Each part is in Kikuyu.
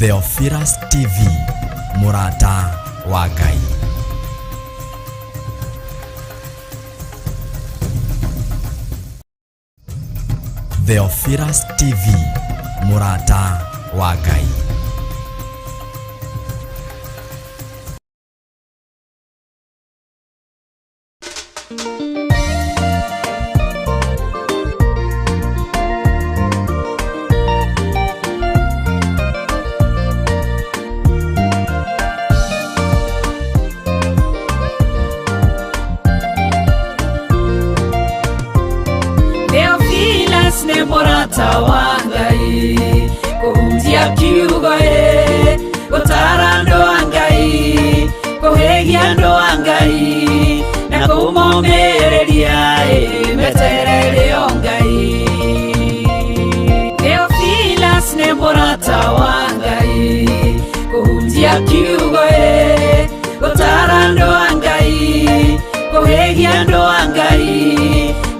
Theophilus TV, mũrata wa Ngai. Theophilus TV, mũrata wa Ngai. Theophilus nĩ mũrata wa Ngai kũhunjia kiugo ĩ gũtara andũ a Ngai kũhĩgia andũ a Ngai na kũmomĩrĩria ĩ meterere o Ngai. Theophilus nĩ mũrata wa Ngai kũhunjia kiugo ĩ gũtara andũ a Ngai kũhĩgia andũ a Ngai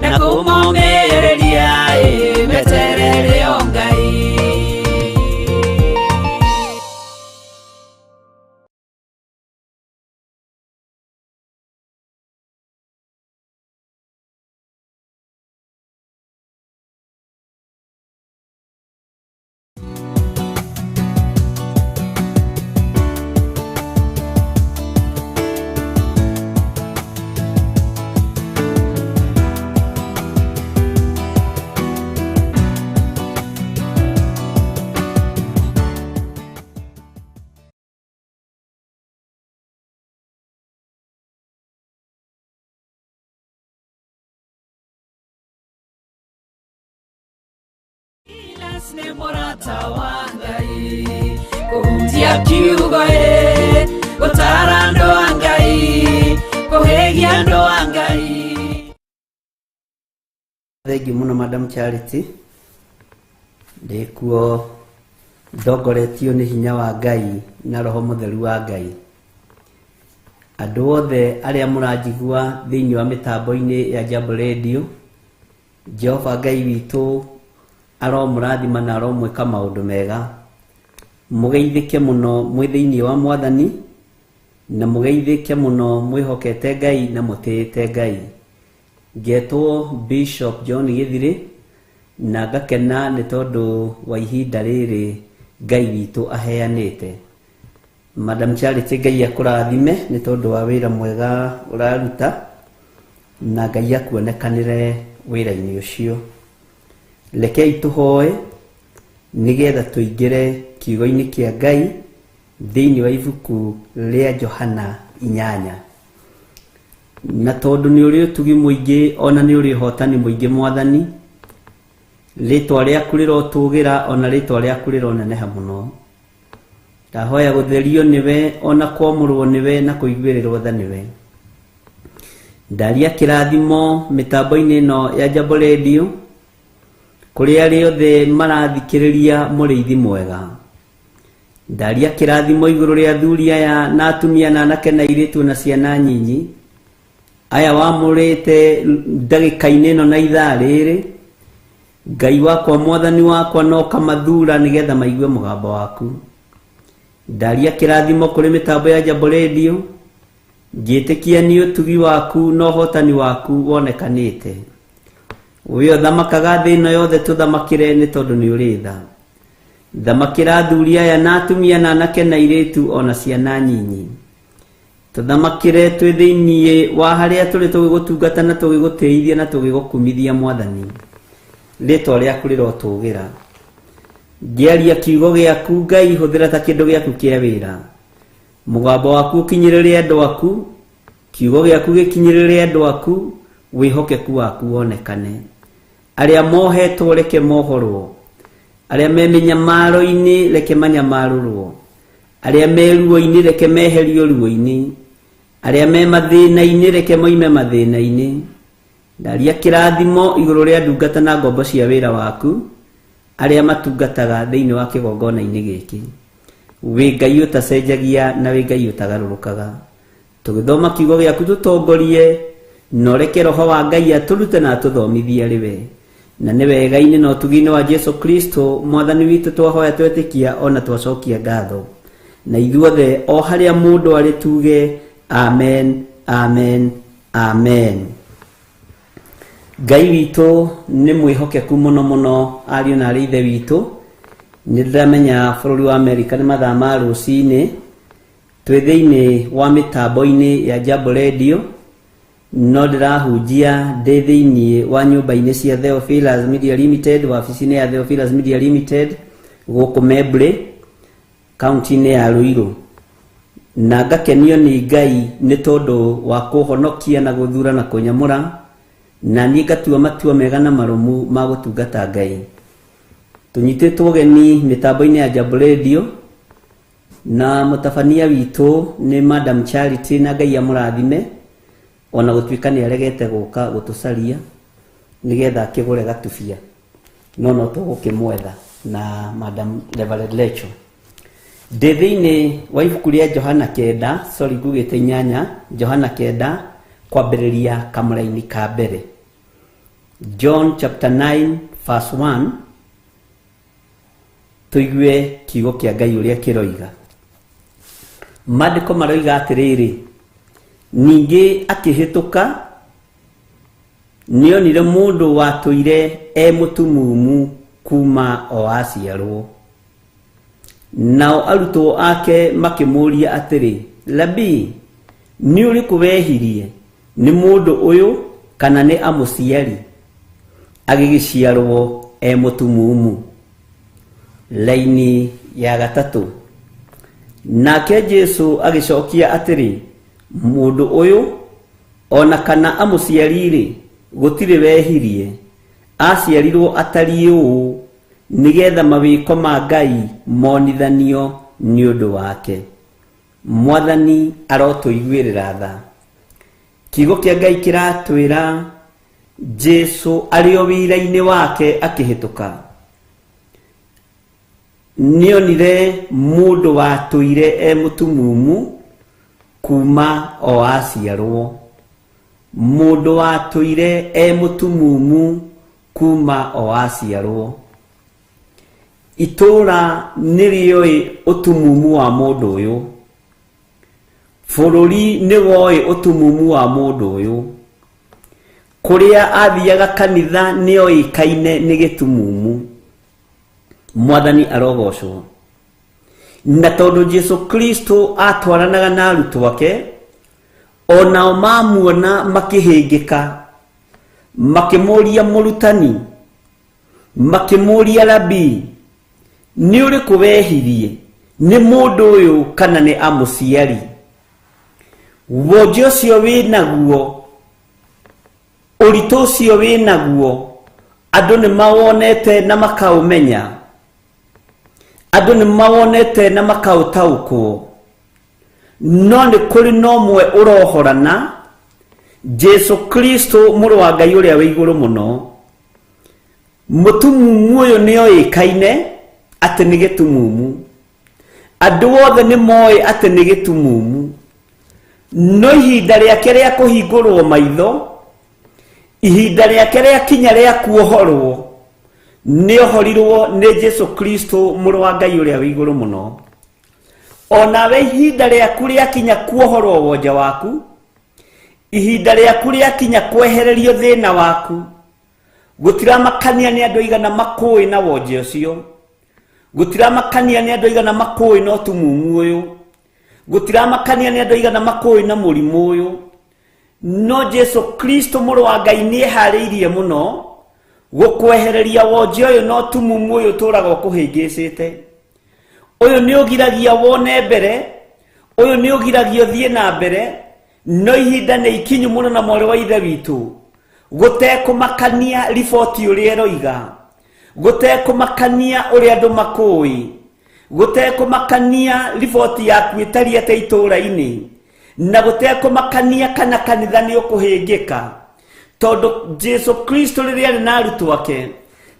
na kũmomĩrĩria ĩ meterere o Ngai. Silas nĩ mũrata wa Ngai kũhunjia kiugo ĩ gũtara andũ a Ngai kũhĩgia andũ a Ngai. Thengiũ mũno Madam Charity, ndĩkuo ndongoretio nĩ hinya wa Ngai na roho mũtheru wa Ngai. Andũ othe arĩa mũranjigua thĩinĩ wa mĩtambo-inĩ ya Jambo Radio, Jehova Ngai witũ aromũrathima na aromwĩka maũndũ mega. Mũgeithĩke mũno mwĩ thĩinĩ wa Mwathani, na mũgeithĩke mũno mwĩhokete Ngai na mũtĩĩte Ngai. Ngetwo Bishop John Gĩthirĩ, na ngakena nĩ tondũ wa ihinda rĩrĩ Ngai witũ aheanĩte. Madam Charity, Ngai akũrathime nĩ tondũ wa wĩra mwega ũraruta, na Ngai akuonekanĩre wĩra-inĩ ũcio. Rekei tũhoe nĩgetha tũingĩre kiugo-inĩ kĩa Ngai thĩinĩ wa ibuku rĩa Johana 8. Na tondũ nĩ ũrĩ ũtugi mũingĩ ona nĩ ũrĩ ũhotani mũingĩ Mwathani, rĩtwa rĩaku rĩrotũgĩra ona rĩtwa rĩaku rĩroneneha mũno. Ndahoya gũtherio nĩwe ona kwamũrwo nĩwe na kũiguĩrĩrwo tha nĩwe. Ndaria kĩrathimo mĩtambo-inĩ ĩno ya Jambo Radio kũrĩ arĩa othe marathikĩrĩria mũrĩithi mwega. Ndaria kĩrathimo igũrũ rĩa athuri aya na atumia na anake na airĩtu na ciana nyinyi aya wamũrĩte ndagĩka-inĩ ĩno na ithaa rĩrĩ. Ngai wakwa, Mwathani wakwa, no ũkamathura nĩgetha maigue mũgambo waku. Ndaria kĩrathimo kũrĩ mĩtambo ya Jambo Radio, ngĩtĩkia nĩ ũtugi waku na ũhotani waku wonekanĩte. We ũthamakaga thĩ ĩno yothe, tũthamakĩre nĩ tondũ nĩ ũrĩ tha. Thamakĩra athuri aya na atumia na anake na airĩtu o na ciana nyinyi. Tũthamakĩre twĩ thĩinĩ wa harĩa tũrĩ tũgĩgũtungata na tũgĩgũtĩithia na tũgĩgũkumithia Mwathani. Rĩtwa rĩaku rĩrotũgĩra. Ngĩaria kiugo gĩaku Ngai, hũthĩra ta kĩndũ gĩaku kĩa wĩra. Mũgambo waku ũkinyĩrĩre andũ aku, kiugo gĩaku gĩkinyĩrĩre andũ aku, wĩhokeku waku wonekane. Arĩa mohetwo reke mohorwo, arĩa me mĩnyamaro-inĩ reke manyamarũrwo, arĩa me ruo-inĩ reke meherio ruo-inĩ, arĩa me mathĩna-inĩ reke moime mathĩna-inĩ. Ndaria kĩrathimo igũrũ rĩa ndungata na ngombo cia wĩra waku, arĩa matungataga thĩinĩ wa kĩgongona-inĩ gĩkĩ. Wĩ Ngai ũtacenjagia na wĩ Ngai ũtagarũrũkaga. Tũgĩthoma kiugo gĩaku tũtongorie, na ũreke Roho wa Ngai atũrute na atũthomithie arĩ we. Na nĩ wega-inĩ na ũtugi-inĩ wa Jesu Kristo mwathani witũ twahoya twetĩkia ona twacokia ngatho. Na ithuothe o harĩa mũndũ arĩ tuge amen, amen, amen. Ngai witũ nĩ mwĩhokeku mũno mũno ariũ na arĩ ithe witũ. Nĩ ndĩramenya bũrũri wa Amerika nĩ mathaa ma rũcinĩ. Twĩ thĩinĩ wa mĩtambo-inĩ ya Jambo Radio no ndĩrahunjia ndĩ thĩinĩ wa nyũmba-inĩ cia Theophilus Media Limited, wabici-inĩ ya Theophilus Media Limited gũkũ Membley, kaunti-inĩ ya Ruiru. Na ngakenio nĩ Ngai nĩ tondũ wa kũhonokia na gũthura na kũnyamũra, na niĩ ngatua matua mega na marũmu ma gũtungata Ngai. Tũnyitĩtwo ũgeni mĩtambo-inĩ ya Jambo Radio na mũtabania witũ nĩ Madam Charity, na Ngai amũrathime ona gũtuĩka nĩ aregete gũka gũtũcaria nĩgetha akĩgũre gatubia, no no tũgũkĩmwetha na Madam Reverend Lecho. Ndĩ thĩinĩ wa ibuku rĩa Johana 9, sorry ngugĩte 8, Johana 9 kwambĩrĩria kamũraini ka mbere. John chapter 9 verse 1, tũigue kiugo kĩa Ngai ũrĩa kĩroiga. Maandĩko maroiga atĩrĩrĩ, ningĩ akĩhĩtũka nĩonire mũndũ watũire e mũtumumu kuma o aciarwo. Nao arutwo ake makĩmũũria atĩrĩ, Rabii, nĩ ũrĩkũ wehirie, nĩ mũndũ ũyũ kana nĩ amũciari, agĩgĩciarwo e mũtumumu? Laini ya gatatũ. Nake Jesu agĩcokia atĩrĩ, mũndũ ũyũ ona kana amũciari-rĩ, gũtirĩ wehirie, aciarirwo atariĩ ũũ nĩgetha mawĩko ma Ngai monithanio nĩ ũndũ wake. Mwathani arotũiguĩrĩra tha. Kiugo kĩa Ngai kĩratwĩra Jesu arĩ o wĩra-inĩ wake akĩhĩtũka, nĩonire mũndũ watũire e mũtumumu kuma o aciarwo. Mũndũ watũire e mũtumumu kuma o aciarwo. Itũũra nĩrĩoĩ ũtumumu wa mũndũ ũyũ. Bũrũri nĩwoĩ ũtumumu wa mũndũ ũyũ. Kũrĩa athiaga kanitha nĩoĩkaine nĩ gĩtumumu. Mwathani arogocwo. Na tondũ Jesu Kristo atwaranaga na arutwo ake, onao mamuona makĩhĩngĩka, makĩmũũria mũrutani, makĩmũũria rabii, nĩ ũrĩkũ wehirie, nĩ mũndũ ũyũ kana nĩ amũciari? Wonje ũcio wĩnaguo, ũritũ ũcio wĩnaguo, andũ nĩ mawonete na makaũmenya, andũ nĩ mawonete na makaũtaũkwo, no nĩ kũrĩ na ũmwe ũrohorana, Jesu Kristo mũrũ wa Ngai ũrĩa wĩ igũrũ mũno. Mũtumumu ũyũ nĩoĩkaine atĩ nĩ gĩtumumu, andũ othe nĩ moĩ atĩ nĩ gĩtumumu, no ihinda rĩake rĩa kũhingũrwo maitho, ihinda rĩake rĩakinya rĩa kuohorwo, nĩohorirwo nĩ Jesu Kristo mũrũ wa Ngai ũrĩa wĩ igũrũ mũno. Onawe ihinda rĩaku rĩakinya kuohorwo wonje waku, ihinda rĩaku rĩakinya kwehererio thĩna waku, gũtiramakania nĩ andũ aigana makũĩ na wonje ũcio, gũtiramakania nĩ andũ aigana makũĩ na ũtumumu ũyũ, gũtiramakania nĩ andũ aigana makũĩ na mũrimũ ũyũ, no Jesu Kristo mũrũ wa Ngai nĩeharĩirie mũno gũkwehereria wonje ũyũ na ũtumumu ũyũ ũtũraga ũkũhĩngĩcĩte. Ũyũ nĩ ũgiragia wone mbere, ũyũ nĩ ũgiragia ũthiĩ na mbere, no ihinda nĩ ikinyu mũno na mwarĩ wa ithe witũ, gũtekũmakania riboti ũrĩa ĩroiga, gũtekũmakania ũrĩa andũ makũĩ, gũtekũmakania riboti yaku ĩtariĩ atĩa itũũra-inĩ, na gũtekũmakania kana kanitha nĩ ũkũhĩngĩka, tondũ Jesu Kristo rĩrĩa arĩ na arutwo ake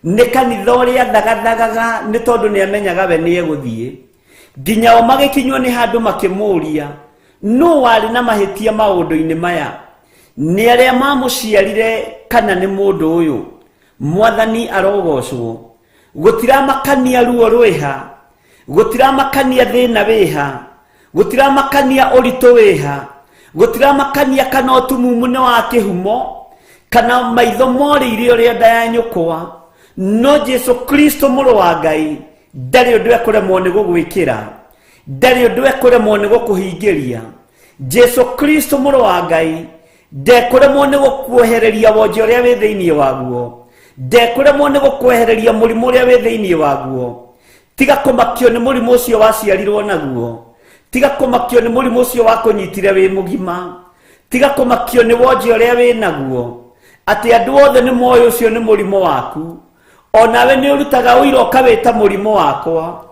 nĩ kanitha ũrĩa thagathagaga, nĩ tondũ nĩ amenyaga we nĩ egũthiĩ. Nginya o magĩkinywo nĩ handũ makĩmũũria, nũ warĩ na mahĩtia maũndũ-inĩ maya, nĩ arĩa mamũciarire kana nĩ mũndũ ũyũ? Mwathani arogocwo. Gũtiramakania ruo rwĩha, gũtiramakania thĩna wĩha, gũtiramakania ũritũ wĩha, gũtiramakania kana ũtumumu nĩ wa kĩhumo, kana maitho morĩire ũrĩa nda ya nyũkwa, no Jesu Kristo mũrũ wa Ngai ndarĩ ũndũ ekũremwo nĩ gũgwĩkĩra, ndarĩ ũndũ ekũremwo nĩ gũkũhingĩria. Jesu Kristo mũrũ wa Ngai ndekũremwo nĩ gũkuohereria wonje ũrĩa wĩ thĩinĩ waguo, ndekũremwo nĩ gũkwehereria mũrimũ ũrĩa wĩ thĩinĩ waguo. Tiga kũmakio nĩ mũrimũ ũcio waciarirwo naguo, tiga kũmakio nĩ mũrimũ ũcio wakũnyitire wĩ mũgima, tiga kũmakio nĩ wonje ũrĩa wĩ naguo, atĩ andũ othe nĩ moĩ ũcio nĩ mũrimũ waku, onawe nĩ ũrutaga ũira ũkawĩta mũrimũ wakwa.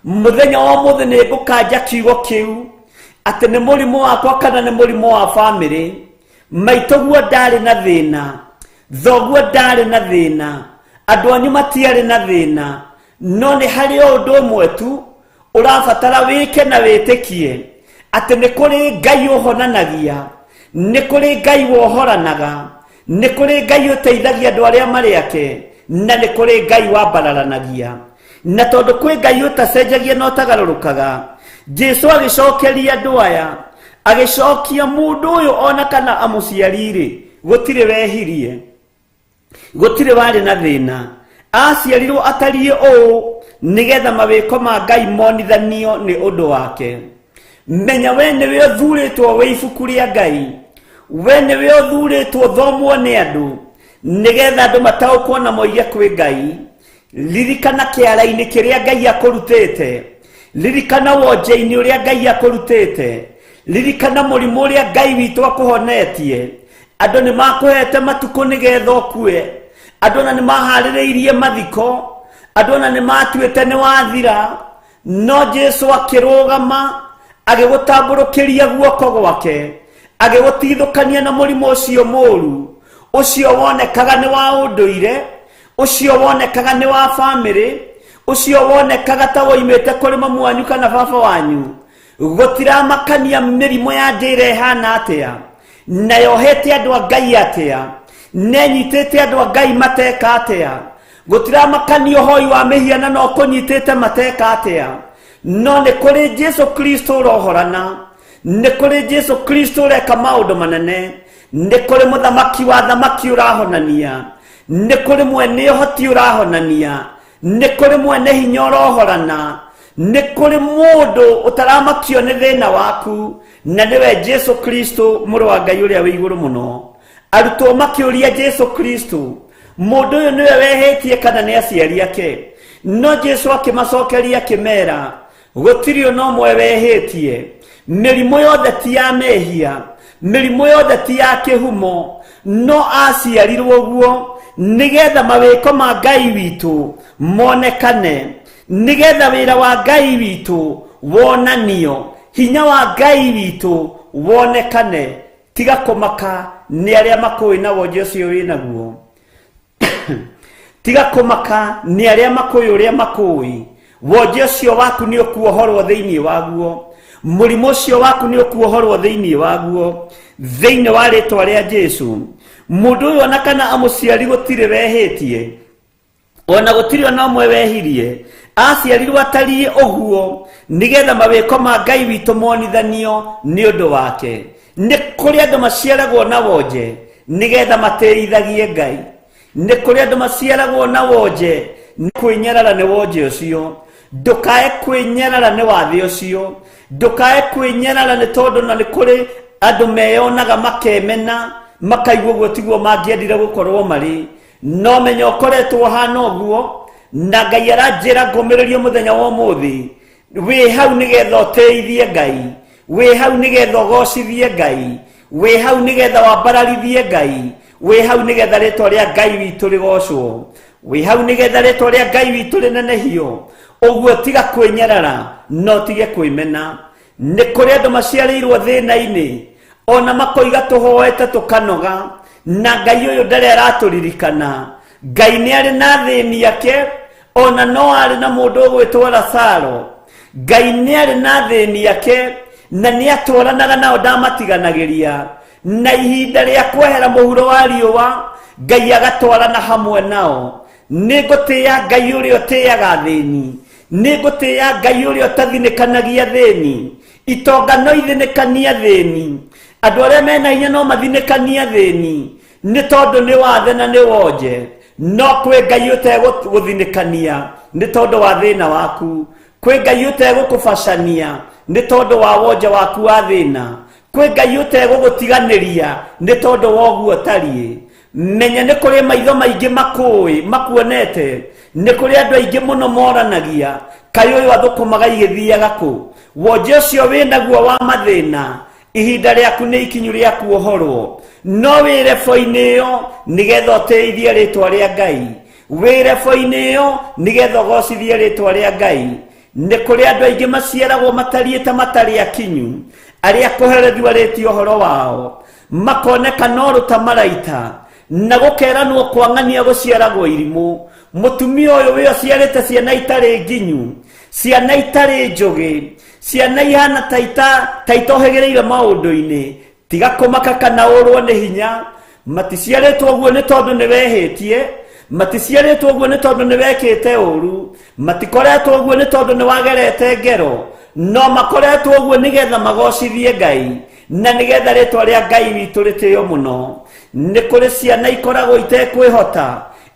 Mũthenya wa ũmũthĩ nĩ ngũkanja kiugo kĩu atĩ nĩ mũrimũ wakwa kana nĩ mũrimũ wa bamĩrĩ. Maitũguo ndarĩ na thĩna, thoguo ndarĩ na thĩna, andũ anyu matiarĩ na thĩna, no nĩ harĩ o ũndũ ũmwe tu ũrabatara wĩke na wĩtĩkie atĩ nĩ kũrĩ Ngai ũhonanagia, nĩ kũrĩ Ngai wohoranaga, nĩ kũrĩ Ngai ũteithagia andũ arĩa marĩ ake, na nĩ kũrĩ Ngai wambararanagia. Na tondũ kwĩ Ngai ũtacenjagia na ũtagarũrũkaga, Jesu agĩcokeria andũ aya, agĩcokia mũndũ ũyũ ona kana amũciari-rĩ, gũtirĩ wehirie, gũtirĩ warĩ na thĩna, aciarirwo atariĩ ũũ nĩgetha mawĩko ma Ngai monithanio nĩ ũndũ wake. Menya we nĩwe ũthurĩtwo wĩ ibuku rĩa Ngai, we nĩwe ũthurĩtwo thomwo nĩ andũ nĩgetha andũ mataũkwo na moige kwĩ Ngai. Ririkana kĩara-inĩ kĩrĩa Ngai akũrutĩte, ririkana wonje-inĩ ũrĩa Ngai akũrutĩte, ririkana mũrimũ ũrĩa Ngai witũ akũhonetie. Andũ nĩ makũhete matukũ nĩgetha ũkue, andũ ona nĩ maharĩrĩirie mathiko, andũ ona nĩ matuĩte nĩ wathira, no Jesu akĩrũgama agĩgũtambũrũkĩria guoko gwake, agĩgũtigithũkania na mũrimũ ũcio mũũru, ũcio wonekaga nĩ wa ũndũire, ũcio wonekaga nĩ wa bamĩrĩ, ũcio wonekaga ta woimĩte kũrĩ mamu wanyu kana baba wanyu. Gũtiramakania mĩrimũ ya ndĩra ĩhana atĩa, na yohete andũ a Ngai atĩa, na ĩnyitĩte andũ a Ngai mateka atĩa, gũtiramakania ũhoi wa mĩhianano ũkũnyitĩte mateka atĩa, no nĩ kũrĩ Jesu Kristo ũrohorana, nĩ kũrĩ Jesu Kristo ũreka maũndũ manene, nĩ kũrĩ mũthamaki wa thamaki ũrahonania, nĩ kũrĩ mwene ũhoti ũrahonania, nĩ kũrĩ mwene hinya ũrohorana, nĩ kũrĩ mũndũ ũtaramakio nĩ thĩna waku, na nĩwe Jesu Kristo mũrũ wa Ngai ũrĩa wĩ igũrũ mũno. Arutwo makĩũria Jesu Kristo, mũndũ ũyũ nĩwe wehĩtie kana nĩ aciari ake? No Jesu akĩmacokeria akĩmera, gũtirĩ ona ũmwe wehĩtie. Mĩrimũ yothe ti ya mehia, mĩrimũ yothe ti ya kĩhumo, no aciarirwo ũguo nĩgetha mawĩko ma Ngai witũ monekane, nĩgetha wĩra wa Ngai witũ wonanio, hinya wa Ngai witũ wonekane. Tiga kũmaka nĩ arĩa makũĩ na wonje ũcio wĩ naguo, tiga kũmaka nĩ arĩa makũĩ ũrĩa makũĩ, wonje ũcio waku nĩ ũkuohorwo thĩinĩ waguo, mũrimũ ũcio waku nĩ ũkuohorwo thĩinĩ waguo, thĩinĩ wa rĩtwa rĩa Jesu. Mũndũ ũyũ ona kana amũciari gũtirĩ wehĩtie, ona gũtirĩ ona ũmwe wehirie, aciarirwo atariĩ ũguo nĩgetha mawĩko ma Ngai witũ monithanio nĩ ũndũ wake. Nĩ kũrĩ andũ maciaragwo na wonje nĩgetha matĩithagie Ngai, nĩ kũrĩ andũ maciaragwo na wonje nĩ kwĩnyarara nĩ wonje ũcio. Ndũkae kwĩnyarara nĩ wathe ũcio, ndũkae kwĩnyarara nĩ tondũ na nĩ kũrĩ andũ meyonaga makemena makaigua ũguo tiguo mangĩendire gũkorwo marĩ. No menya ũkoretwo ũhana ũguo, na Ngai aranjĩra ngũmĩrĩrie mũthenya wa ũmũthĩ, wĩ hau nĩgetha ũtĩithie Ngai, wĩ hau nĩgetha ũgocithie Ngai, wĩ hau nĩgetha wambararithie Ngai, wĩ hau nĩgetha rĩtwa rĩa Ngai witũ rĩgocwo, wĩ hau nĩgetha rĩtwa rĩa Ngai witũ rĩnenehio. Ũguo tiga kwĩnyarara, no tige kwĩmena. Nĩ kũrĩ andũ maciarĩirwo thĩna-inĩ, ona makoiga tũhoete tũkanoga, na Ngai ũyũ ndarĩ aratũririkana. Ngai nĩ arĩ na athĩni ake, ona no arĩ na mũndũ ũgwĩtwo Lazaro. Ngai nĩ arĩ na athĩni ake, na nĩ atwaranaga nao, ndamatiganagĩria. Na ihinda rĩa kwehera mũhuro wa riũa, Ngai agatwarana hamwe nao. Nĩ ngũtĩĩa Ngai ũrĩa ũtĩĩaga athĩni. Nĩ ngũtĩĩa Ngai ũrĩa ũtathinĩkanagia athĩni. Itonga no ithinĩkanie athĩni. Andũ arĩa mena hinya no mathinĩkanie athĩni, nĩ tondũ nĩ wathe na nĩ wonje. No kwĩ Ngai ũtegũthinĩkania nĩ tondũ wa thĩna waku. Kwĩ Ngai ũtegũkũbacania nĩ tondũ wa wonje waku wa thĩna. Kwĩ Ngai ũtegũgũtiganĩria nĩ tondũ wa ũguo ũtariĩ. Menya nĩ kũrĩ maitho maingĩ makũĩ makuonete. Nĩ kũrĩ andũ aingĩ mũno moranagia, kaĩ ũyũ athũkũmaga igĩthiaga kũ? Wonje ũcio wĩnaguo wa mathĩna, ihinda rĩaku nĩ ikinyu rĩa kuohorwo. No wĩ rebo-inĩ ĩyo nĩgetha ũtĩithie rĩtwa rĩa Ngai. Wĩ rebo-inĩ ĩyo nĩgetha ũgocithie rĩtwa rĩa Ngai. Nĩ kũrĩ andũ aingĩ maciaragwo matariĩ ta matarĩ akinyu, arĩa kũherethio arĩtie ũhoro wao, makoneka no rũta maraita, na gũkeranwo kwang'ania gũciaragwo irimũ. Mũtumia ũyũ wĩ ũciarĩte ciana itarĩ nginyu, ciana itarĩ njũgĩ, ciana ihana ta ta itohĩgĩrĩire maũndũ-inĩ. Tiga kũmaka kana ũrwo nĩ hinya. Maticiarĩtwo ũguo nĩ tondũ nĩ wehĩtie, maticiarĩtwo ũguo nĩ tondũ nĩ wekĩte ũru, matikoretwo ũguo nĩ tondũ nĩ wagerete ngero, no makoretwo ũguo nĩgetha magocithie Ngai na nĩgetha rĩtwa rĩa Ngai witũ rĩtĩo mũno. Nĩ kũrĩ ciana ikoragwo itekwĩhota,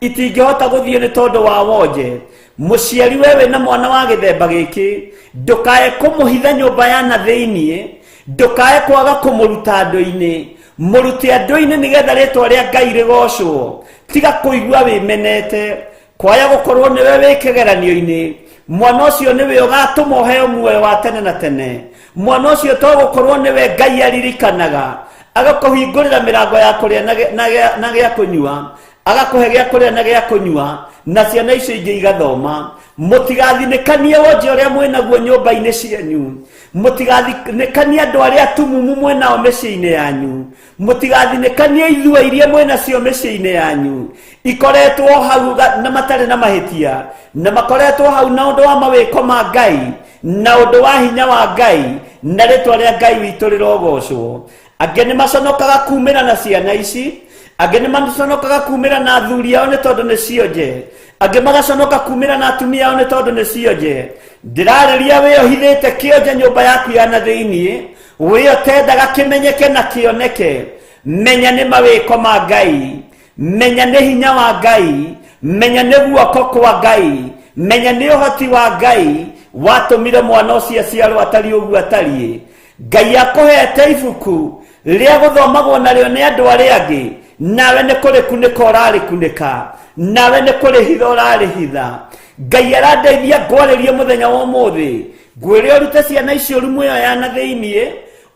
itingĩhota gũthiĩ nĩ tondũ wa wonje. Mũciari we wĩna mwana wa gĩthemba gĩkĩ, ndũkae kũmũhitha nyũmba ya na thĩiniĩ, ndũkae kwaga kũmũruta andũ-inĩ. Mũrute andũ-inĩ nĩgetha rĩtwa rĩa Ngai rĩgocwo. Tiga kũigua wĩmenete, kwaya gũkorwo nĩwe wĩ kĩgeranio-inĩ. Mwana ũcio nĩwe ũgatũma ũheo muoyo wa tene na tene. Mwana ũcio to gũkorwo nĩwe Ngai aririkanaga, agakũhingũrĩra mĩrango ya kũrĩa na gĩa kũnyua, agakũhe gĩa kũrĩa na gĩa kũnyua, na ciana icio ingĩ igathoma. Mũtigathinĩkanie wonje ũrĩa mwĩnaguo nyũmba-inĩ cianyu. Mũtigathinĩkanie andũ arĩa atumumu mwĩnao mĩciĩ-inĩ yanyu. Mũtigathinĩkanie ithua iria mwĩnacio mĩciĩ-inĩ yanyu. Ikoretwo hau na matarĩ na mahĩtia, na makoretwo hau na ũndũ wa mawĩko ma Ngai, na ũndũ wa hinya wa Ngai, na rĩtwa rĩa Ngai witũ rĩrogocwo. Angĩ nĩ maconokaga kumĩra na ciana ici, angĩ nĩ maconokaga kumĩra na athuri ao nĩ tondũ nĩ cionje, angĩ magaconoka kumĩra na atumia ao nĩ tondũ nĩ cionje. Ndĩrarĩria wĩ ũhithĩte kĩonje nyũmba yaku ya na thĩiniĩ, wĩ ũtendaga kĩmenyeke na kĩoneke. Menya nĩ mawĩko ma Ngai, menya nĩ hinya wa Ngai, menya nĩ guoko kwa Ngai, menya nĩ ũhoti wa Ngai watũmire mwana ũcio aciarwo atariĩ ũguo atariĩ. Ngai akũhete ibuku rĩa gũthomagwo narĩo nĩ andũ arĩa angĩ, nawe nĩ kũrĩkunĩka ũrarĩkunĩka, nawe nĩ kũrĩhitha ũrarĩhitha. Ngai arandeithia ngwarĩrie mũthenya wa ũmũthĩ, ngwĩre ũrute ciana icio rumu ĩyo ya na thĩiniĩ,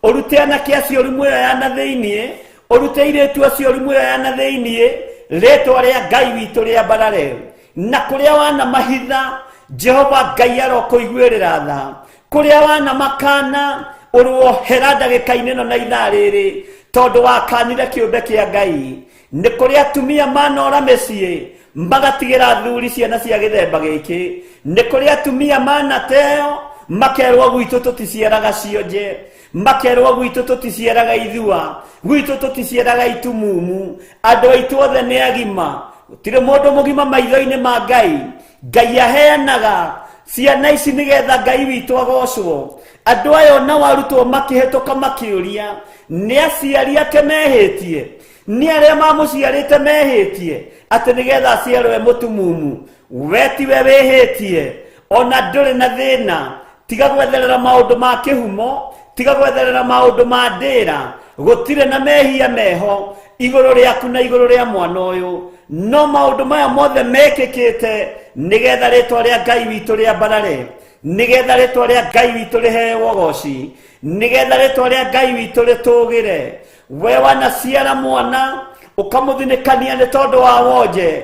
ũrute anake acio rumu ĩyo ya na thĩiniĩ, ũrute airĩtu acio rumu ĩyo ya na thĩiniĩ, rĩtwa rĩa Ngai witũ rĩambarare. Na kũrĩa wanamahitha, Jehova Ngai arokũiguĩrĩra tha. Kũrĩa wanamakana, ũrohera ndagĩka-inĩ ĩno na ithaa rĩrĩ, tondũ wakanire kĩũmbe kĩa Ngai. Nĩ kũrĩ atumia manora mĩciĩ, magatigĩra athuri ciana cia gĩthemba gĩkĩ. Nĩ kũrĩ atumia manateo, makerwo gwitũ tũticiaraga cionje, makerwo gwitũ tũticiaraga ithua, gwitũ tũticiaraga itumumu. Andũ aitũ othe nĩ agima, gũtirĩ mũndũ mũgima maitho-inĩ ma Ngai. Ngai aheanaga ciana ici nĩgetha Ngai witũ agocwo. Andũ aya ona arutwo makĩhĩtũka makĩũria, nĩ aciari ake mehĩtie, nĩ arĩa mamũciarĩte mehĩtie, atĩ nĩgetha aciarwo e mũtumumu. We tiwe wĩhĩtie, ona ndũrĩ na thĩna. Tiga gwetherera maũndũ ma kĩhumo, tiga gwetherera maũndũ ma ndĩra. Gũtirĩ na mehia meho igũrũ rĩaku na igũrũ rĩa mwana ũyũ. No maũndũ maya mothe mekĩkĩte nĩgetha rĩtwa rĩa Ngai witũ rĩambarare, nĩgetha rĩtwa rĩa Ngai witũ rĩheo ũgoci, nĩgetha rĩtwa rĩa Ngai witũ rĩtũgĩre. We wanaciara mwana ũkamũthinĩkania nĩ tondũ wa wonje,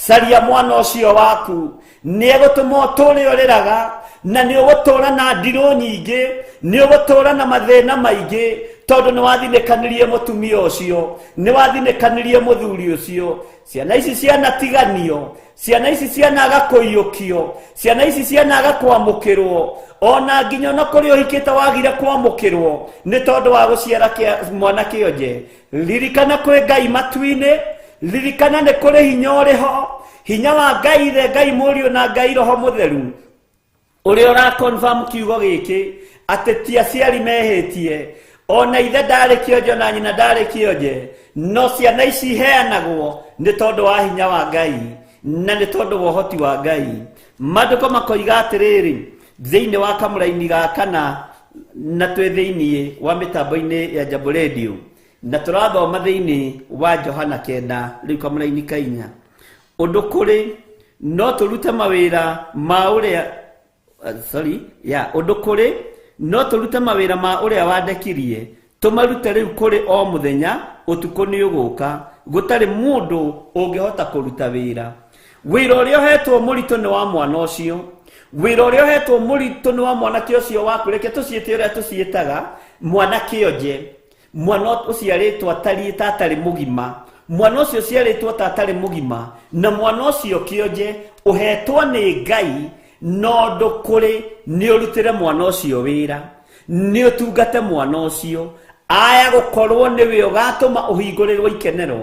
caria mwana ũcio waku. Nĩ egũtũma ũtũũre ũrĩraga, na nĩ ũgũtũũra na ndirũ nyingĩ, nĩ ũgũtũũra na mathĩna maingĩ, Tondũ nĩ wathinĩkanirie mũtumia ũcio, nĩ wathinĩkanirie mũthuri ũcio. Ciana ici cianatiganio, ciana ici cianaga kũiyũkio, ciana ici cianaga kwamũkĩrwo, ona nginya ona kũrĩa ũhikĩte wagire kwamũkĩrwo nĩ tondũ wa gũciara mwana kĩonje. Ririkana kwĩ Ngai matu-inĩ, ririkana nĩ kũrĩ hinya ũrĩ ho, hinya wa Ngai Ithe, Ngai Mũriũ na Ngai Roho Mũtheru, ũrĩa ũra confirm kiugo gĩkĩ atĩ ti aciari mehĩtie, ona ithe ndarĩ kĩonje ona nyina ndarĩ kĩonje, no ciana ici iheanagwo nĩ tondũ wa hinya wa Ngai na nĩ tondũ wa ũhoti wa Ngai. Maandĩko makoiga atĩrĩrĩ thĩinĩ wa kamũraini ga kana, na twĩ thĩinĩ wa mĩtambo-inĩ ya Jambo Radio na tũrathoma thĩinĩ wa Johana 9 rĩu kamũraini ka 4, ũndũ kũrĩ no tũrute mawĩra ma ũrĩa, sorry, ya ũndũ kũrĩ no tũrute mawĩra ma ũrĩa wandekirie, tũmarute rĩu kũrĩ o mũthenya, ũtukũ nĩ ũgũka gũtarĩ mũndũ ũngĩhota kũruta wĩra. Wĩra ũrĩa ũhetwo mũritũ nĩ wa mwana ũcio, wĩra ũrĩa ũhetwo mũritũ nĩ wa mwanake ũcio waku, reke tũciĩte ũrĩa tũciĩtaga, mwana kĩonje, mwana ũciarĩtwo atariĩ ta atarĩ mũgima, mwana ũcio ũciarĩtwo ta atarĩ mũgima, na mwana ũcio kĩonje ũhetwo nĩ Ngai, na ũndũ kũrĩ nĩ ũrutĩre mwana ũcio wĩra, nĩ ũtungate mwana ũcio. Aya gũkorwo nĩwe ũgatũma ũhingũrĩrwo ikenero,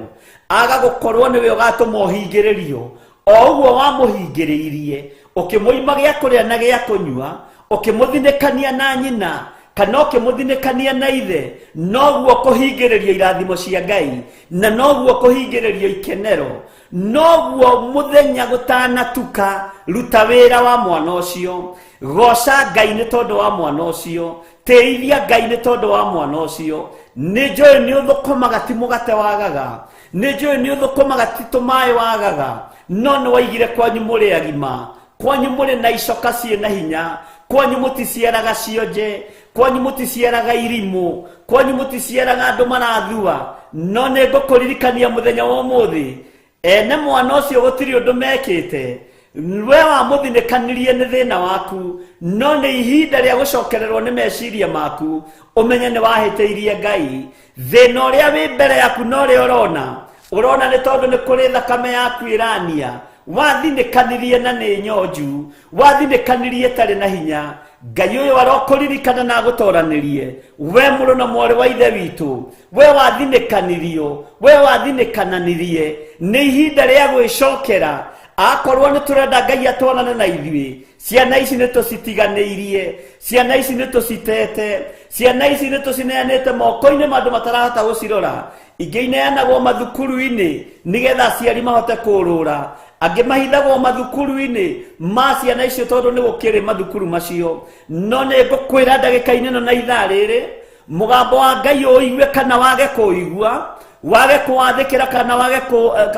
aga gũkorwo nĩwe ũgatũma ũhingĩrĩrio. O ũguo wamũhingĩrĩirie, ũkĩmũima gĩa kũrĩa na gĩa kũnyua, ũkĩmũthinĩkania na nyina kana ũkĩmũthinĩkania na ithe, noguo kũhingĩrĩrio irathimo cia Ngai, na noguo kũhingĩrĩrio ikenero. Noguo mũthenya gũtanatuka, ruta wĩra wa mwana ũcio, goca Ngai nĩ tondũ wa mwana ũcio, tĩithia Ngai nĩ tondũ wa mwana ũcio. Nĩ njũĩ nĩ ũthũkũmaga ti mũgate wagaga, nĩ njũĩ nĩ ũthũkũmaga ti tũmaĩ wagaga, no nĩ waigire kwanyu mũrĩ agima, kwanyu mũrĩ na icoka ciĩ na hinya, kwanyu mũticiaraga cionje, kwanyu mũticiaraga irimũ, kwanyu mũticiaraga andũ marathua. No nĩ ngũkũririkania mũthenya wa ũmũthĩ, ene mwana ũcio gũtirĩ ũndũ mekĩte, we wamũthinĩkanirie nĩ thĩna waku, no nĩ ihinda rĩa gũcokererwo nĩ meciria maku, ũmenye nĩ wahĩtĩirie Ngai. Thĩna ũrĩa wĩ mbere yaku na ũrĩa ũrona, ũrona nĩ tondũ nĩ kũrĩ thakame yaku ĩrania, wathinĩkanirie na nĩ nyonju, wathinĩkanirie ĩtarĩ na hinya. Ngai ũyũ arokũririkana na agũtoranĩrie, we mũrũ na mwarĩ wa ithe witũ, we wathinĩkanirio, we wathinĩkananirie. Nĩ ihinda rĩa gwĩcokera. Akorwo nĩ tũrenda Ngai atwarane na ithuĩ, ciana ici nĩ tũcitiganĩirie, ciana ici nĩ tũcitete, ciana ici nĩ tũcineanĩte moko-inĩ ma andũ matarahota gũcirora. Ingĩ ineanagwo mathukuru-inĩ nĩgetha aciari mahote kũũrũra, angĩ mahithagwo mathukuru-inĩ ma ciana icio tondũ nĩ gũkĩrĩ mathukuru macio. No nĩ ngũkwĩra ndagĩka-inĩ ĩno na ithaa rĩrĩ, mũgambo wa Ngai ũigue kana wage kũũigua, wage kũwathĩkĩra kana wage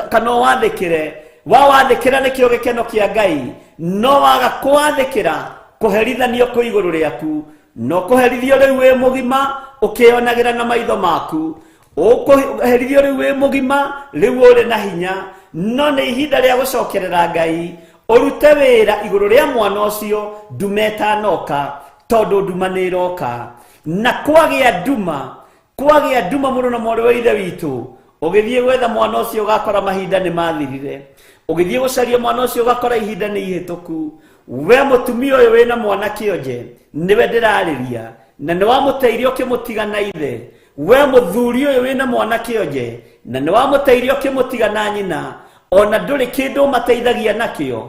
kana ũwathĩkĩre. Wawathĩkĩra nĩkĩo gĩkeno kĩa Ngai, no waga kũwathĩkĩra kũherithanio kwĩ igũrũ rĩaku. No kũherithio rĩu wĩ mũgima ũkĩonagĩra na maitho maku, ũkũherithio rĩu wĩ mũgima, rĩu ũrĩ na hinya, no nĩ ihinda rĩa gũcokerera Ngai, ũrute wĩra igũrũ rĩa mwana ũcio nduma ĩtanoka, tondũ nduma nĩ ĩroka. Na kwagĩa nduma, kwagĩa nduma mũrũ na mwarĩ wa ithe witũ, ũgĩthiĩ gwetha mwana ũcio ũgakora mahinda nĩ mathirire, ũgĩthiĩ gũcaria mwana ũcio ũgakora ihinda nĩ ihĩtũku. We mũtumia ũyũ wĩna mwana kĩonje, nĩwe ndĩrarĩria, na nĩ wamũteire ũkĩmũtiga na ithe. We mũthuri ũyũ wĩna mwana kĩonje, na nĩ wamũteire ũkĩmũtiga na nyina, ona ndũrĩ kĩndũ ũmateithagia nakĩo.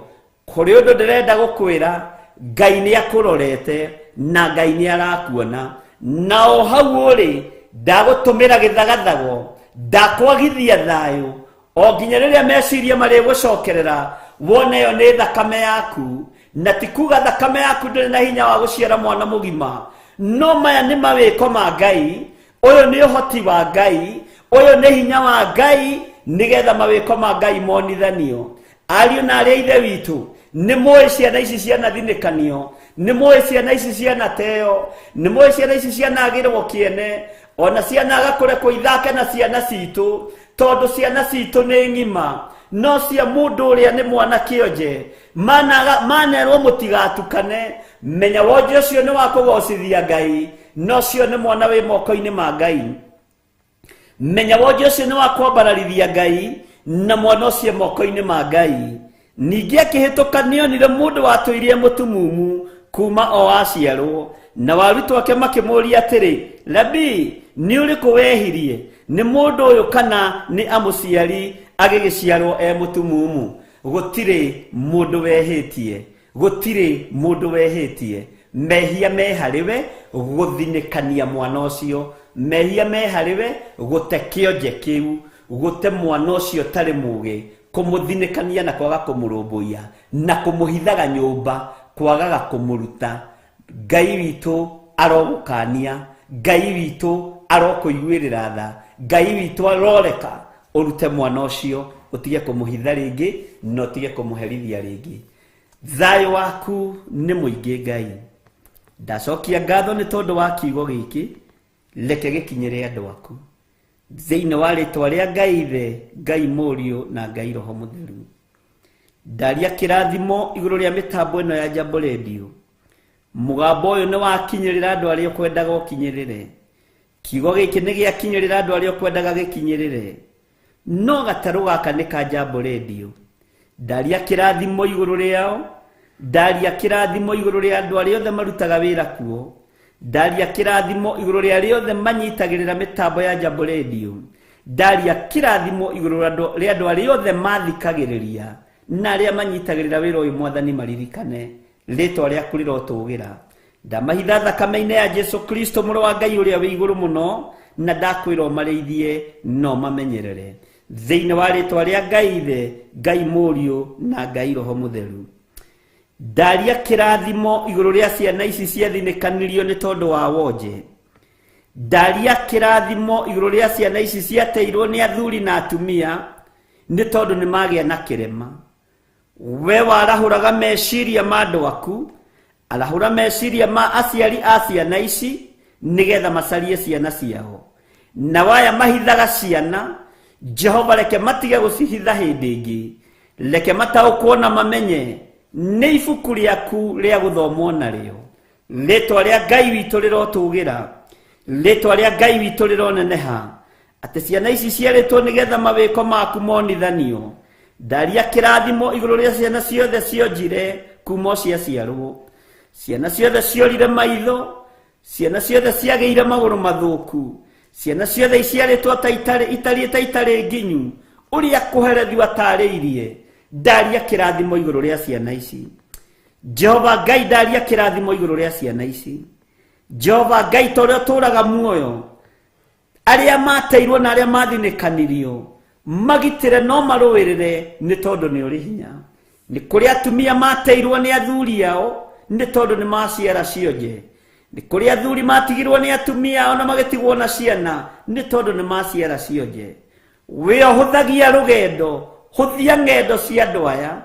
Kũrĩ ũndũ ndĩrenda gũkwĩra, Ngai nĩ akũrorete na Ngai nĩ arakuona, na o hau ũrĩ ndagũtũmĩra gĩthagathago, ndakwagithia thayũ o nginya rĩrĩa meciria marĩgũcokerera, wone ĩyo nĩ thakame yaku. Na ti kuga thakame yaku ndĩrĩ na hinya wa gũciara mwana mũgima, no maya nĩ mawĩko ma Ngai, ũyũ nĩ ũhoti wa Ngai, ũyũ nĩ hinya wa Ngai, nĩgetha mawĩko ma Ngai monithanio. Ariũ na arĩa ithe witũ, nĩ mũĩ ciana ici cianathinĩkanio, nĩ mũĩ ciana ici cianateo, nĩ mũĩ ciana ici cianagĩrwo kĩene, ona cianaga kũrekwo ithake na ciana citũ, tondũ ciana citũ nĩ ng'ima, no cia mũndũ ũrĩa nĩ mwana kĩonje. Manerwo mũtigatukane, menya wonje ũcio nĩ wa kũgocithia Ngai. No cio nĩ mwana wĩ moko-inĩ ma Ngai. Menya wonje ũcio nĩ wa kwambararithia Ngai na mwana ũcio moko-inĩ ma Ngai. Ningĩ akĩhĩtũka nĩonire mũndũ watũirie mũtumumu kuma o aciarwo, na arutwo ake makĩmũũria atĩrĩ, Rabii, nĩ ũrĩkũ wehirie, nĩ mũndũ ũyũ kana nĩ amũciari agĩgĩciarwo e mũtumumu? Gũtirĩ mũndũ wehĩtie, gũtirĩ mũndũ wehĩtie. Mehia me harĩ we gũthinĩkania mwana ũcio, mehia me harĩ we gũte kĩonje kĩu, gũte mwana ũcio ũtarĩ mũgĩ, kũmũthinĩkania na kwaga kũmũrũmbũiya na kũmũhithaga nyũmba, kwagaga kũmũruta. Ngai witũ arogũkania, Ngai witũ arokũiguĩrĩra tha, Ngai witũ aroreka ũrute mwana ũcio, ũtige kũmũhitha rĩngĩ na ũtige kũmũherithia rĩngĩ. Thayũ waku nĩ mũingĩ Ngai. Ndacokia ngatho nĩ tondũ wa kiugo gĩkĩ, reke gĩkinyĩre andũ aku. Thĩinĩ wa rĩtwa rĩa Ngai Ithe, Ngai Mũriũ na Ngai Roho Mũtheru. Ndaria kĩrathimo igũrũ rĩa mĩtambo ĩno ya Jambo Radio. Mũgambo ũyũ nĩ wakinyĩrĩra andũ arĩa ũkwendaga ũkinyĩrĩre. Kiugo gĩkĩ nĩ gĩakinyĩrĩra andũ arĩa ũkwendaga gĩkinyĩrĩre. No gatarũ gaka nĩ ka Jambo Radio. Ndaria kĩrathimo igũrũ rĩao, ndaria kĩrathimo igũrũ rĩa andũ arĩa othe marutaga wĩra kuo, ndaria kĩrathimo igũrũ rĩa arĩa othe manyitagĩrĩra mĩtambo ya Jambo Radio, ndaria kĩrathimo igũrũ rĩa andũ arĩa othe mathikagĩrĩria na arĩa manyitagĩrĩra wĩra ũyũ. Mwathani, maririkane rĩtwa rĩaku rĩrotũgĩra. Ndamahitha thakame-inĩ ya Jesu Kristo mũrũ wa Ngai ũrĩa wĩ igũrũ mũno, na ndakwĩra ũmarĩithie no mamenyerere. Thĩinĩ wa rĩtwa rĩa Ngai Ithe, Ngai Mũriũ na Ngai Roho Mũtheru. Ndaria kĩrathimo igũrũ rĩa ciana ici ciathinĩkanirio nĩ tondũ wa wonje. Ndaria kĩrathimo igũrũ rĩa ciana ici ciateirwo nĩ athuri na atumia nĩ tondũ nĩ magĩa na kĩrema. We warahũraga meciria ma andũ aku, arahũra meciria ma aciari a ciana ici nĩgetha macarie ciana ciao. Na waya mahithaga ciana, Jehova reke matige gũcihitha hĩndĩ ĩngĩ. Reke mataũkwo na mamenye nĩ ibuku rĩaku rĩa gũthomwo narĩo. Rĩtwa rĩa Ngai witũ rĩrotũgĩra, rĩtwa rĩa Ngai witũ rĩroneneha, atĩ ciana ici ciarĩtwo nĩgetha mawĩko maku monithanio. Ndaria kĩrathimo igũrũ rĩa ciana ciothe cionjire kuma o ciaciarwo, ciana ciothe ciorire maitho, ciana ciothe ciagĩire magũrũ mathũku, ciana ciothe iciarĩtwo ta itariĩ ta itarĩ nginyu, ũrĩa kũherethio atarĩirie. Ndaria kĩrathimo igũrũ rĩa ciana ici. Jehova Ngai, ndaria kĩrathimo igũrũ rĩa ciana ici. Jehova Ngai, ta ũrĩa ũtũũraga muoyo, arĩa mateirwo na arĩa mathinĩkanirio magitĩre no marũĩrĩre nĩ tondũ nĩ ũrĩ hinya. Nĩ kũrĩ atumia mateirwo nĩ athuri ao nĩ tondũ nĩ maciara cionje. Nĩ kũrĩ athuri matigirwo nĩ atumia ao na magĩtigwo na ciana nĩ tondũ nĩ maciara cionje. We ũhũthagia rũgendo, hũthia ng'endo cia andũ aya.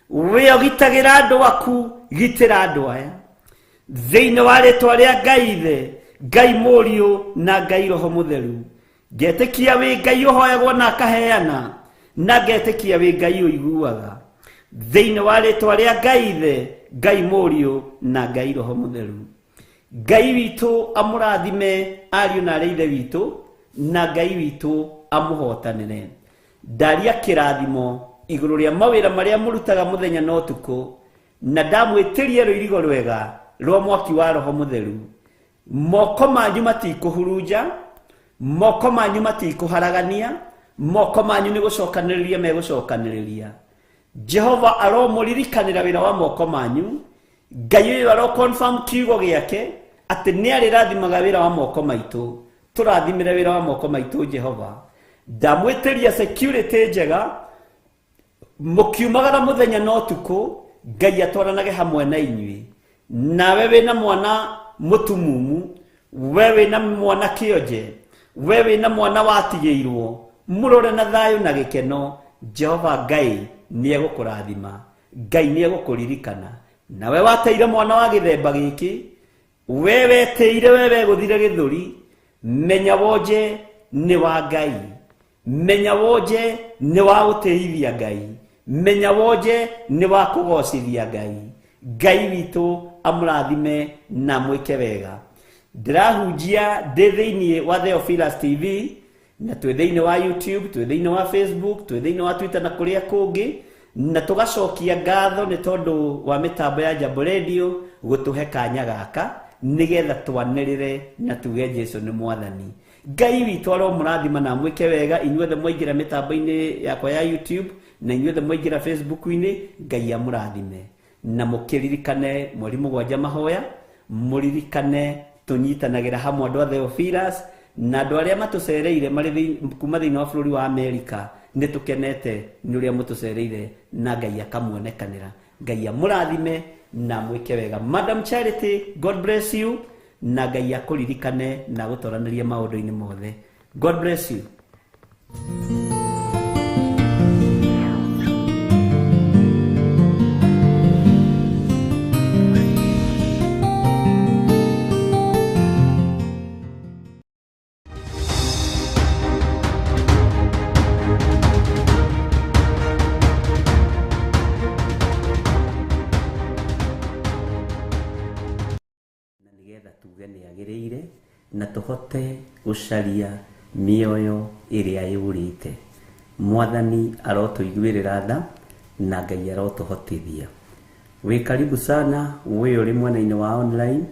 We ũgitagĩra andũ aku, gitĩra andũ aya. Thĩinĩ wa rĩtwa rĩa Ngai Ithe, Ngai Mũriũ na Ngai Roho Mũtheru. Ngetĩkia wĩ Ngai ũhoyagwo na akaheana, na ngetĩkia wĩ Ngai ũiguaga. Thĩinĩ wa rĩtwa rĩa Ngai Ithe, Ngai Mũriũ na Ngai Roho Mũtheru. Ngai witũ amũrathime ariũ na arĩa ithe witũ, na Ngai witũ amũhotanĩre. Ndaria kĩrathimo igũrũ rĩa mawĩra marĩa mũrutaga mũthenya na ũtukũ, na ndamwĩtĩrie rũirigo rwega rwa mwaki wa Roho Mũtheru. Moko manyu matikũhurunja, moko manyu matikũharagania, moko manyu nĩ gũcokanĩrĩria megũcokanĩrĩria. Jehova aromũririkanĩra wĩra wa moko manyu. Ngai ũyũ aro confirm kiugo gĩake atĩ nĩ arĩrathimaga wĩra wa moko maitũ. Tũrathimĩre wĩra wa moko maitũ Jehova. Ndamwĩtĩria security njega mũkiumagara mũthenya na ũtukũ, Ngai atwaranage hamwe na inyuĩ. Nawe wĩna mwana mũtumumu, we wĩna mwana kĩonje, we wĩna mwana watigĩirwo, mũrore na thayũ na gĩkeno. Jehova Ngai nĩ egũkũrathima, Ngai nĩ egũkũririkana. Nawe wateire mwana wa gĩthemba gĩkĩ, we wetĩire, we wegũthire gĩthũri, menya wonje nĩ wa Ngai, menya wonje nĩ wa gũtĩithia Ngai, menya wonje nĩ wa kũgocithia Ngai. Ngai witũ amũrathime na mwĩke wega. Ndĩrahunjia ndĩ thĩinĩ wa Theophilus TV na twĩ thĩinĩ wa YouTube, twĩ thĩinĩ wa Facebook, twĩ thĩinĩ wa Twitter na kũrĩa kũngĩ, na tũgacokia ngatho nĩ tondũ wa mĩtambo ya Jambo Radio gũtũhe kanya gaka nĩgetha twanĩrĩre na tuge Jesu nĩ mwathani. Ngai witũ aromũrathima na amwĩke wega inyuothe mwaingĩra mĩtambo-inĩ yakwa ya YouTube na inyuothe mwaingĩra Facebook-inĩ. Ngai amũrathime na mũkĩririkane mweri 7 mahoya, mũririkane tũnyitanagĩra hamwe andũ a Theophilus na andũ arĩa matũcereire marĩ kuma thĩinĩ wa bũrũri wa Amerika. Nĩ tũkenete nĩ ũrĩa mũtũcereire na Ngai akamuonekanĩra. Ngai amũrathime na mwĩke wega. Madam Charity, God bless you, na Ngai akũririkane na gũtoranĩria maũndũ-inĩ mothe. God bless you. Na tũhote gũcaria mĩoyo ĩrĩa yũrĩte. Mwathani arotũiguĩrĩra tha na Ngai arotũhotithia. Wĩ karibu sana wĩ ũrĩ mwena-inĩ wa online,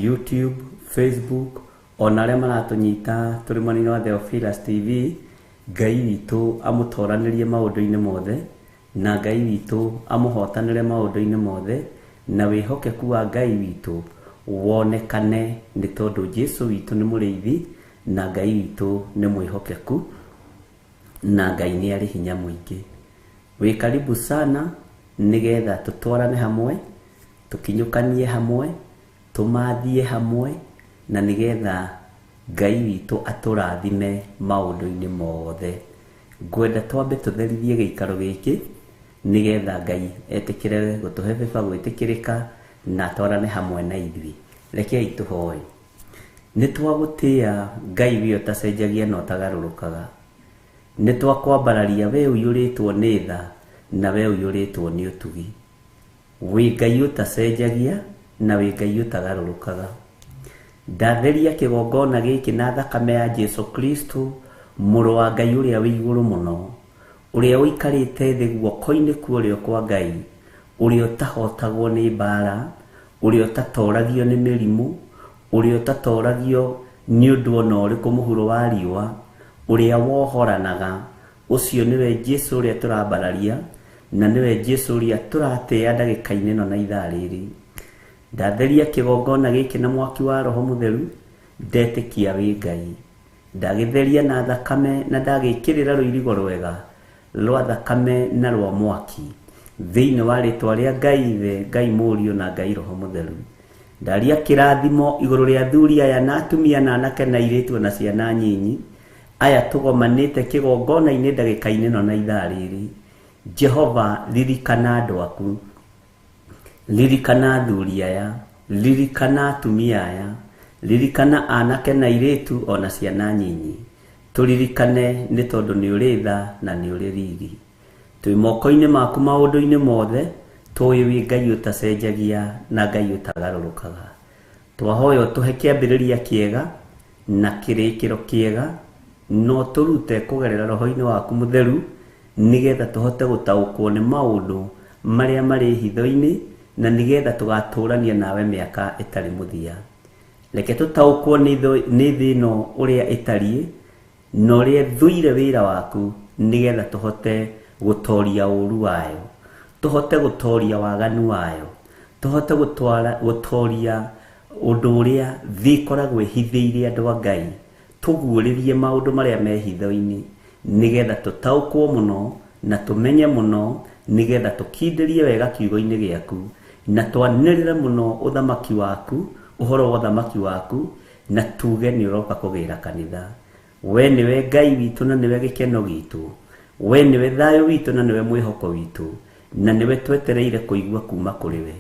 YouTube, Facebook, ona arĩa maratũnyita tũrĩ mwena-inĩ wa Theophilus TV. Ngai witũ amũtoranĩrie maũndũ-inĩ mothe na Ngai witũ amũhotanĩre maũndũ-inĩ mothe, na wĩhokeku wa Ngai witũ wonekane nĩ tondũ Jesu witũ nĩ mũrĩithi na Ngai witũ nĩ mwĩhokeku na Ngai nĩ arĩ hinya mũingĩ. Wĩ karibu sana nĩgetha tũtwarane hamwe, tũkinyũkanie hamwe, tũmathie hamwe, na nĩgetha Ngai witũ atũrathime maũndũ-inĩ mothe. Ngwenda twambe tũtherithie gĩikaro gĩkĩ nĩgetha Ngai etĩkĩre gũtũhe bĩba gwĩtĩkĩrĩka na atwarane hamwe na ithuĩ. Rekei tũhoe. Nĩ twagũtĩa Ngai wĩ ũtacenjagia na ũtagarũrũkaga. Nĩ twakwambararia we ũiyũrĩtwo nĩ tha na we ũiyũrĩtwo nĩ ũtugi. Wĩ Ngai ũtacenjagia na wĩ Ngai ũtagarũrũkaga. Ndatheria kĩgongona gĩkĩ na thakame ya Jesu Kristo, mũrũ wa Ngai ũrĩa wĩ igũrũ mũno, ũrĩa ũikarĩte thĩ guoko-inĩ kwa ũrĩo kwa Ngai, ũrĩa ũtahotagwo nĩ mbara, ũrĩa ũtatoragio nĩ mĩrimũ, ũrĩa ũtatoragio nĩ ũndũ ona ũrĩkũ mũhuro wa riũa, ũrĩa wohoranaga. Ũcio nĩwe Jesu ũrĩa tũrambararia na nĩwe Jesu ũrĩa tũratĩĩa ndagĩka-inĩ ĩno na ithaa rĩrĩ. Ndatheria kĩgongona gĩkĩ na mwaki wa Roho Mũtheru, ndetĩkia wĩ Ngai. Ndagĩtheria na thakame na ndagĩkĩrĩra rũirigo rwega rwa thakame na rwa mwaki thĩinĩ wa rĩtwa rĩa Ngai Ithe, Ngai Mũriũ na Ngai Roho Mũtheru. Ndaria kĩrathimo igũrũ rĩa athuri aya na atumia na anake na airĩtu na ciana nyinyi aya tũgomanĩte kĩgongona-inĩ ndagĩka-inĩ ĩno na ithaa rĩrĩ. Jehova, ririkana andũ aku, ririkana athuri aya, ririkana atumia aya, ririkana anake na airĩtu ona ciana nyinyi. Tũririkane nĩ tondũ nĩ ũrĩ tha na nĩ ũrĩ riri. Twĩ moko-inĩ maku maũndũ-inĩ mothe, tũĩ wĩ Ngai ũtacenjagia na Ngai ũtagarũrũkaga. Twahoya ũtũhe kĩambĩrĩria kĩega na kĩrĩkĩro kĩega, no tũrute kũgerera roho-inĩ waku mũtheru nĩgetha tũhote gũtaũkwo nĩ maũndũ marĩa marĩ hitho-inĩ na nĩgetha tũgatũrania nawe mĩaka ĩtarĩ mũthia. Reke tũtaũkwo nĩ thĩ ĩno ũrĩa ĩtariĩ na ũrĩa ĩthũire wĩra waku nĩgetha tũhote gũtoria ũũru wayo, tũhote gũtoria waganu wayo, tũhote gũtoria ũndũ ũrĩa thĩ ĩkoragwo ĩhithĩire andũ a Ngai, tũguũrĩrie maũndũ marĩa me hitho-inĩ nĩgetha tũtaũkwo mũno na tũmenye mũno nĩgetha tũkindĩrie wega kiugo-inĩ gĩaku na twanĩrĩre mũno ũthamaki waku, ũhoro wa ũthamaki waku, na tuge nĩ ũroka kũgĩra kanitha. We nĩwe Ngai witũ na nĩwe gĩkeno gitũ, we nĩwe thayũ witũ na nĩwe mwĩhoko witũ, na nĩwe twetereire kũigua kuma kũrĩ we,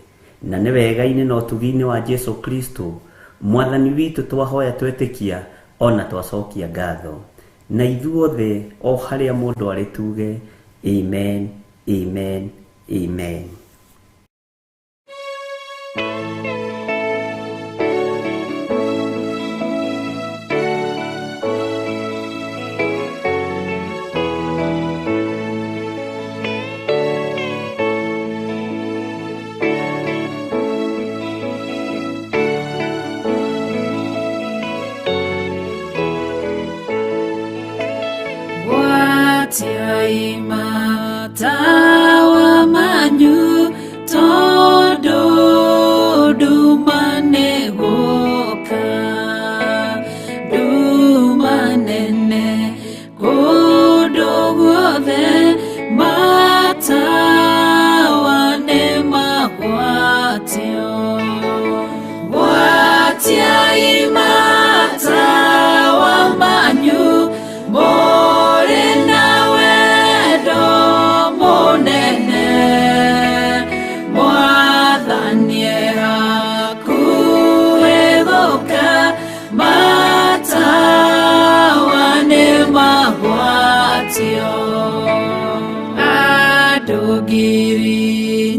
na nĩ wega-inĩ na ũtugi-inĩ wa Jesu Kristo mwathani witũ twahoya twetĩkia ona twacokia ngatho. Na ithuothe o harĩa mũndũ arĩ tuge amen, amen, amen. Gwatiai matawa manyu tondũ nduma nĩgũka, nduma nene kũndũ guothe, matawa nĩmagwatio. Gwatiai matawa manyu mũrĩ na wendo mũnene, Mwathani e hakuhĩ gũka, matawa nĩmagwatio. Andũ ngiri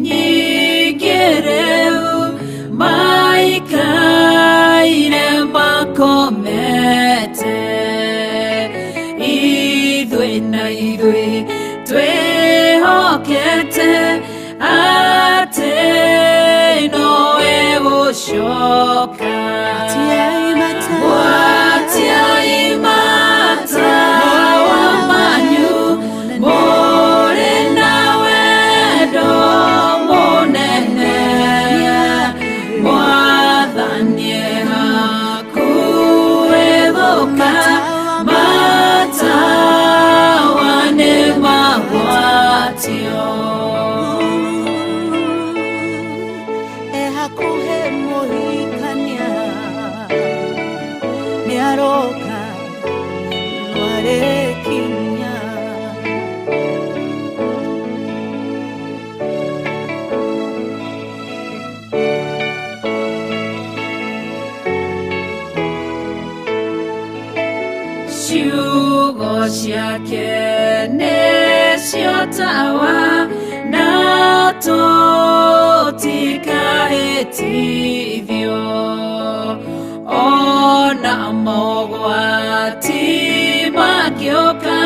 nyingĩ rĩu maikaire makomete, ithuĩ na ithuĩ twĩhokete atĩ nowe gũcoka. Gwatiai matawa manyu mũrĩ na wendo mũnene, Mwathani e hakuhĩ gũka, matawa nĩmagwatio. E hakuhĩ mũhikania nĩaroka nĩarĩkinya. Ciugo ciake nĩcio tawa na tũtikahĩtithio, ona mogwati mangĩũka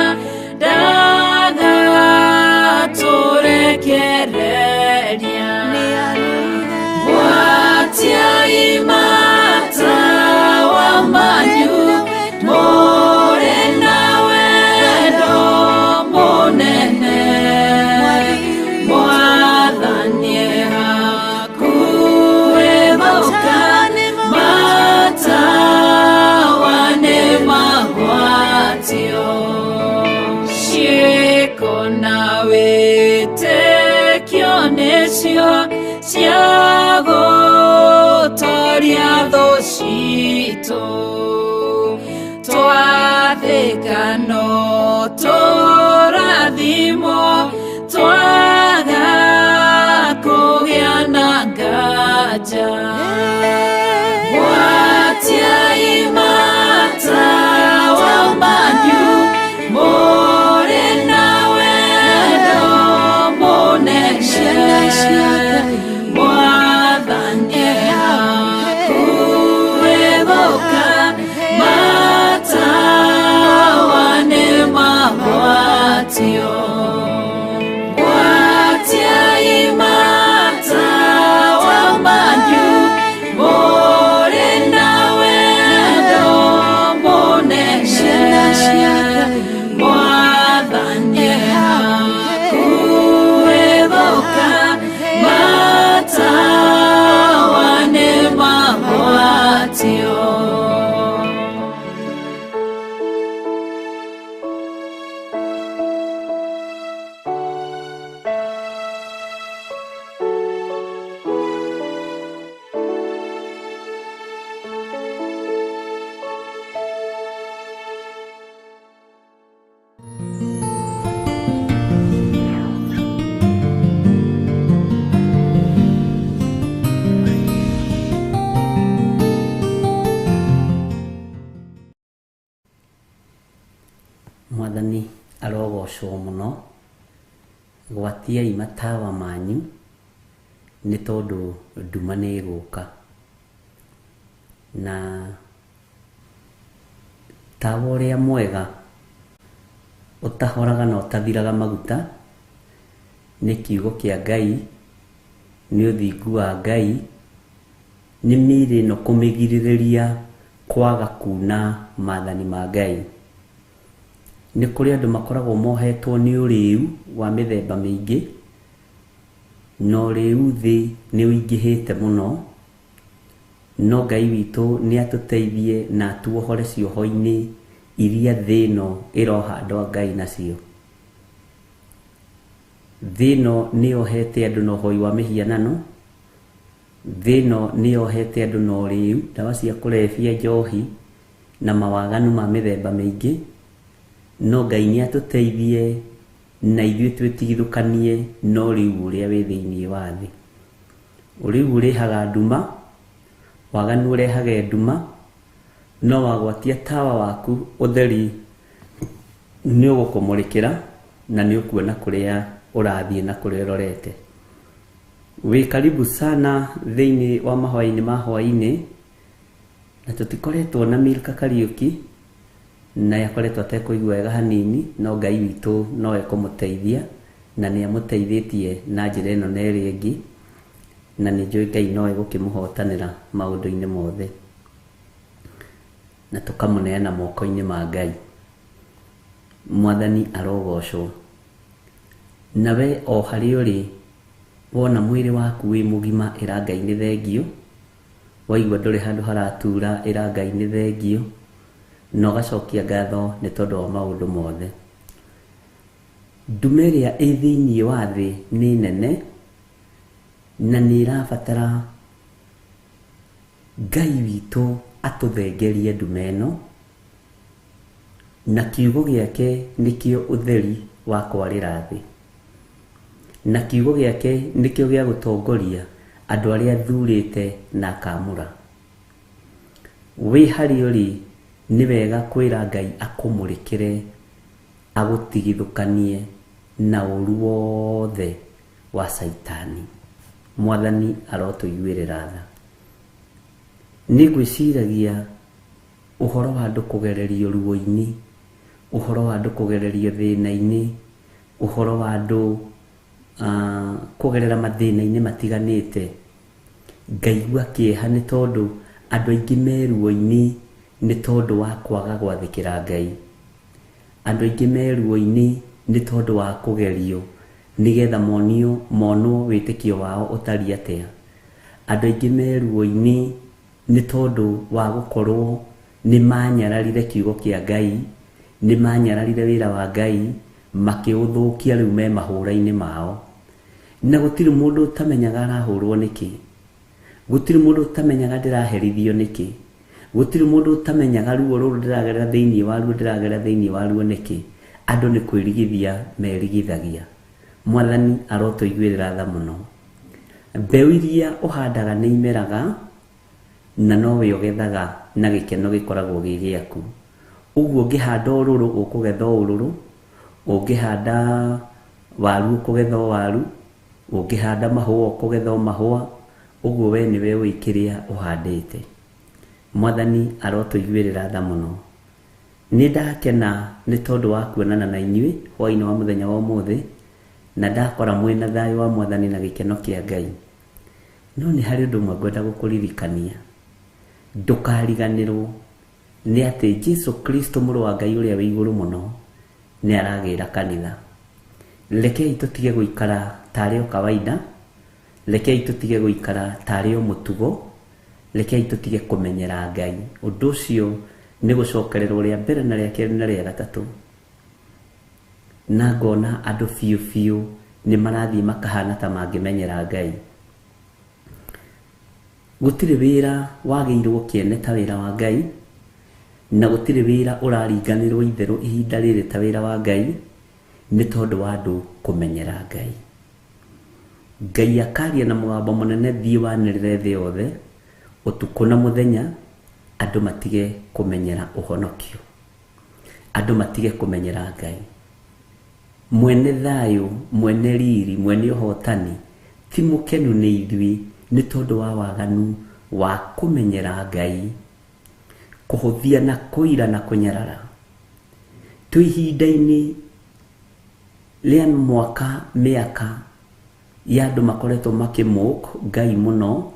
ndagatũrekereria. Gwatiai matawa manyu mũrĩ na wendo mũnene, Mwathani e hakuhĩ gũka, matawa nĩmagwatio. Ciĩko na wĩtĩkio nĩcio cia gũtoria thũ citũ, twathĩka no tũrathimwo, twaga kũgĩa na nganja. Gwatiai matawa manyu mũrĩ na wendo mũnene, Mwathani e hakuhĩ gũka, matawa nĩmagwatio. Gwatiai matawa manyu mũrĩ na wendo mũnene, Mwathani e hakuhĩ gũka, matawa nĩmagwatio. Mwathani arogocwo mũno. Gwatiai matawa manyu nĩ tondũ nduma nĩ ĩgũka. Na tawa ũrĩa mwega ũtahoraga na ũtathiraga maguta nĩ kiugo kĩa Ngai, nĩ ũthingu wa Ngai, nĩ mĩĩrĩ ĩno kũmĩgirĩrĩria kwaga kuna maathani ma Ngai. Nĩ kũrĩ andũ makoragwo mohetwo nĩ ũrĩu wa mĩthemba mĩingĩ, na ũrĩu thĩ nĩ ũingĩhĩte mũno, no Ngai witũ nĩ atũteithie na atuohore cioho-inĩ iria thĩ ĩno ĩroha andũ a Ngai nacio. Thĩ ĩno nĩ yohete andũ na ũhoi wa mĩhianano, thĩ ĩno nĩ yohete andũ na ũrĩu, ndawa cia kũrebia, njohi na mawaganu ma mĩthemba mĩingĩ, no Ngai nĩ atũteithie na ithuĩ twĩtigithũkanie na ũrĩu ũrĩa wĩ thĩinĩ wa thĩ. Ũrĩu ũrehaga nduma, waganu ũrehage nduma, no wagwatia tawa waku ũtheri nĩ ũgũkũmũrĩkĩra na nĩ ũkuona kũrĩa ũrathiĩ na kũrĩa ũrorete. Wĩ karibu sana thĩinĩ wa mahoya-inĩ ma hwaĩ-inĩ, na tũtikoretwo na Milka Kariũki, na akoretwo atekũigua wega hanini, no Ngai witũ no ekũmũteithia na nĩ amũteithĩtie na njĩra ĩno na ĩrĩa ĩngĩ, na nĩ njũĩ Ngai no egũkĩmũhotanĩra maũndũ-inĩ mothe, na tũkamũneana moko-inĩ ma Ngai. Mwathani arogocwo. Nawe o harĩa ũrĩ, wona mwĩrĩ waku wĩ mũgima, ĩra Ngai nĩ thengio. Waigua ndũrĩ handũ haratura, ĩra Ngai nĩ thengio, na ũgacokia ngatho nĩ tondũ wa maũndũ mothe. Nduma ĩrĩa ĩ thĩinĩ wa thĩ nĩ nene, na nĩ ĩrabatara Ngai witũ atũthengerie nduma ĩno, na kiugo gĩake nĩkĩo ũtheri wa kwarĩra thĩ, na kiugo gĩake nĩkĩo gĩa gũtongoria andũ arĩa athurĩte na akamũra. Wĩ harĩa ũrĩ, nĩ wega kwĩra Ngai akũmũrĩkĩre, agũtigithũkanie na ũru wothe wa Caitani. Mwathani arotũiguĩrĩra tha. Nĩ ngwĩciragia ũhoro wa andũ kũgererio ruo-inĩ, ũhoro wa andũ kũgererio thĩna-inĩ, ũhoro wa andũ kũgerera mathĩna-inĩ matiganĩte. Ngaigua kĩeha nĩ tondũ andũ aingĩ me ruo-inĩ nĩ tondũ wa kwaga gwathĩkĩra Ngai. Andũ aingĩ me ruo-inĩ nĩ tondũ wa kũgerio nĩgetha monwo wĩtĩkio wao ũtariĩ atĩa. Andũ aingĩ me ruo-inĩ nĩ tondũ wa gũkorwo nĩ manyararire kiugo kĩa Ngai, nĩ manyararire wĩra wa Ngai, makĩũthũkia rĩu me mahũra-inĩ mao. Na gũtirĩ mũndũ ũtamenyaga arahũrwo nĩkĩ, gũtirĩ mũndũ ũtamenyaga ndĩraherithio nĩkĩ, gũtirĩ mũndũ ũtamenyaga ruo rũrũ ndĩragerera thĩinĩ wa ruo ndĩragerera thĩinĩ wa ruo nĩkĩ. Andũ nĩ kwĩrigithia merigithagia. Mwathani arotũiguĩrĩra tha mũno. Mbeũ iria ũhandaga nĩ imeraga, na nowe ũgethaga na gĩkeno gĩkoragwo gĩ gĩaku. Ũguo ũngĩhanda ũrũrũ ũkũgetha ũrũrũ, ũngĩhanda waru ũkũgetha o waru, ũngĩhanda mahũa ũkũgetha o mahũa. Ũguo we nĩwe ũĩ kĩrĩa ũhandĩte. Mwathani arotũiguĩrĩra tha mũno. Nĩ ndakena nĩ tondũ wa kuonana na inyuĩ hwaĩ-inĩ wa mũthenya wa ũmũthĩ, na ndakora mwĩna thayũ wa Mwathani na gĩkeno kĩa Ngai. No nĩ harĩ ũndũ ũmwe ngwenda gũkũririkania. Ndũkariganĩrwo nĩ atĩ Jesu Kristo mũrũ wa Ngai ũrĩa wĩ igũrũ mũno nĩ aragĩra kanitha. Rekei tũtige gũikara tarĩ o kawaida, rekei tũtige gũikara tarĩ o mũtugo, rekei tũtige kũmenyera Ngai. Ũndũ ũcio nĩ gũcokererwo rĩa mbere na rĩa kerĩ na rĩa gatatũ. Na ngona andũ biũ biũ nĩ marathiĩ makahana ta mangĩmenyera Ngai. Gũtirĩ wĩra wagĩirwo kĩene ta wĩra wa Ngai, na gũtirĩ wĩra ũraringanĩrwo itherũ ihinda rĩrĩ ta wĩra wa Ngai, nĩ tondũ wa andũ kũmenyera Ngai. Ngai akaria na mũgambo mũnene, thiĩ wanĩrĩre thĩ yothe ũtukũ na mũthenya, andũ matige kũmenyera ũhonokio, andũ matige kũmenyera Ngai. Mwene thayũ, mwene riri, mwene ũhotani ti mũkenu nĩ ithuĩ nĩ tondũ wa waganu wa kũmenyera Ngai, kũhũthia na kũira na kũnyarara. Twĩ ihinda-inĩ rĩa mwaka mĩaka ya andũ makoretwo makĩmũk Ngai mũno,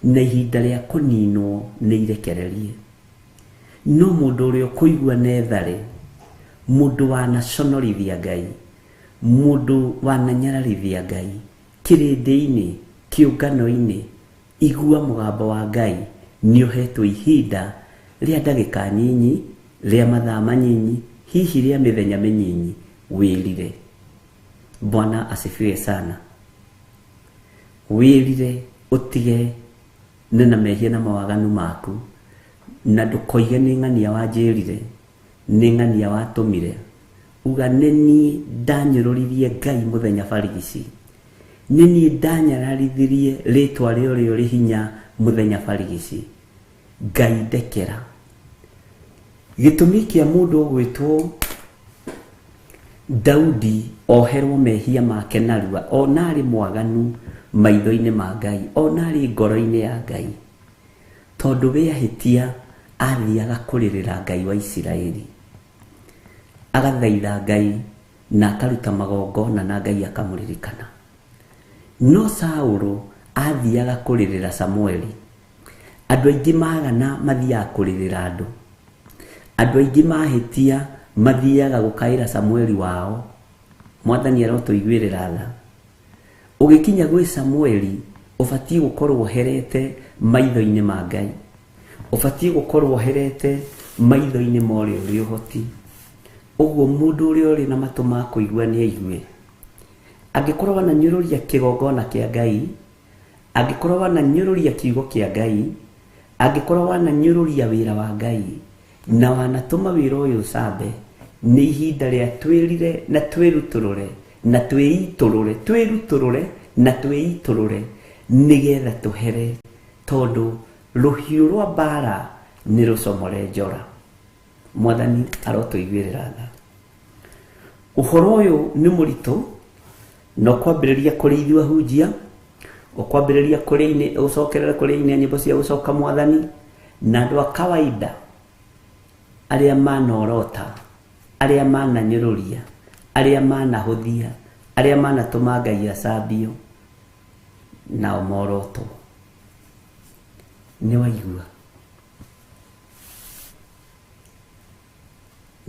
na ihinda rĩa kũninwo nĩ irekererie. No mũndũ ũrĩa ũkũigua nethare, Mũndũ wanaconorithia Ngai, mũndũ wananyararithia Ngai kĩrĩndĩ-inĩ, kĩũngano-inĩ, igua mũgambo wa Ngai. Nĩ ũhetwo ihinda rĩa ndagĩka nyinyi, rĩa mathaa manyinyi, hihi rĩa mĩthenya mĩnyinyi, wĩrire. Bwana asifiwe sana. Wĩrire ũtige na mehia na mawaganu maku, na ndũkoige nĩ ng'ania wanjĩrire, nĩ ng'ania watũmire. Uga nĩ niĩ ndanyũrũririe Ngai mũthenya barigici, nĩ niĩ ndanyararithirie rĩtwa rĩa ũrĩa ũrĩ hinya mũthenya barigici. Ngai ndekera. Gĩtũmi kĩa mũndũ ũgwĩtwo Daudi oherwo mehia make narua, ona arĩ mwaganu maitho-inĩ ma Ngai, ona arĩ ngoro-inĩ ya Ngai, tondũ we ahĩtia athiaga kũrĩrĩra Ngai wa Isiraeli, agathaitha Ngai na akaruta magongona na Ngai akamũririkana. No Saũlũ athiaga kũrĩrĩra Samueli. Andũ aingĩ magana mathiaga kũrĩrĩra andũ, andũ aingĩ mahĩtia mathiaga gũkaĩra Samueli wao. Mwathani arotũiguĩrĩra tha. Ũgĩkinya gwĩ Samueli ũbatiĩ gũkorwo ũherete maitho-inĩ ma Ngai, ũbatiĩ gũkorwo ũherete maitho-inĩ ma ũrĩa ũrĩ ũhoti. Ũguo mũndũ ũrĩa ũrĩ na matũ ma kũigua nĩ aigue. Angĩkorwo wananyũrũria kĩgongona kĩa Ngai, angĩkorwo wananyũrũria kiugo kĩa Ngai, angĩkorwo wananyũrũria wĩra wa Ngai, na wanatũma wĩra ũyũ ũcambe, nĩ ihinda rĩa twĩrire na twĩrutũrũre na twĩitũrũre, twĩrutũrũre na twĩitũrũre, nĩgetha tũhere, tondũ rũhiũ rwa mbara nĩ rũcomore njora. Mwathani arotũiguĩrĩra tha. Ũhoro ũyũ nĩ mũritũ, na ũkwambĩrĩria kũrĩ ithuĩ ahunjia, ũkwambĩrĩria kũrĩ inĩ, ũcokerere kũrĩ inĩ nyĩmbo cia gũcoka Mwathani, na andũ a kawaida arĩa manorota, arĩa mananyũrũria, arĩa manahũthia, arĩa manatũma Ngai acambio, nao morotwo. Nĩ waigua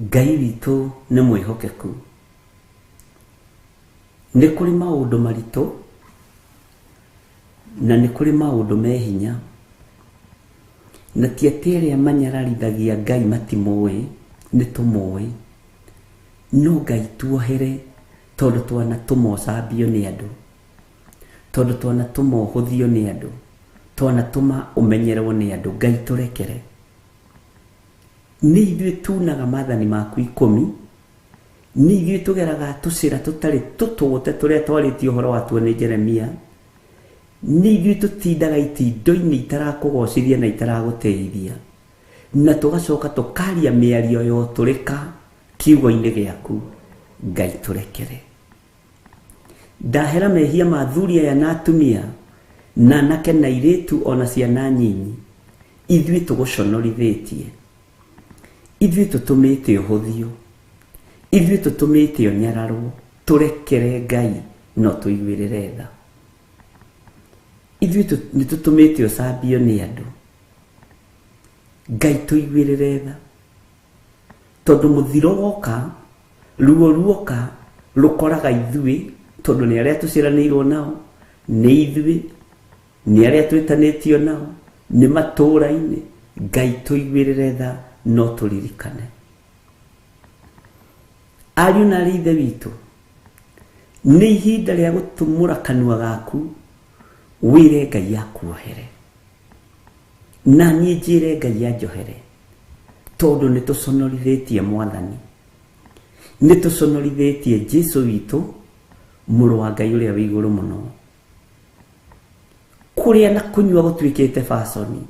Ngai witũ nĩ mwĩhokeku. Nĩ kũrĩ maũndũ maritũ na nĩ kũrĩ maũndũ me hinya, na ti atĩ arĩa manyararithagia Ngai matimũĩ, nĩ tũmũĩ, no Ngai tuohere, tondũ twanatũma ũcambio nĩ andũ, tondũ twanatũma ũhũthio nĩ andũ, twanatũma ũmenyerwo nĩ andũ. Ngai tũrekere. Nĩ ithuĩ tunaga maathani maku 10, nĩ ithuĩ tũgeraga tũcĩra tũtarĩ tũtũgũte tũrĩa twarĩtie ũhoro watuo nĩ Jeremia, nĩ ithuĩ tũtindaga itindo-inĩ itarakũgocithia na itaragũtĩithia, na tũgacoka tũkaria mĩario ya ũtũrĩka kiugo-inĩ gĩaku. Ngai tũrekere. Ndahera mehia ma athuri aya na atumia, na anake na airĩtu ona ciana nyinyi, ithuĩ tũgũconorithĩtie, ithuĩ tũtũmĩte ũhũthio, ithuĩ tũtũmĩte ũnyararwo. Tũrekere Ngai, no tũiguĩrĩre tha. Ithuĩ nĩ tũtũmĩte ũcambio nĩ andũ. Ngai tũiguĩrĩre tha, tondũ mũthiro woka, ruo ruoka, rũkoraga ithuĩ, tondũ nĩ arĩa tũciaranĩirwo nao, nĩ ithuĩ, nĩ arĩa twĩtanĩtio nao, nĩ matũũra-inĩ. Ngai tũiguĩrĩre tha, no tũririkane. Ariũ na aarĩ Ithe witũ, nĩ ihinda rĩa gũtumũra kanua gaku, wĩre Ngai akuohere, na niĩ njĩre Ngai anjohere, tondũ nĩ tũconorithĩtie Mwathani, nĩ tũconorithĩtie Jesũ witũ, mũrũ wa Ngai ũrĩa wĩ igũrũ mũno. Kũrĩa na kũnyua gũtuĩkĩte fashion,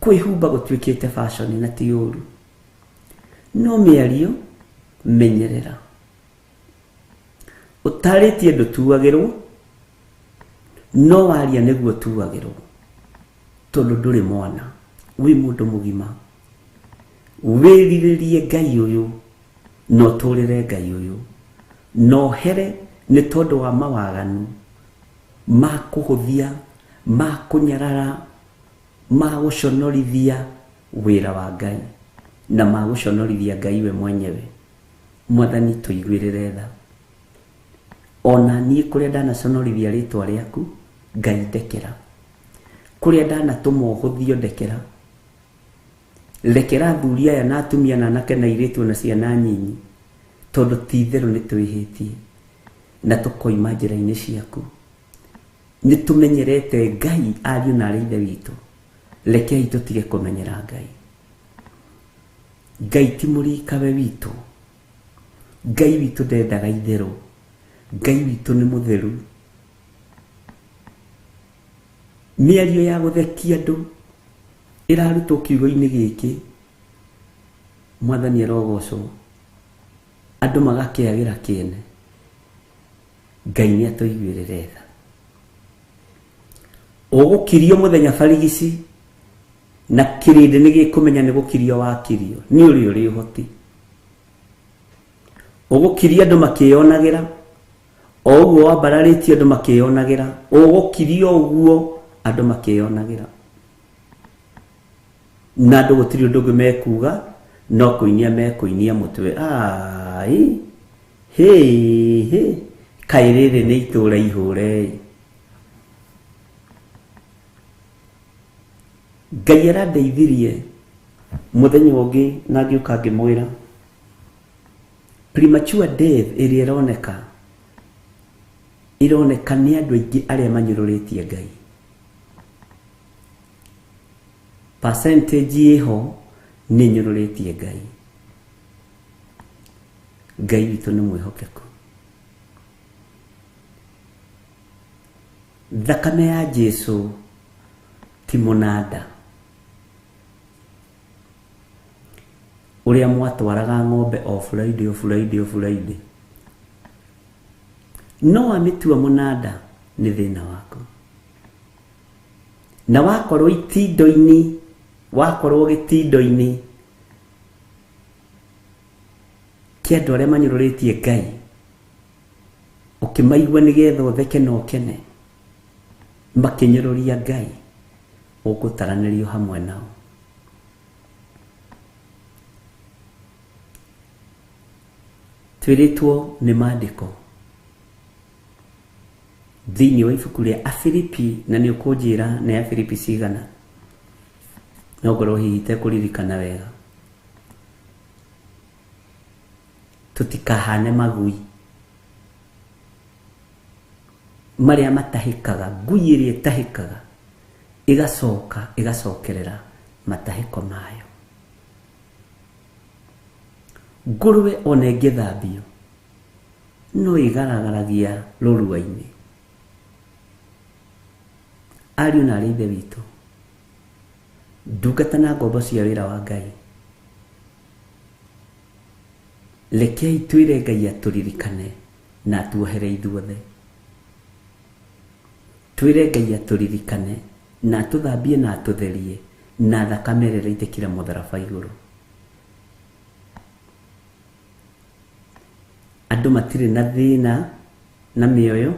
kwĩhumba gũtuĩkĩte fashion, na ti ũru, no mĩario menyerera. Ũtarĩtie ndũtuagĩrwo, no waria nĩguo ũtuagĩrwo, tondũ ndũrĩ mwana, wĩ mũndũ mũgima. Wĩrirĩrie Ngai ũyũ, na ũtũrĩre Ngai ũyũ, na ũhere nĩ tondũ wa mawaganu ma kũhũthia, ma kũnyarara, ma gũconorithia wĩra wa Ngai. Na ma gũconorithia Ngai we mwenyewe. Mwathani tũiguĩrĩre tha. Ona niĩ kũrĩa ndanaconorithia rĩtwa rĩaku, Ngai ndekera. Kũrĩa ndanatũma ũhũthio ndekera. Rekera athuri aya na atumia na anake na airĩtu na ciana nyinyi, tondũ ti itherũ nĩ twĩhĩtie na tũkoima njĩra-inĩ ciaku. Nĩ tũmenyerete Ngai ariũ na arĩ ithe witũ. Rekei tũtige kũmenyera Ngai. Ngai ti mũrikawe witũ. Ngai witũ ndendaga itherũ. Ngai witũ nĩ mũtheru. Mĩario ya gũthekia andũ ĩrarutwo kiugo-inĩ gĩkĩ. Mwathani arogocwo. Andũ magakĩagĩra kĩene. Ngai nĩ atũiguĩrĩre tha. Ũgũkirio mũthenya barigici na kĩrĩndĩ nĩ gĩkũmenya nĩ gũkirio wakirio nĩ ũrĩ ũrĩ ũhoti. Ũgũkiria andũ makĩyonagĩra o ũguo wambararĩtie andũ makĩyonagĩra, ũgũkirio ũguo andũ makĩyonagĩra na andũ gũtirĩ ũndũ ũngĩ mekuga no kũinia mekũinia mũtwe. Ai hĩ hĩ, kaĩ rĩrĩ nĩ itũũra ihũre. Ngai arandeithirie mũthenya ũngĩ na ngĩũka ngĩmwĩra premature death ĩrĩa ĩroneka ĩroneka nĩ andũ aingĩ arĩa manyũrũrĩtie Ngai. Percentage ĩho nĩ nyũrũrĩtie Ngai. Ngai witũ nĩ mwĩhokeku. Thakame ya Jesu ti mũnanda ũrĩa mwatwaraga ng'ombe o Friday o Friday o Friday, no wamĩtua mũnanda nĩ thĩna waku. Na wakorwo itindo-inĩ, wakorwo gĩtindo-inĩ kĩa andũ arĩa manyũrũrĩtie Ngai, ũkĩmaigua nĩgetha ũtheke na ũkene, makĩnyũrũria Ngai, ũgũtaranĩrio hamwe nao. Twĩrĩtwo nĩ maandĩko thĩinĩ wa ibuku rĩa Afilipi, na nĩ ũkũnjĩra nĩ Afilipi cigana, no ngorwo hihi itekũririkana wega. Tũtikahane magui marĩa matahĩkaga, ngui ĩrĩa ĩtahĩkaga ĩgacoka ĩgacokerera matahĩko mayo. Ngũrwe ona ĩngĩthambio no ĩgaragaragia rũrua-inĩ. Ariũ na arĩ ithe witũ, ndungata na ngombo cia wĩra wa Ngai, rekei twĩre Ngai atũririkane na atuohere ithuothe. Twĩre Ngai atũririkane na atũthambie na atũtherie na thakame ĩrĩa ĩraitĩkire mũtharaba igũrũ. Andũ matirĩ na thĩna na mĩoyo,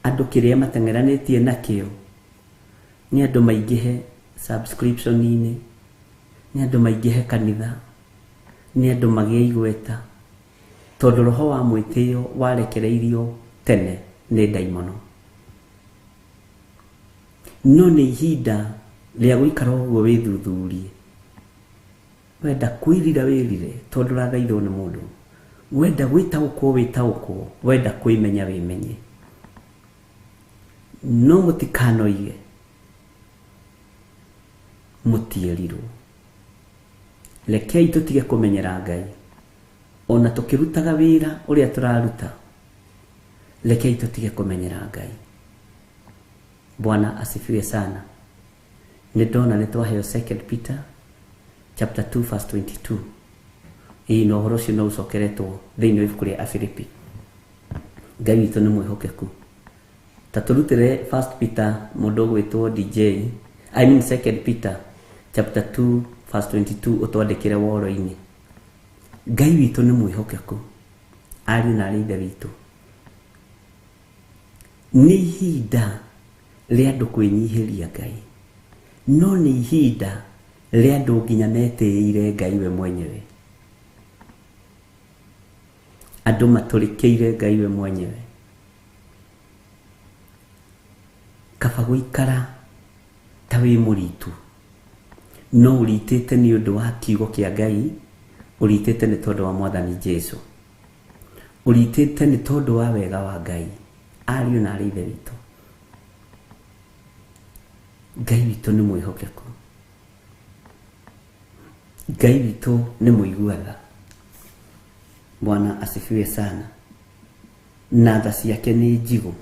andũ kĩrĩa mateng'eranĩtie nakĩo nĩ andũ maingĩhe subscription-inĩ, nĩ andũ maingĩhe kanitha, nĩ andũ magĩe igweta, tondũ roho wa mwĩtĩo warekereirio tene nĩ ndaimono. No nĩ ihinda rĩa gũikara ũguo wĩthuthurie. Wenda kwĩrira wĩrire tondũ ũrathaithwo nĩ mũndũ, wenda gwĩtaũkwo wĩtaũkwo, wenda kwĩmenya wĩmenye. No mũtikanoige mũtierirwo. Rekei tũtige kũmenyera Ngai ona tũkĩrutaga wĩra ũrĩa tũraruta. Rekei tũtige kũmenyera Ngai. Bwana asifiwe sana. Nĩ ndona nĩ twaheo 2 Peter chapter 2 verse 22. Ĩĩ no ũhoro ũcio no ũcokeretwo thĩinĩ wa ibuku rĩa Afilipi. Ngai witũ nĩ mwĩhokeku. Ta tũrutĩre 1 Peter mũndũ ũgwĩtwo DJ, I mean 2 Peter chapter 2 verse 22 ũtwandĩkĩre woro-inĩ. Ngai witũ nĩ mwĩhokeku, ariũ na arĩ ithe witũ. Nĩ ihinda rĩa andũ kwĩnyihĩria Ngai, no nĩ ihinda Rĩa andũ nginya metĩĩire Ngai we mwenyewe. Andũ matũrĩkĩire Ngai we mwenyewe. Kaba gũikara ta wĩ mũritu, no ũritĩte nĩ ũndũ wa kiugo kĩa Ngai, ũritĩte nĩ tondũ wa Mwathani Jesu, ũritĩte nĩ tondũ wa wega wa Ngai. Ariũ na arĩ Ithe witũ, Ngai witũ nĩ mwĩhokeku, Ngai witũ nĩ mũigua tha. Bwana asifiwe sana. Na tha ciake nĩ njigũ.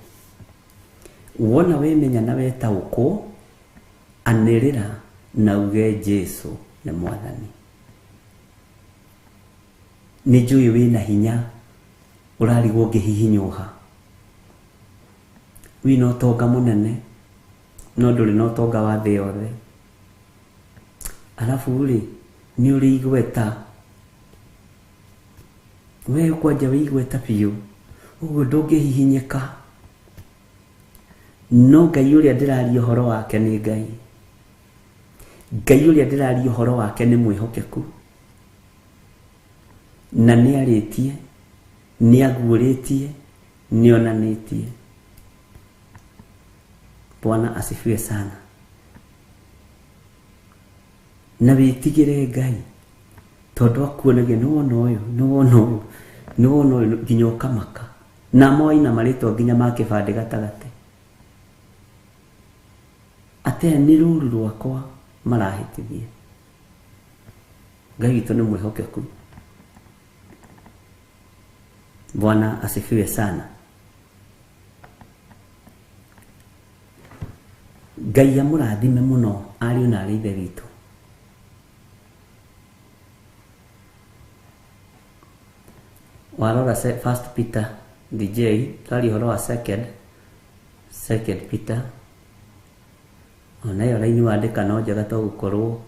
Wona wemenya na wetaũkwo, anĩrĩra na uge Jesu nĩ Mwathani. Nĩ njũĩ wĩna hinya ũrarigwo ũngĩhihinywo ha. Wĩna ũtonga mũnene no ndũrĩ na ũtonga wa thĩ yothe. Arabu rĩ, nĩ ũrĩ igweta, we kwanja wĩ igweta biũ, ũguo ndũngĩhihinyĩka. No Ngai ũrĩa ndĩraria ũhoro wake nĩ Ngai. Ngai ũrĩa ndĩraria ũhoro wake nĩ mwĩhokeku, na nĩ arĩtie, nĩ aguũrĩtie, nĩ onanĩtie. Bwana asifiwe sana. Na wĩtigĩre Ngai, tondũ akuonagia nĩ wona ũyũ, nĩ wona ũyũ, nĩ wona ũyũ, nginya ũkamaka. Na moina marĩtwa nginya ma kĩbandĩ gatagatĩ. Atĩ aya nĩ rũru rwakwa marahĩtithia. Ngai witũ nĩ mwĩhokeku. Bwana asifiwe sana. Ngai amũrathime mũno ariũ na arĩ Ithe witũ. Warora First Peter DJ, twaria ũhoro wa second Peter. Ona ĩyo raini wandĩka no njega to gũkorwo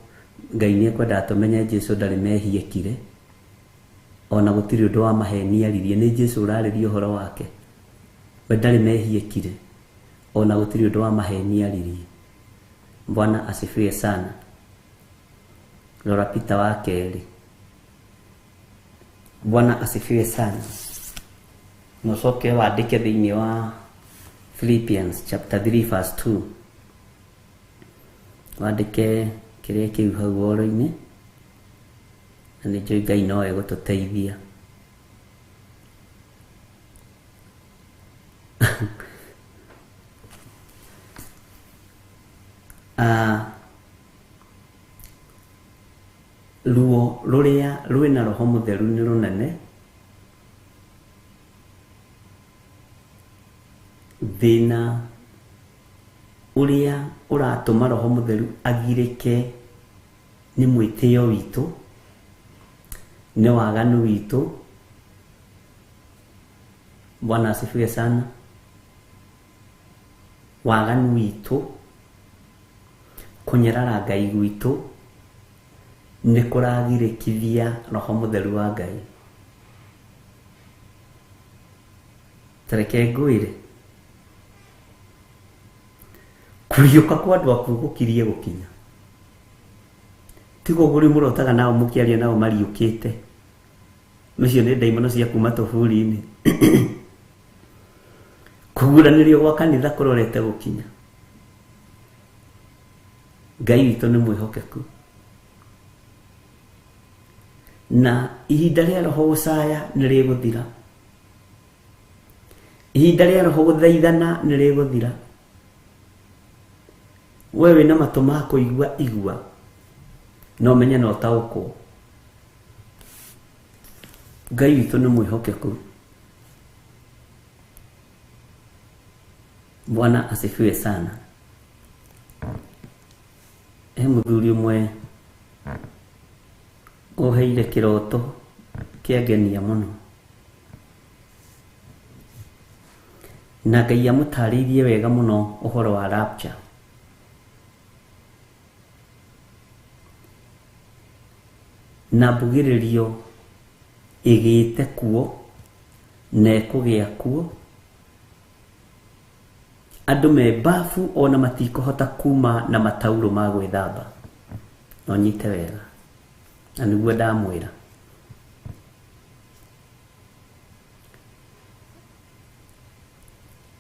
Ngai nĩ ekwendaga tũmenye Jesu ndarĩ mehia ekire, ona gũtirĩ ũndũ wa maheni aririe. Nĩ Jesu ũrarĩria ũhoro wake, we ndarĩ mehia ekire, ona gũtirĩ ũndũ wa maheni aririe. Bwana asifiwe sana. Rora Peter wa kerĩ. Bwana asifiwe sana. Na ũcoke wandĩke thĩinĩ wa Philippians chapter 3 verse 2. Wandĩke kĩrĩa kĩu hau ũhoro-inĩ, na nĩ njũĩ Ngai no egũtũteithia. Ruo rũrĩa rwĩna Roho Mũtheru nĩ rũnene, thĩna ũrĩa ũratũma Roho Mũtheru agirĩke nĩ mwĩtĩo witũ, nĩ waganu witũ. Bwana asifiwe sana. Waganu witũ, kũnyarara Ngai gwitũ nĩ kũragirĩkithia Roho Mũtheru wa Ngai. Tareke ngwĩre, kũriũka kwa andũ akuũ gũkirie gũkinya. Tiga ũguo rĩu mũrotaga nao mũkĩaria nao mariũkĩte. Icio nĩ ndaimono cia kuma tũburi-inĩ. Kũguũranĩrio gwa kanitha kũrorete gũkinya. Ngai witũ nĩ mwĩhokeku. Na ihinda rĩa Roho gũcaya nĩ rĩgũthira. Ihinda rĩa Roho gũthaithana nĩ rĩgũthira. We wĩna matũ ma kũigua igua, no menye na ũtaũkwo. Ngai witũ nĩ mwĩhokeku. Bwana asifiwe sana. He mũthuri ũmwe ũheire kĩroto kĩangenia mũno, na Ngai amũtarĩirie wega mũno ũhoro wa rapture. Na mbugĩrĩrio ĩgĩte kuo na ĩkũgĩa kuo, andũ me bafu ona matikũhota kuma na mataurũ ma gwĩthamba. Na ũnyite wega na nĩguo ndamwĩra.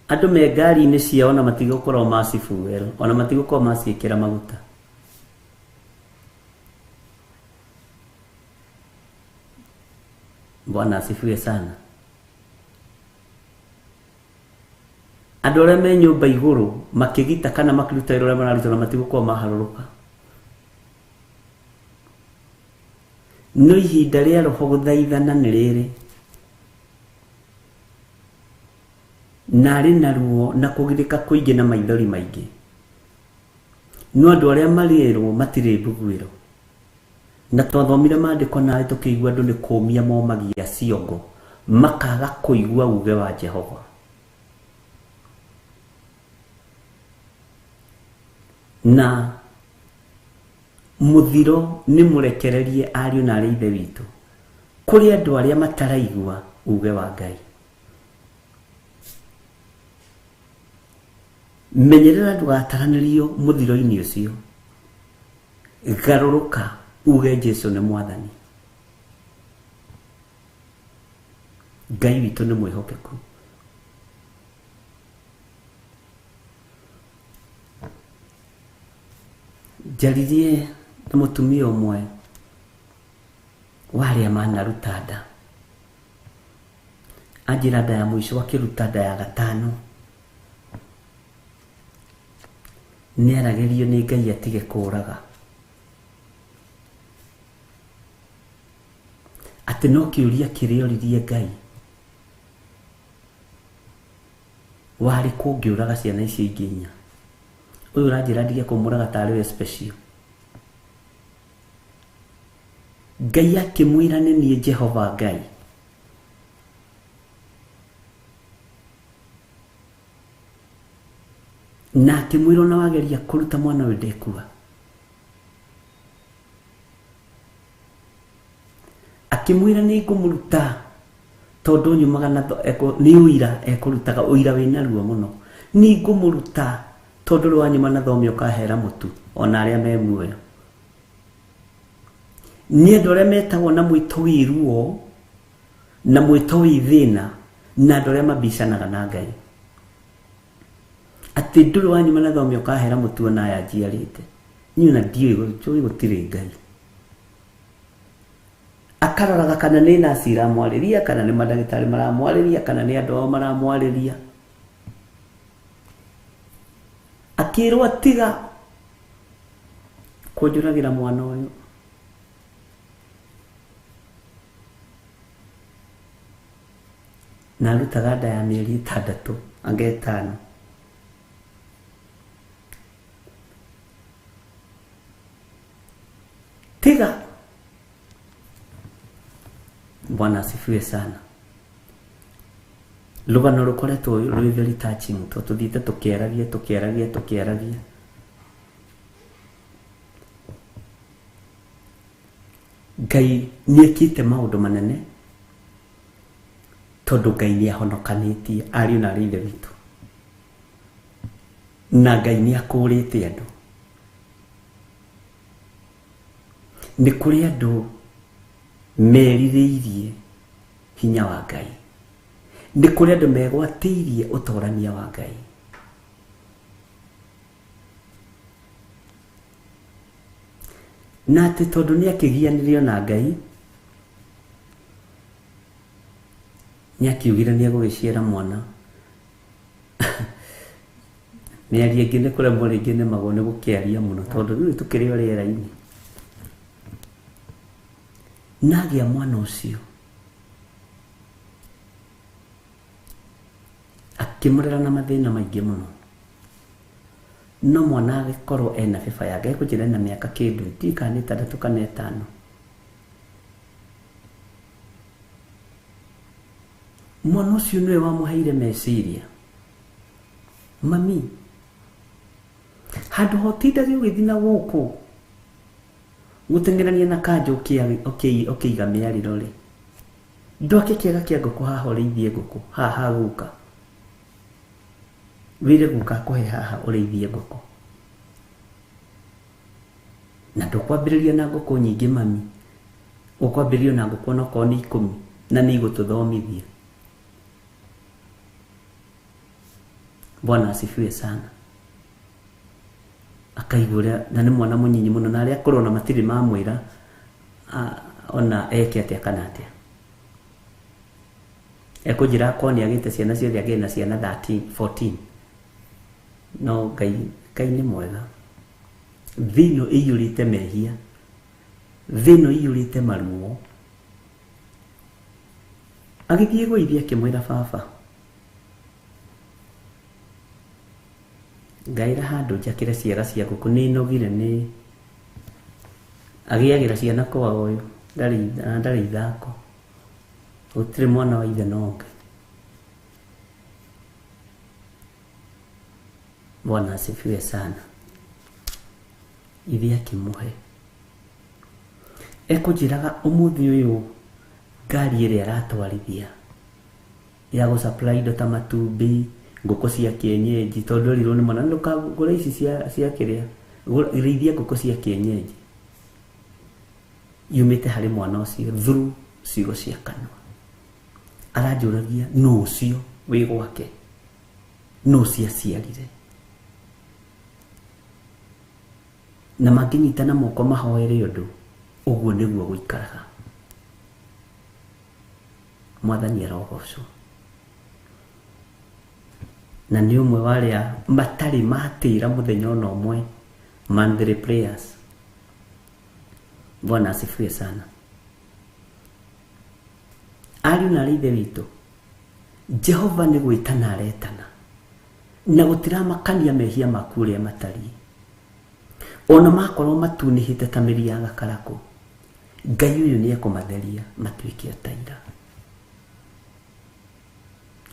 Andũ me ngari-inĩ ciao na matigũkorwo macibuel, ona matigũkorwo maciĩkĩra maguta. Bwana asifiwe sana. Andũ arĩa me nyũmba igũrũ makĩgita kana makĩruta wĩra ũrĩa mararuta na matigũkorwo maharũrũka. No ihinda rĩa roho gũthaithana nĩ rĩrĩ, na arĩ na ruo na kũgirĩka kũingĩ na maithori maingĩ. No andũ arĩa marĩrwo matirĩ mbuguĩro. Na twathomire maandĩko nawe tũkĩigua andũ nĩ kũmia momagia ciongo, makaga kũigua uge wa Jehova. Na mũthiro nĩ mũrekererie ariũ na arĩ ithe witũ kũrĩ andũ arĩa mataraigua uge wa Ngai. Menyerera ndũgataranĩrio mũthiro-inĩ ũcio. Garũrũka uge Jesu nĩ mwathani. Ngai witũ nĩ mwĩhokeku. Njaririe na mũtumia ũmwe wa arĩa manaruta nda. Anjĩra nda ya mũico akĩruta nda ya gatano. Nĩaragĩrio nĩ Ngai atige kũũraga. Atĩ no kĩũria kĩrĩa oririe Ngai, warĩ kũngĩũraga ciana icio ingĩ inya. Ũyũ ũranjĩra ndige kũmũraga tarĩ we special. Ngai akĩmwĩra nĩ niĩ Jehova Ngai. Na akĩmwĩra ona wageria kũruta mwana ũyũ ndekua. Akĩmwĩra nĩ ngũmũruta tondũ nyumaga na nĩ ũira ekũrutaga ũira wĩna ruo mũno. Nĩ ngũmũruta tondũ rwa nyuma na thome ũkahera mũtu ona arĩa me muoyo. Nĩ andũ arĩa metagwo na mwĩto wĩ ruo na mwĩto wĩ thĩna na andũ arĩa mabicanaga na Ngai. Atĩ ndũrĩ wa nyuma na thome ũkahera mũtu ona aya njiarĩte. Niĩ ona ndiũĩ gũtirĩ Ngai. Akaroraga kana nĩ nurse iramwarĩria, kana nĩ mandagĩtarĩ maramwarĩria, kana nĩ andũ ao maramwarĩria. Akĩrwo tiga kũnjũragĩra mwana ũyũ. Na arutaga nda ya mĩeri 6 anga 5. Tiga. Bwana asifiwe sana. Rũgano rũkoretwo rwĩ very touching tondũ tũthiĩte tũkĩaragia tũkĩaragia tũkĩaragia. Ngai nĩekĩte maũndũ manene tondũ Ngai nĩahonokanĩtie ariũ na arĩ ithe witũ. Na Ngai nĩakũrĩte andũ. Nĩ kũrĩ andũ merirĩirie hinya wa Ngai. Nĩ kũrĩ andũ megwatĩirie ũtorania wa Ngai. Na atĩ tondũ nĩakĩgianirio na Ngai, nĩakiugire nĩegũgĩciara mwana. Mĩario ĩngĩ nĩ kũremwo rĩngĩ nĩmagwo nĩ gũkĩaria mũno tondũ rĩu tũkĩrĩ o rĩera-inĩ. Na agĩa mwana ũcio akĩmũrera na mathĩna maingĩ mũno. No mwana agĩkorwo ena beba yake, ekũnjĩra ena mĩaka kĩndũ, ndiũĩ kana nĩ 6 kana 5. Mwana ũcio nĩwe wamũheire meciria. Mami, handũ ha ũtindage ũgĩthiĩ na gũkũ gũteng'erania na kanja ũkĩiga mĩarĩro rĩ, ndwake kĩaga kĩa ngũkũ haha ũrĩithie ngũkũ, haha guka. Wĩre guka akũhe haha ũrĩithie ngũkũ. Na ndũkwambĩrĩria na ngũkũ nyingĩ mami, ũkwambĩrĩria na ngũkũ onokorwo nĩ 10 na nĩ igũtũthomithia. Bwana asifiwe sana. Akaigua ũrĩa, na nĩ mwana mũnyinyi mũno, na arĩa akũrũ ona matirĩ mamwĩra ona eke atĩa kana atĩa. Ekũnjĩra akorwo nĩ agĩte ciana ciothe, agĩe na ciana 13, 14. No Ngai nĩ mwega. Thĩ ĩno ĩiyũrĩte mehia, thĩ ĩno ĩiyũrĩte maruo. Agĩthiĩ gwa ithe akĩmwĩra, baba, ngaĩra handũ njakĩre ciaga cia ngũkũ, nĩ nogire nĩ agĩagĩra ciana kwao ũyũ, ndarĩ ithako, gũtirĩ mwana wa ithe na ũngĩ. Bwana asifiwe sana. Ithe akĩmũhe. Ekũnjĩraga ũmũthĩ ũyũ ngari ĩrĩa aratwarithia ya gũ supply indo ta matumbĩ, ngũkũ cia kienyeji, tondũ erirwo nĩ mwana ndũkagũre ici cia kĩrĩa, rĩithia ngũkũ cia kienyeji, yumĩte harĩ mwana ũcio through ciugo cia kanua. Aranjũragia nũ ũcio wĩ gwake, nũ ũcio aciarire, na mangĩnyitana moko mahoere ũndũ, ũguo nĩguo gũikaraga. Mwathani arogocwo. Na nĩ ũmwe wa arĩa matarĩ matĩra mũthenya ona ũmwe monthly prayers. Bwana asifiwe sana. Ariũ na arĩ ithe witũ, Jehova nĩ gwĩtana aretana, na gũtiramakania mehia maku ũrĩa matariĩ. Ona makorwo matunĩhĩte ta mĩri ya gakarakũ, Ngai ũyũ nĩ ekũmatheria matuĩke o ta ira.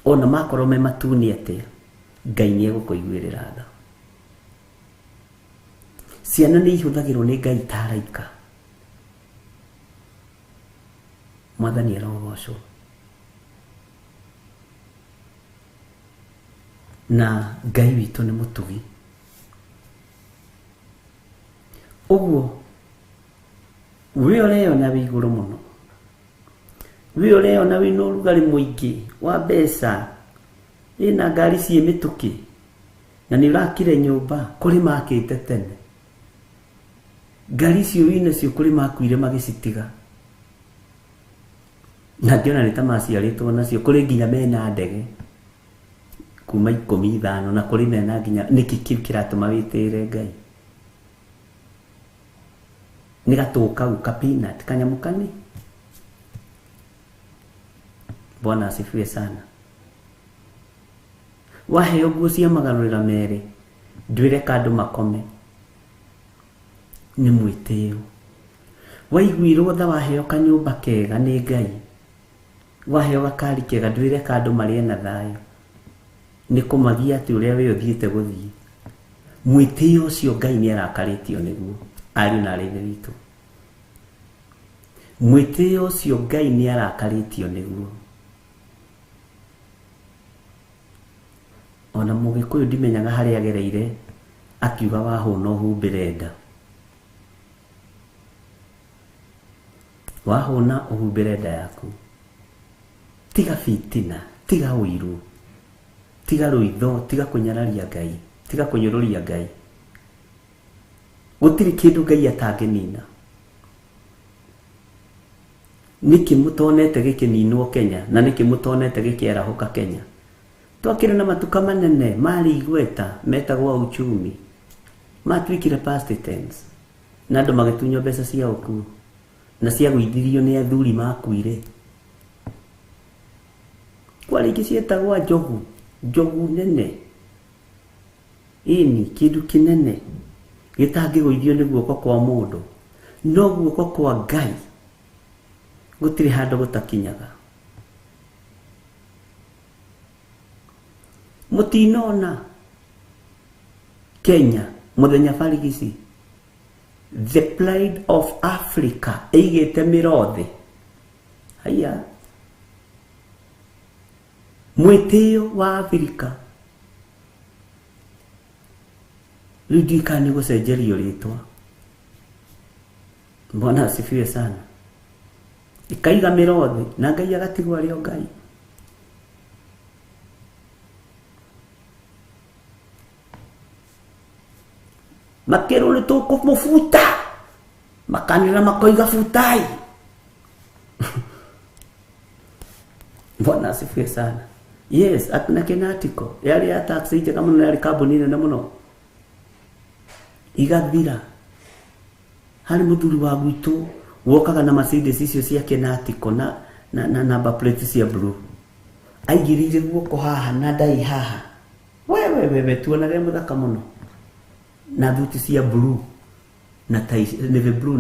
Ona makorwo me matune atĩa, Ngai nĩ egũkũiguĩrĩra tha. Ciana nĩ ihũthagĩrwo nĩ Ngai ta araika. Mwathani arogocwo. Na Ngai witũ nĩ mũtugi. Ũguo we ũreyona wĩ igũrũ mũno, we ũreyona wĩna ũrugarĩ mũingĩ wa mbeca, wĩna ngari ciĩ mĩtũkĩ, na nĩ ũrakire nyũmba kũrĩ makĩte tene. Ngari icio wĩnacio kũrĩ makuire magĩcitiga, na ngĩona nĩ ta maciarĩtwo nacio, kũrĩ nginya mena ndege kuma 15, na kũrĩ mena nginya. Nĩkĩ kĩu kĩratũma wĩtĩĩre Ngai? Nĩ gatũ kau ka peanut kanyamũ kani. Bwana asifiwe sana. Waheo nguo cia magarũrĩra merĩ, ndwĩre andũ makome, nĩ mwĩtĩo. Waiguirwo tha waheo kanyũmba kega nĩ Ngai, waheo gakari kega, ndwĩre andũ marĩe na thayũ, nĩ kũmagia atĩ ũrĩa we ũthiĩte gũthiĩ. Mwĩtĩo ũcio Ngai nĩ arakarĩtio nĩguo, ariũ na arĩ ithe witũ. Mwĩtĩo ũcio Ngai nĩ arakarĩtio nĩguo. Ona Mũgĩkũyũ ndimenyaga harĩa agereire akiuga wahũna ũhumbĩre nda. Wahũna ũhumbĩre nda yaku. Tiga fitina, tiga ũiru, tiga rũitho, tiga kũnyararia Ngai, tiga kũnyũrũria Ngai. Gũtirĩ kĩndũ Ngai atangĩnina. Nĩkĩ mũtonete gĩkĩninwo Kenya, na nĩkĩ mũtonete gĩkĩarahũka Kenya? Twakĩrĩ na matuka manene marĩ igweta metagwo uchumi, matuĩkire past tense, na andũ magĩtunywo mbeca cia ũkuo na ciagũithirio nĩ athuri makuire. Kwarĩ ingĩ cietagwo njogu, njogu nene, ĩni kĩndũ kĩnene gĩtangĩgũithio nĩ guoko kwa mũndũ, no guoko kwa Ngai gũtirĩ handũ gũtakinyaga. Mũtinona Kenya mũthenya barigici, the pride of Africa ĩigĩte mĩro thĩ. Haiya, mwĩtĩo wa Afrika rĩu ndiũĩ kana nĩ gũcenjerio rĩtwa. Bwana asifiwe sana. Ikaiga mĩrothi na Ngai agatigwo arĩ o Ngai. Makĩrwo nĩ tũkũmũbuta, makanĩra makoiga butai. Bwana asifiwe sana. Yes, na Kenatiko yarĩ ya taxi njega mũno, yarĩ kambuni nene mũno, igathira. Harĩ mũthuri wa gwitũ wokaga na Mercedes icio cia Kenatiko na na number plate cia blue, aigĩrĩire guoko haha na ndai haha, wewe tuonage mũthaka mũno, na thuti cia blue na tai navy blue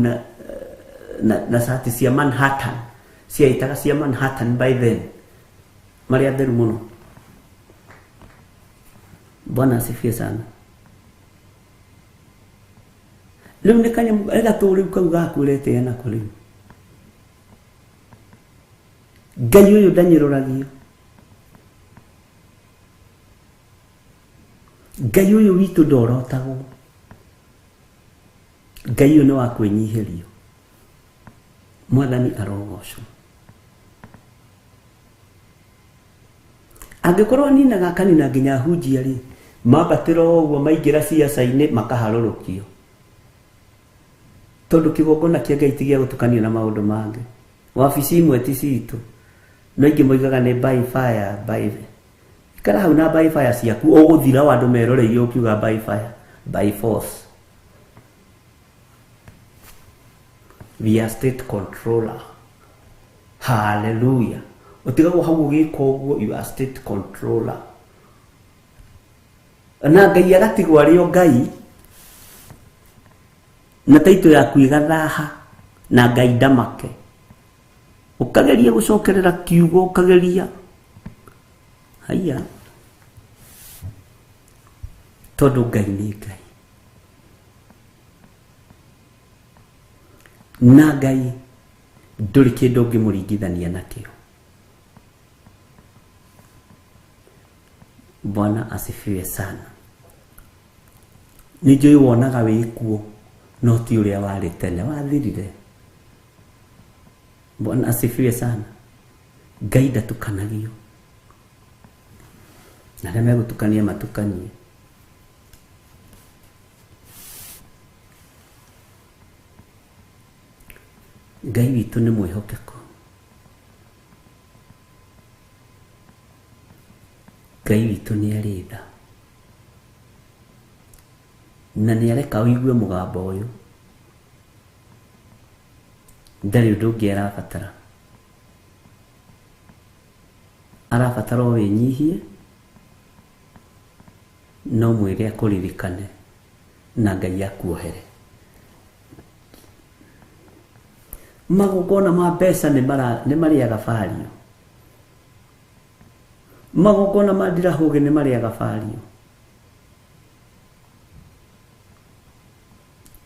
na sati cia Manhattan, ciaitaga cia Manhattan by then, marĩa atheru mũno. Bwana asifiwe sana. Rĩu nĩ kanyamũ gatũ rĩu kau gaku ũretĩa nako rĩu. Ngai ũyũ ndanyũrũragio. Ngai ũyũ witũ ndorotagwo. Ngai ũyũ nĩ wa kwĩnyihĩrio. Mwathani arogocwo. Angĩkorwo ninaga akanina nginya hunjia rĩ, mambatĩra ũguo maingĩra ciaca-inĩ makaharũrũkio. Tondũ kĩgongona kĩa Ngai ti gĩa gũtukanio na maũndũ mangĩ. Wabici imwe ti citũ, no ingĩ moigaga nĩ by fire, by ikara hau na by fire ciaku, ũgũthira wa andũ meroreirie ũkiuga by fire, by force. We are state controller. Hallelujah. Ũtigagwo hau ũgĩka ũguo, you are state controller. Na Ngai agatigwo arĩ o Ngai, na taito yaku ĩgathaha, na Ngai ndamake. Ũkageria gũcokerera kiugo, ũkageria haiya, tondũ Ngai nĩ Ngai. Na Ngai ndũrĩ kĩndũ ũngĩmũringithania nakĩo. Bwana asifiwe sana. Nĩ njũĩ wonaga wĩkuo, no ti ũrĩa warĩ tene, wathirire. Bwana asifiwe sana. Ngai ndatukanagio, na arĩa megũtukania matukanie. Ngai witũ nĩ mwĩhokeku. Ngai witũ nĩ arĩ tha, na nĩ areka ũigue mũgambo ũyũ. Ndarĩ ũndũ ũngĩ arabatara, arabatara o wĩnyihie, no mwĩre akũririkane na Ngai akuohere. Magongona ma mbeca nĩ marĩaga bario. Magongona ma ndirahũgĩ nĩ marĩaga bario.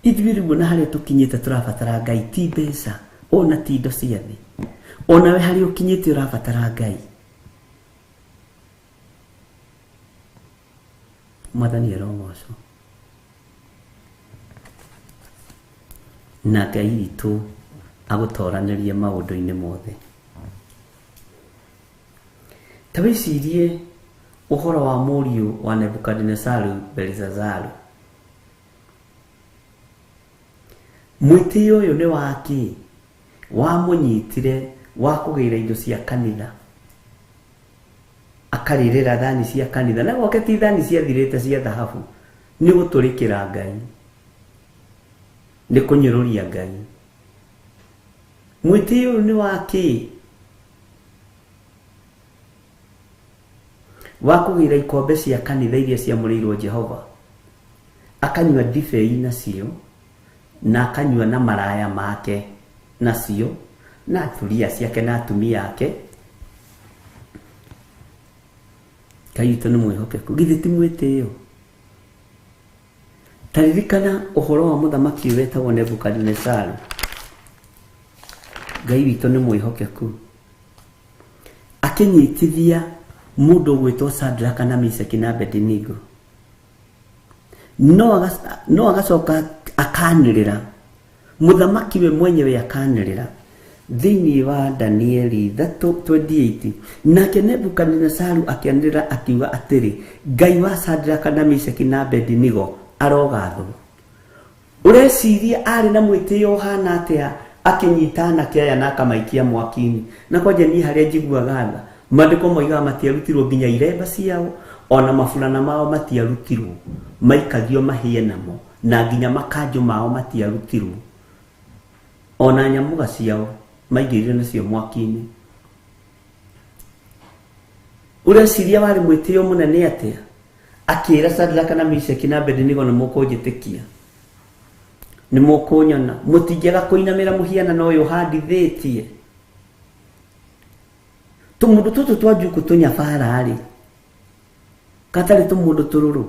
Ithuĩ rĩu ona harĩa tũkinyĩte tũrabatara Ngai, ti mbeca ona ti indo cia thĩ. Onawe harĩa ũkinyĩte ũrabatara Ngai. Mwathani arogocwo. Na Ngai witũ agũtoranĩrie maũndũ-inĩ mothe. Ta wĩcirie ũhoro wa mũriũ wa Nebukadinesaru Belshazaru. Mwĩtĩo ũyũ nĩ wa kĩ? Wamũnyitire wa kũgĩra indo cia kanitha, akarĩrĩra thani cia kanitha, na gwake ti thani ciathirĩte cia thahabu. Nĩ gũtũrĩkĩra Ngai, nĩ kũnyũrũria Ngai. Mwĩtĩo ũyũ nĩ wa kĩ? Wa kũgĩra ikombe cia kanitha iria ciamũrĩirwo Jehova, akanyua ndibei nacio, na akanyua na maraya make nacio, na thuriya ciake na atumia ake. Ngai witũ nĩ mwĩhokeku, githĩ ti mwĩtĩo? Ta ririkana ũhoro wa mũthamaki ũyũ wetagwo Nebukadinesaru. Ngai witũ nĩ mwĩhokeku, akĩnyitithia mũndũ ũgwĩtwo Sadraka na Meshaki na Abednego, no agacoka akanĩrĩra Mũthamaki we mwenyewe akanĩrĩra thĩinĩ wa Danieli 3:28, nake Nebukadinesaru akĩanĩrĩra akiuga atĩrĩ, Ngai wa Sadraka na Meshaki na Abednego arogathwo. Ũreciria arĩ na mwĩtĩo ũhana atĩa akĩnyita anake aya na akamaikia mwaki-inĩ? Na kwanja niĩ harĩa njiguaga tha, maandĩko moigaga matiarutirwo nginya iremba ciao ona maburana mao matiarutirwo, maikagio mahĩe namo, na nginya makanjũ mao matiarutirwo, ona nyamũga ciao maingĩrire nacio mwaki-inĩ. Ũreciria warĩ mwĩtĩo mũnene atĩa akĩra Sadraka na Meshaki na Abednego, nĩ mũkũnjĩtĩkia, nĩ mũkũnyona, mũtingĩaga kũinamĩra mũhianano ũyũ handithĩtie. Tũmũndũ tũtũ twa njuku tũnyabara-rĩ, gatarĩ tũmũndũ tũrũrũ,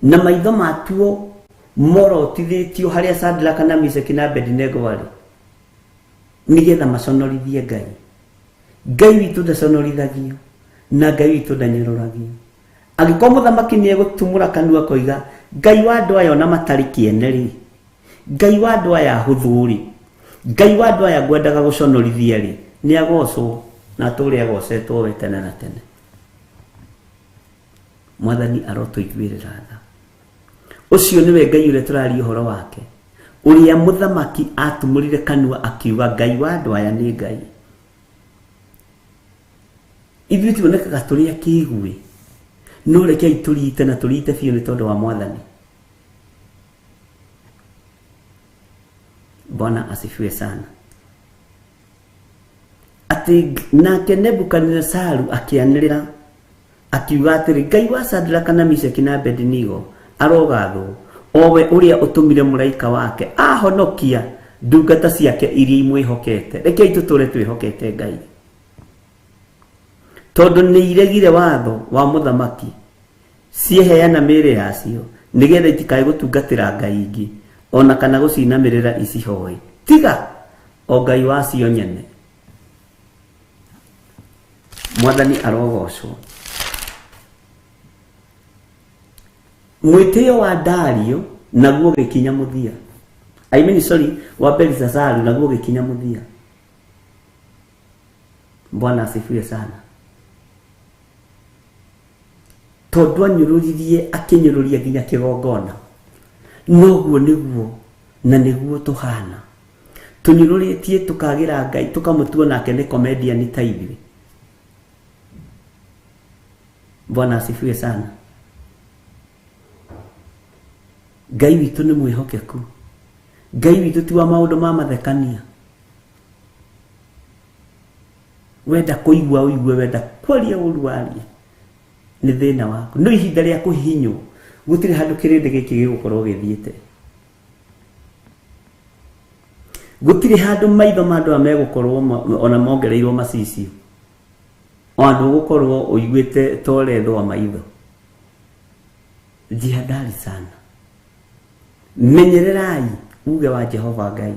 na maitho matuo morotithĩtio harĩa Sadraka na Meshaki na Abednego arĩ, nĩgetha maconorithie Ngai. Ngai witũ ndaconorithagio na Ngai witũ ndanyũrũragio. Angĩkorwo mũthamaki nĩ egũtumũra kanua koiga Ngai wa andũ aya ona matarĩ kĩene rĩ, Ngai wa andũ aya ahũthũ rĩ, Ngai wa andũ aya ngwendaga gũconorithia rĩ, nĩ agocwo na atũre agocetwo we tene na tene. Mwathani arotũiguĩrĩra tha. Ũcio nĩwe Ngai ũrĩa tũraria ũhoro wake, ũrĩa mũthamaki atumũrire kanua akiuga Ngai wa andũ aya nĩ Ngai. Ithuĩ tuonekaga tũrĩ akĩgui, no rekei tũrite na tũrite biũ nĩ tondũ wa Mwathani. Bwana asifiwe sana. Atĩ nake Nebukadinesaru akĩanĩrĩra akiuga atĩrĩ, Ngai wa Sadraka na Meshaki na Abednego arogathwo, o we ũrĩa ũtũmire mũraika wake ahonokia ndungata ciake iria imwĩhokete. Rekei tũtũre twĩhokete Ngai, tondũ nĩ iregire watho wa mũthamaki, cieheana mĩĩrĩ yacio nĩgetha itikae gũtungatĩra ngai ingĩ ona kana gũcinamĩrĩra icihoe, tiga o Ngai wacio nyene. Mwathani arogocwo. Mwĩtĩo wa Dario naguo ũgĩkinya mũthia. I mean sorry, wa Belshazaru naguo ũgĩkinya mũthia. Bwana asifiwe sana. Tondũ anyũrũririe akĩnyũrũria nginya kĩgongona, noguo nĩguo na nĩguo tũhana. Tũnyũrũrĩtie tũkagĩra Ngai, tũkamũtua nake nĩ comedian ta ithuĩ. Bwana asifiwe sana. Ngai witũ nĩ mwĩhokeku. Ngai witũ ti wa maũndũ ma mathekania. Wenda kũigua ũigue, wenda kwaria ũru warie, nĩ thĩna waku. No ihinda rĩa kũhihinywo gũtirĩ handũ kĩrĩndĩ gĩkĩ gĩgũkorwo gĩthiĩte. Gũtirĩ handũ maitho ma andũ aya megũkorwo ona mongereirwo macicio, o andũ ũgũkorwo ũiguĩte ta ũrethwo maitho. Jihadhari sana. Menyererai uge wa Jehova Ngai,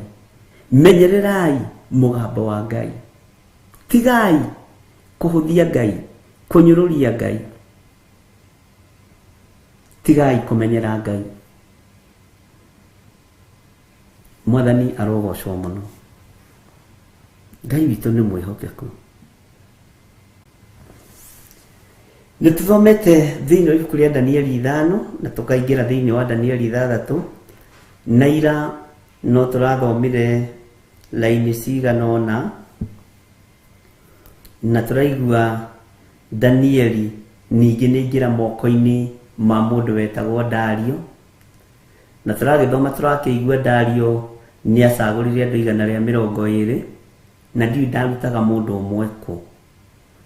menyererai mũgambo wa Ngai. Tigai kũhũthia Ngai, kũnyũrũria Ngai. Tigai kũmenyera Ngai. Mwathani arogocwo mũno. Ngai witũ nĩ mwĩhokeku. Nĩ tũthomete thĩinĩ wa ibuku rĩa Danieli 5 na tũkaingĩra thĩinĩ wa Danieli 6, na ira no tũrathomire laini cigana ũna, na tũraigua Danieli ningĩ nĩ aingĩra moko-inĩ ma mũndũ wetagwo Dario, na tũragĩthoma tũrakĩigua Dario nĩ acagũrire andũ 120, na ndiũĩ ndarutaga mũndũ ũmwe kũ,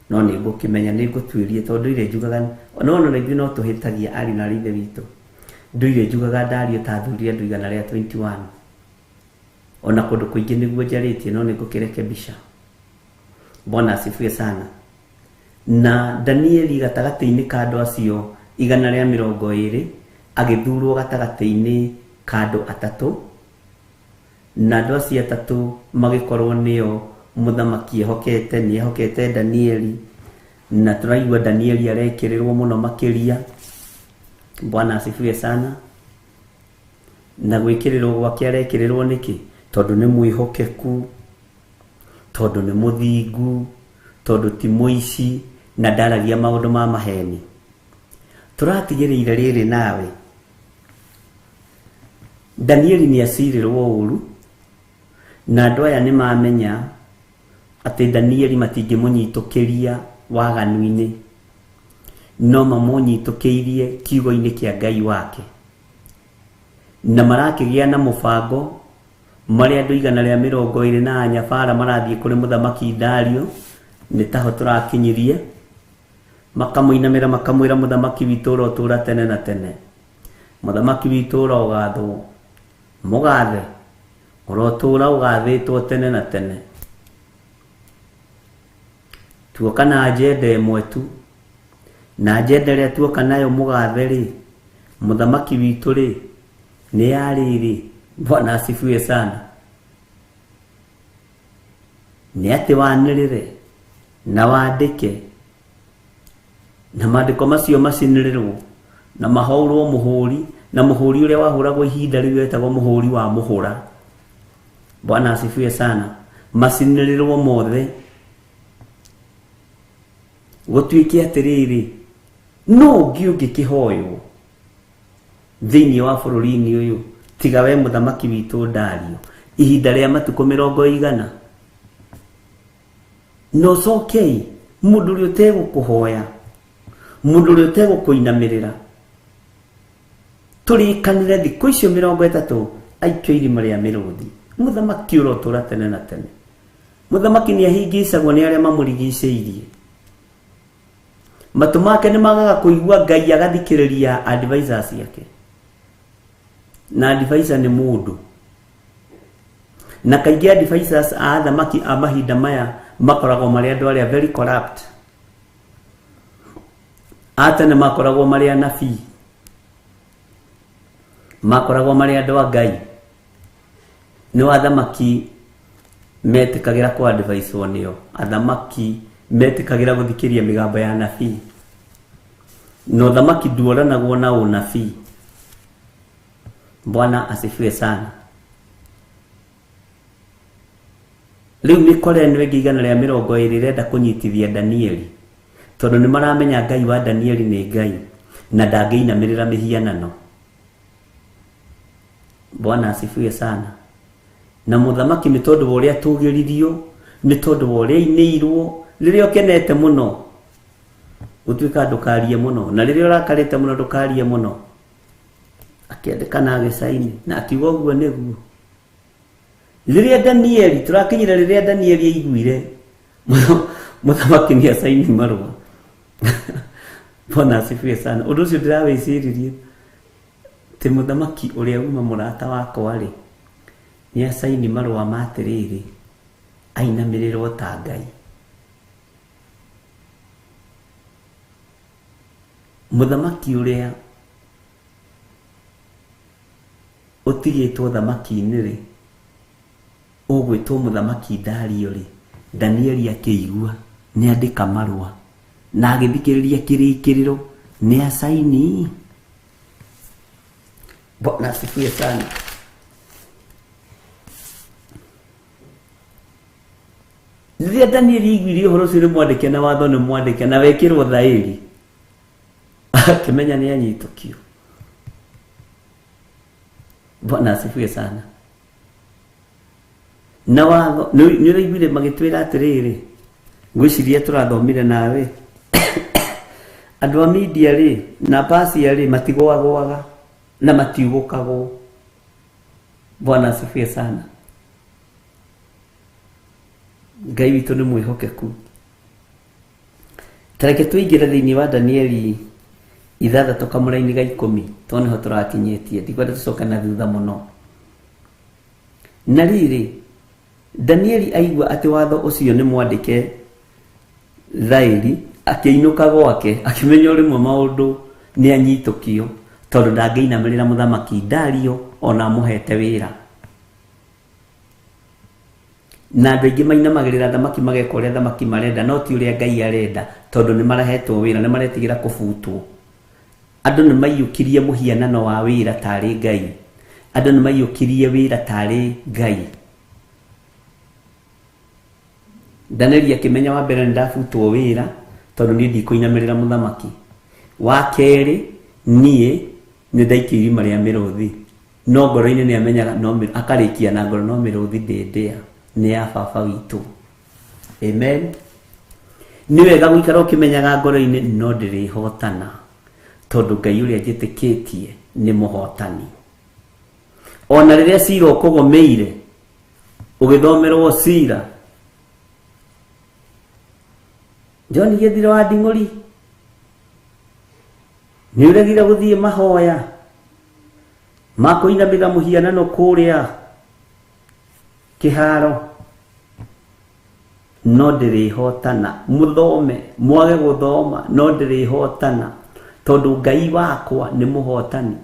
no nĩ ngũkĩmenya, nĩ ngũtuĩria, tondũ ndũire njugaga, no ona ithuĩ no tũhĩtagia ariũ na ithe witũ. Ndũire njugaga Dario ta athurire andũ 121, ona kũndũ kũingĩ nĩguo njarĩtie, no nĩ ngũkĩrekebisha. Bwana asifiwe sana. Na Danieli gatagatĩ-inĩ ka andũ acio 120 agĩthurwo gatagatĩ-inĩ ka andũ atatũ, na andũ acio atatũ magĩkorwo nĩo mũthamaki ehokete, nĩ ehokete Danieli, na tũraigua Danieli arekĩrĩrwo mũno makĩria. Bwana asifiwe sana. Na gwĩkĩrĩrwo gwake arekĩrĩrwo nĩkĩ? Tondũ nĩ mwĩhokeku, tondũ nĩ mũthingu, tondũ ti mũici na ndaragia maũndũ ma maheni. Tũratigĩrĩire rĩrĩ nawe, Danieli nĩ acirĩrwo ũru, na andũ aya nĩ mamenya atĩ Danieli matingĩmũnyitũkĩria waganu-inĩ, no mamũnyitũkĩirie kiugo-inĩ kĩa Ngai wake. Na marakĩgĩa na mũbango marĩa andũ 120 na anyabara marathiĩ kũrĩ mũthamaki Dario, nĩ taho tũrakinyirie, makamũinamĩra makamwĩra mũthamaki witũ ũrotũra tene na tene, mũthamaki witũ ũrogathwo, mũgathe ũrotũra ũgathĩtwo tene na tene. Tuoka na agenda ĩmwe tu, na agenda ĩrĩa tuoka nayo mũgathe rĩ, mũthamaki witũ rĩ, nĩ ya rĩrĩ. Bwana asifiwe sana. Nĩ atĩ wanĩrĩre na wandĩke, na maandĩko macio macinĩrĩrwo na mahũrwo mũhũri, na mũhũri ũrĩa wahũragwo ihinda rĩu wetagwo mũhũri wa mũhũra. Bwana asifiwe sana. Macinĩrĩrwo mothe, gũtuĩke atĩrĩrĩ, no ũngĩ ũngĩkĩhoywo thĩinĩ wa bũrũri-inĩ ũyũ tiga we mũthamaki witũ Dario, ihinda rĩa matukũ 100. Na ũcokei mũndũ ũrĩa ũtegũkũhoya, mũndũ ũrĩa ũtegũkũinamĩrĩra, tũrĩkanĩre thikũ icio 30 aikio irima rĩa mĩrũthi. Mũthamaki ũrotũra tene na tene. Mũthamaki nĩ ahingicagwo nĩ arĩa mamũrigicĩirie. Matũ make nĩ magaga kũigua Ngai agathikĩrĩria advisors ciake. Na advisor nĩ mũndũ. Na kaingĩ advisors a athamaki a mahinda maya makoragwo marĩ andũ arĩa very corrupt. A tene makoragwo marĩ anabii, makoragwo marĩ andũ a Ngai. Nĩ athamaki metĩkagĩra kũ advice-wo nĩo, athamaki metĩkagĩra gũthikĩria mĩgambo ya anabii. Na ũthamaki nduoranagwo na ũnabii. Bwana asifiwe sana. Rĩu mĩkora ĩno ĩngĩ 120 ĩrenda kũnyitithia Danieli, tondũ nĩ maramenya Ngai wa Danieli nĩ Ngai na ndangĩinamĩrĩra mĩhianano. Bwana asifiwe sana. Na mũthamaki nĩ tondũ wa ũrĩa atũgĩririo, nĩ tondũ wa ũrĩa ainĩirwo, rĩrĩa ũkenete mũno gũtuĩka ndũkarie mũno, na rĩrĩa ũrakarĩte mũno ndũkarie mũno. Akĩandĩka na agĩcaini na akiuga ũguo nĩguo. Rĩrĩa Danieli tũrakinyire, rĩrĩa Danieli aiguire mũthamaki nĩ acaini marũa. Bwana asifiwe sana. Ũndũ ũcio ndĩrawĩciririe atĩ mũthamaki ũrĩa uma mũrata wakwa rĩ, nĩ acaini marũa ma atĩrĩrĩ, ainamĩrĩrwo ta Ngai. Mũthamaki ũrĩa ũtigĩtwo thamaki-inĩ rĩ, ũgwĩtwo mũthamaki Dario rĩ, Danieli akĩigua nĩ andĩka marũa na agĩthikĩrĩria kĩrĩkĩrĩro nĩ acaini. Bwana asifiwe sana. Rĩrĩa Danieli aiguire ũhoro ũcio nĩ mwandĩke na watho nĩ mwandĩke na wekĩrwo thaĩri, akĩmenya nĩ anyitũkio. Bwana asifiwe sana. Na watho nĩ ũraiguire magĩtwĩra atĩrĩrĩ, ngwĩciria tũrathomire nawe, andũ a media rĩ na pasia rĩ matigũagũaga na matiugũkagwo. Bwana asifiwe sana. Ngai witũ nĩ mwĩhokeku. Tareke tũingĩre thĩinĩ wa Danieli 6 kamũraini ga 10, tondũ nĩho tũrakinyĩtie, ndikwenda tũcoke na thutha mũno. Na rĩrĩ, Danieli aigua atĩ watho ũcio nĩ mwandĩke thaĩri, akĩinũka gwake, akĩmenya o rĩmwe maũndũ nĩ anyitũkio, tondũ ndangĩinamĩrĩra mũthamaki Dario ona amũhete wĩra. Na andũ aingĩ mainamagĩrĩra thamaki mageka ũrĩa thamaki marenda, no ti ũrĩa Ngai arenda, tondũ nĩ marahetwo wĩra, nĩ maretigĩra kũbutwo. Andũ nĩ maiyũkirie mũhianano wa wĩra tarĩ Ngai. Andũ nĩ maiyũkirie wĩra tarĩ Ngai. Danieli akĩmenya wa mbere nĩ ndabutwo wĩra tondũ niĩ ndikũinamĩrĩra mũthamaki. Wa kerĩ niĩ nĩ ndaikio irima rĩa mĩrũthi, no ngoro-inĩ nĩ amenyaga no akarĩkia na ngoro no mĩrũthi ndĩndĩa nĩ ya baba witũ. Amen. Nĩ wega gũikara ũkĩmenyaga ngoro-inĩ no ndĩrĩhotana tondũ Ngai ũrĩa njĩtĩkĩtie nĩ mũhotani. Ona rĩrĩa cira ũkũgũmĩire ũgĩthomerwo cira, John Gĩthire wa Nding'ũri nĩ ũregire gũthiĩ mahoya ma kũinamĩrĩra mũhianano kũrĩa kĩharo, no ndĩrĩhotana. Mũthome mwage gũthoma, no ndĩrĩhotana tondũ Ngai wakwa nĩ mũhotani.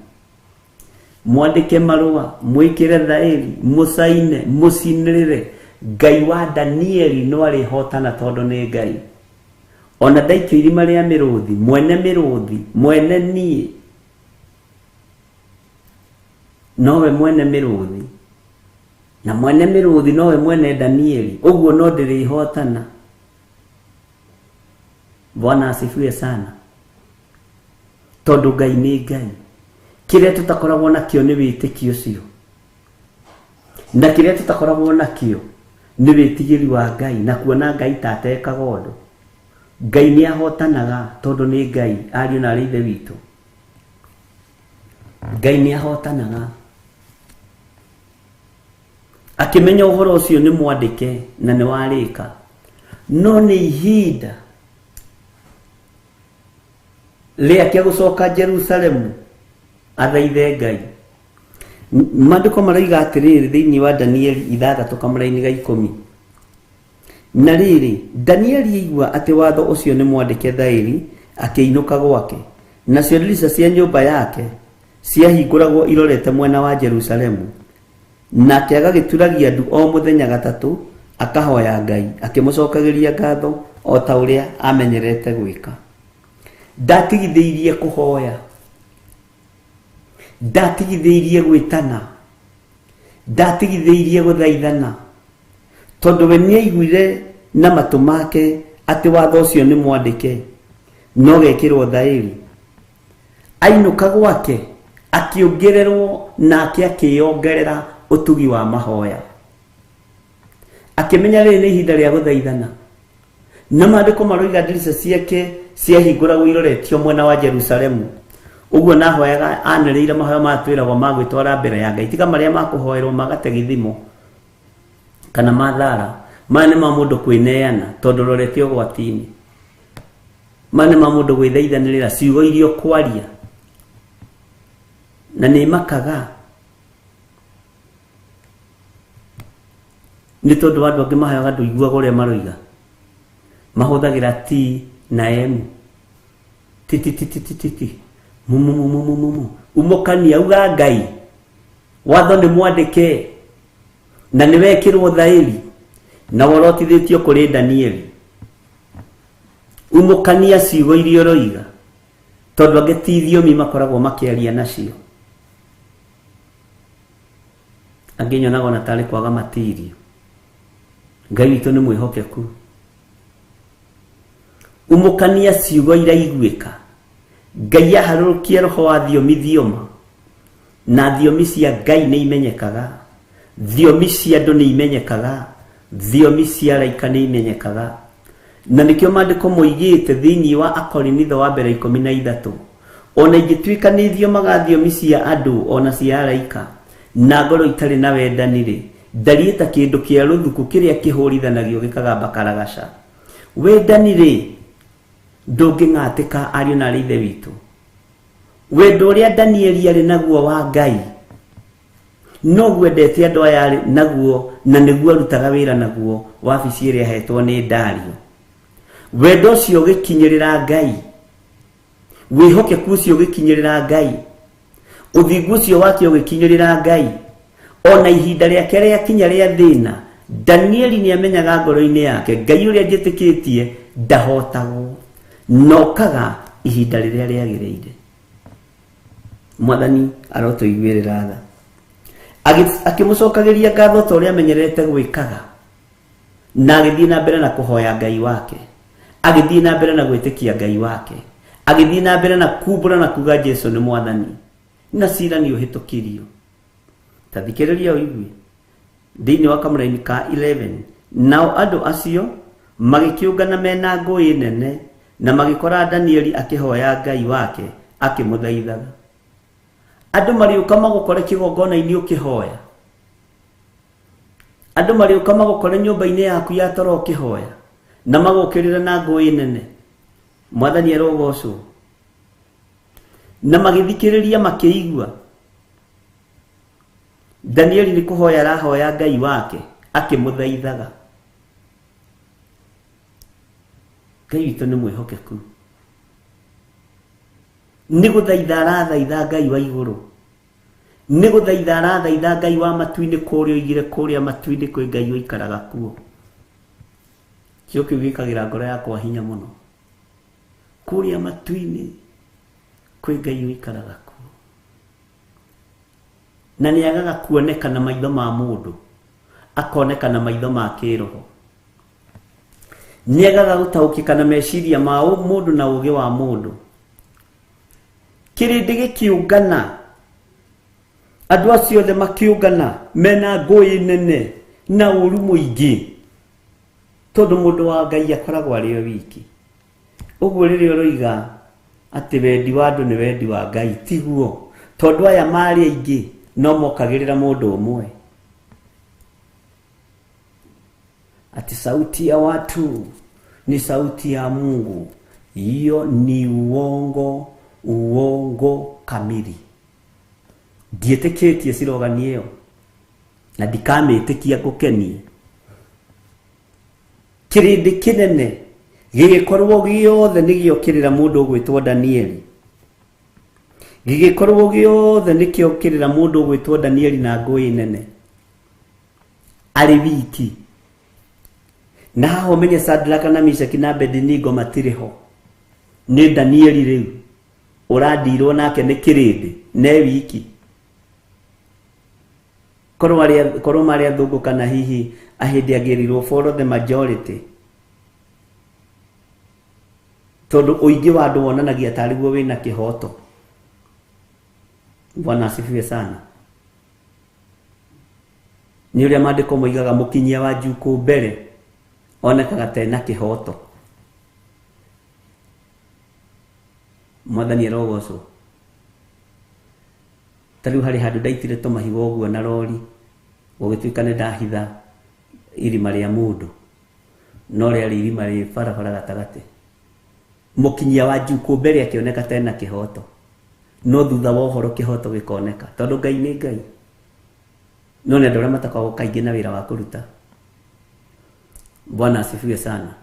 Mwandĩke marũa, mwĩkĩre thaĩri, mũcaine, mũcinĩrĩre, Ngai wa Danieli no arĩhotana tondũ nĩ Ngai. Ona ndaikio irima rĩa mĩrũthi, mwene mĩrũthi, mwene niĩ, nowe mwene mĩrũthi, na mwene mĩrũthi nowe mwene Danieli, ũguo no ndĩrĩhotana. Bwana asifiwe sana. Tondũ Ngai nĩ Ngai. Kĩrĩa tũtakoragwo nakĩo nĩ wĩtĩkio ũcio, na kĩrĩa tũtakoragwo nakĩo nĩ wĩtigĩri wa Ngai na kuona Ngai ta atekaga ũndũ. Ngai nĩ ahotanaga tondũ nĩ Ngai, ariũ na arĩ ithe witũ. Ngai nĩ ahotanaga. Akĩmenya ũhoro ũcio nĩ mwandĩke na nĩ warĩka, no nĩ ihinda rĩake gũcoka Jerusalemu athaithe Ngai. Maandĩko maroiga atĩrĩrĩ thĩinĩ wa Danieli 6 kamũraini ga 10. Na rĩrĩ, Danieli aigua atĩ watho ũcio nĩ mwandĩke thaĩri, akĩinũka gwake. Nacio ndirica cia nyũmba yake ciahingũragwo irorete mwena wa Jerusalemu. Nake agagĩturagia ndu o mũthenya gatatũ, akahoya Ngai, akĩmũcokagĩria ngatho o ta ũrĩa amenyerete gwĩka. Ndatigithĩirie kũhoya, ndatigithĩirie gwĩtana, ndatigithĩirie gũthaithana, tondũ we nĩaiguire na matũ make atĩ watho ũcio nĩ mwandĩke no gekĩrwo thaĩri. Ainũka gwake akĩongererwo, nake akĩongerera ũtugi wa mahoya, akĩmenya rĩrĩ nĩ ihinda rĩa gũthaithana. Na maandĩko maroiga ndirica ciake ciahingũragwo iroretio mwena wa Jerusalemu. Ũguo nahoyaga anĩrĩire mahoya maya twĩragwo ma gwĩtwara mbere ya Ngai, tiga marĩa ma kũhoerwo ma gategithimo kana ma thara. Maya nĩ ma mũndũ kwĩneana tondũ ũrorete ũgwati-inĩ. Maya nĩ ma mũndũ gwĩthaithanĩrĩra ciugo iria ũkwaria, na nĩ makaga nĩ tondũ wa andũ angĩ mahoyaga ndũiguaga ũrĩa maroiga. Mahũthagĩra T na M, ti ti ti ti ti ti ti mu mu mu mu mu mu mu umũkania uga Ngai watho nĩ mwandĩke na nĩ wekĩrwo thaĩri na worotithĩtio kũrĩ Danieli. Umũkania ciugo iria ũroiga tondũ angĩ ti thiomi makoragwo makĩaria nacio. Angĩ nyonaga ona tarĩ kwaga matirio. Ngai witũ nĩ mwĩhokeku. Umũkania ciugo iraiguĩka. Ngai aharũrũkie roho wa thiomi thioma, na thiomi cia Ngai nĩ imenyekaga, thiomi cia andũ nĩ imenyekaga, thiomi cia araika nĩ imenyekaga. Na nĩkĩo maandĩko moigĩte thĩinĩ wa Akorinitho wa mbere 13, ona ingĩtuĩka nĩ thiomaga thiomi cia andũ ona cia araika, na ngorwo itarĩ na wendani-rĩ, ndariĩ ta kĩndũ kĩa rũthuku kĩrĩa kĩhũrithanagio gĩkagamba karagaca. Wendani-rĩ, ndũngĩng'atĩka, ariũ na arĩ ithe witũ. Wendo ũrĩa Danieli arĩ naguo wa Ngai noguo endete andũ aya arĩ naguo, na nĩguo arutaga wĩra naguo wabici ĩrĩa ahetwo nĩ Dario. Wendo ũcio ũgĩkinyĩrĩra Ngai, wĩhokeku ũcio ũgĩkinyĩrĩra Ngai, ũthingu ũcio wake ũgĩkinyĩrĩra Ngai, ona ihinda rĩake rĩakinya rĩa thĩna, Danieli nĩamenyaga ngoro-inĩ yake Ngai ũrĩa njĩtĩkĩtie ndahotagwo, nokaga ihinda rĩrĩa rĩagĩrĩire. Mwathani arotũiguĩrĩra tha. Akĩmũcokagĩria ngatho ta ũrĩa amenyerete gwĩkaga, na agĩthiĩ na mbere na kũhoya Ngai wake, agĩthiĩ na mbere na gwĩtĩkia Ngai wake, agĩthiĩ na mbere na kumbũra na kuga Jesu nĩ mwathani, na cira nĩ ũhĩtũkirio. Ta thikĩrĩria ũigue thĩinĩ wa kamũraini ka 11, nao andũ acio magĩkĩũngana mena ngũĩ nene na magĩkora Danieli akĩhoya Ngai wake akĩmũthaithaga. Andũ marĩũka magũkore kĩgongona-inĩ ũkĩhoya, andũ marĩũka magũkore nyũmba-inĩ yaku ya toro ũkĩhoya, na magũkĩrĩra na ngũĩ nene. Mwathani arogocwo. Na magĩthikĩrĩria makĩigua Danieli nĩ kũhoya arahoya Ngai wake akĩmũthaithaga. Ngai witũ nĩ mwĩhokeku, nĩ gũthaitha arathaitha Ngai wa igũrũ, nĩ gũthaitha arathaitha Ngai wa matu-inĩ, kũrĩa oigire kũrĩa matu-inĩ kwĩ Ngai ũikaraga kuo. Kĩo kĩu gĩkagĩra ngoro yakwa hinya mũno, kũrĩa matu-inĩ kwĩ Ngai ũikaraga kuo, na nĩ agaga kuoneka na maitho ma mũndũ, akoneka na maitho ma kĩroho. Nĩ agaga gũtaũkĩka na meciria ma mũndũ na ũũgĩ wa mũndũ. Kĩrĩndĩ gĩkĩũngana, andũ acio othe makĩũngana mena ngũĩ nene na ũũru mũingĩ, tondũ mũndũ wa Ngai akoragwo arĩ o wiki. Ũguo rĩrĩa ũroiga atĩ wendi wa andũ nĩ wendi wa Ngai, tiguo, tondũ aya marĩ aingĩ no mokagĩrĩra mũndũ ũmwe. Ati sauti ya watu ni sauti ya Mungu, hiyo ni uongo, uongo kamili. Ndiĩtĩkĩtie cirogani ĩyo na ndikamĩtĩkia ngũkenie. Kĩrĩndĩ kĩnene gĩgĩkorwo gĩothe nĩ gĩokĩrĩra mũndũ ũgwĩtwo Danieli, gĩgĩkorwo gĩothe nĩ kĩokĩrĩra mũndũ ũgwĩtwo Danieli na ngũĩ nene arĩ wiki. Na haha ũmenye Sadraka na Meshaki na Abednego matirĩ ho, nĩ Danieli rĩu ũrandirwo nake nĩ kĩrĩndĩ ne wiki. Korwo marĩ athũngũ kana hihi ahĩndĩ angĩrirwo follow the majority, tondũ ũingĩ wa andũ wonanagia tarĩ guo wĩna kĩhoto. Bwana asifiwe sana. Nĩ ũrĩa maandĩko moigaga mũkinyia wa njukũ mbere onekaga ta ena kĩhoto. Mwathani arogocwo. Ta rĩu harĩ handũ ndaitire tũmahiga ũguo na rori, gũgĩtuĩka nĩ ndahitha irima rĩa mũndũ, no rĩarĩ irima rĩ barabara gatagatĩ. Mũkinyia wa njukũ mbere akĩoneka ta ena kĩhoto, no thutha wa ũhoro kĩhoto gĩkoneka, tondũ Ngai nĩ Ngai. No nĩ andũ arĩa matakoragwo kaingĩ na wĩra wa kũruta. Bwana asifiwe sana.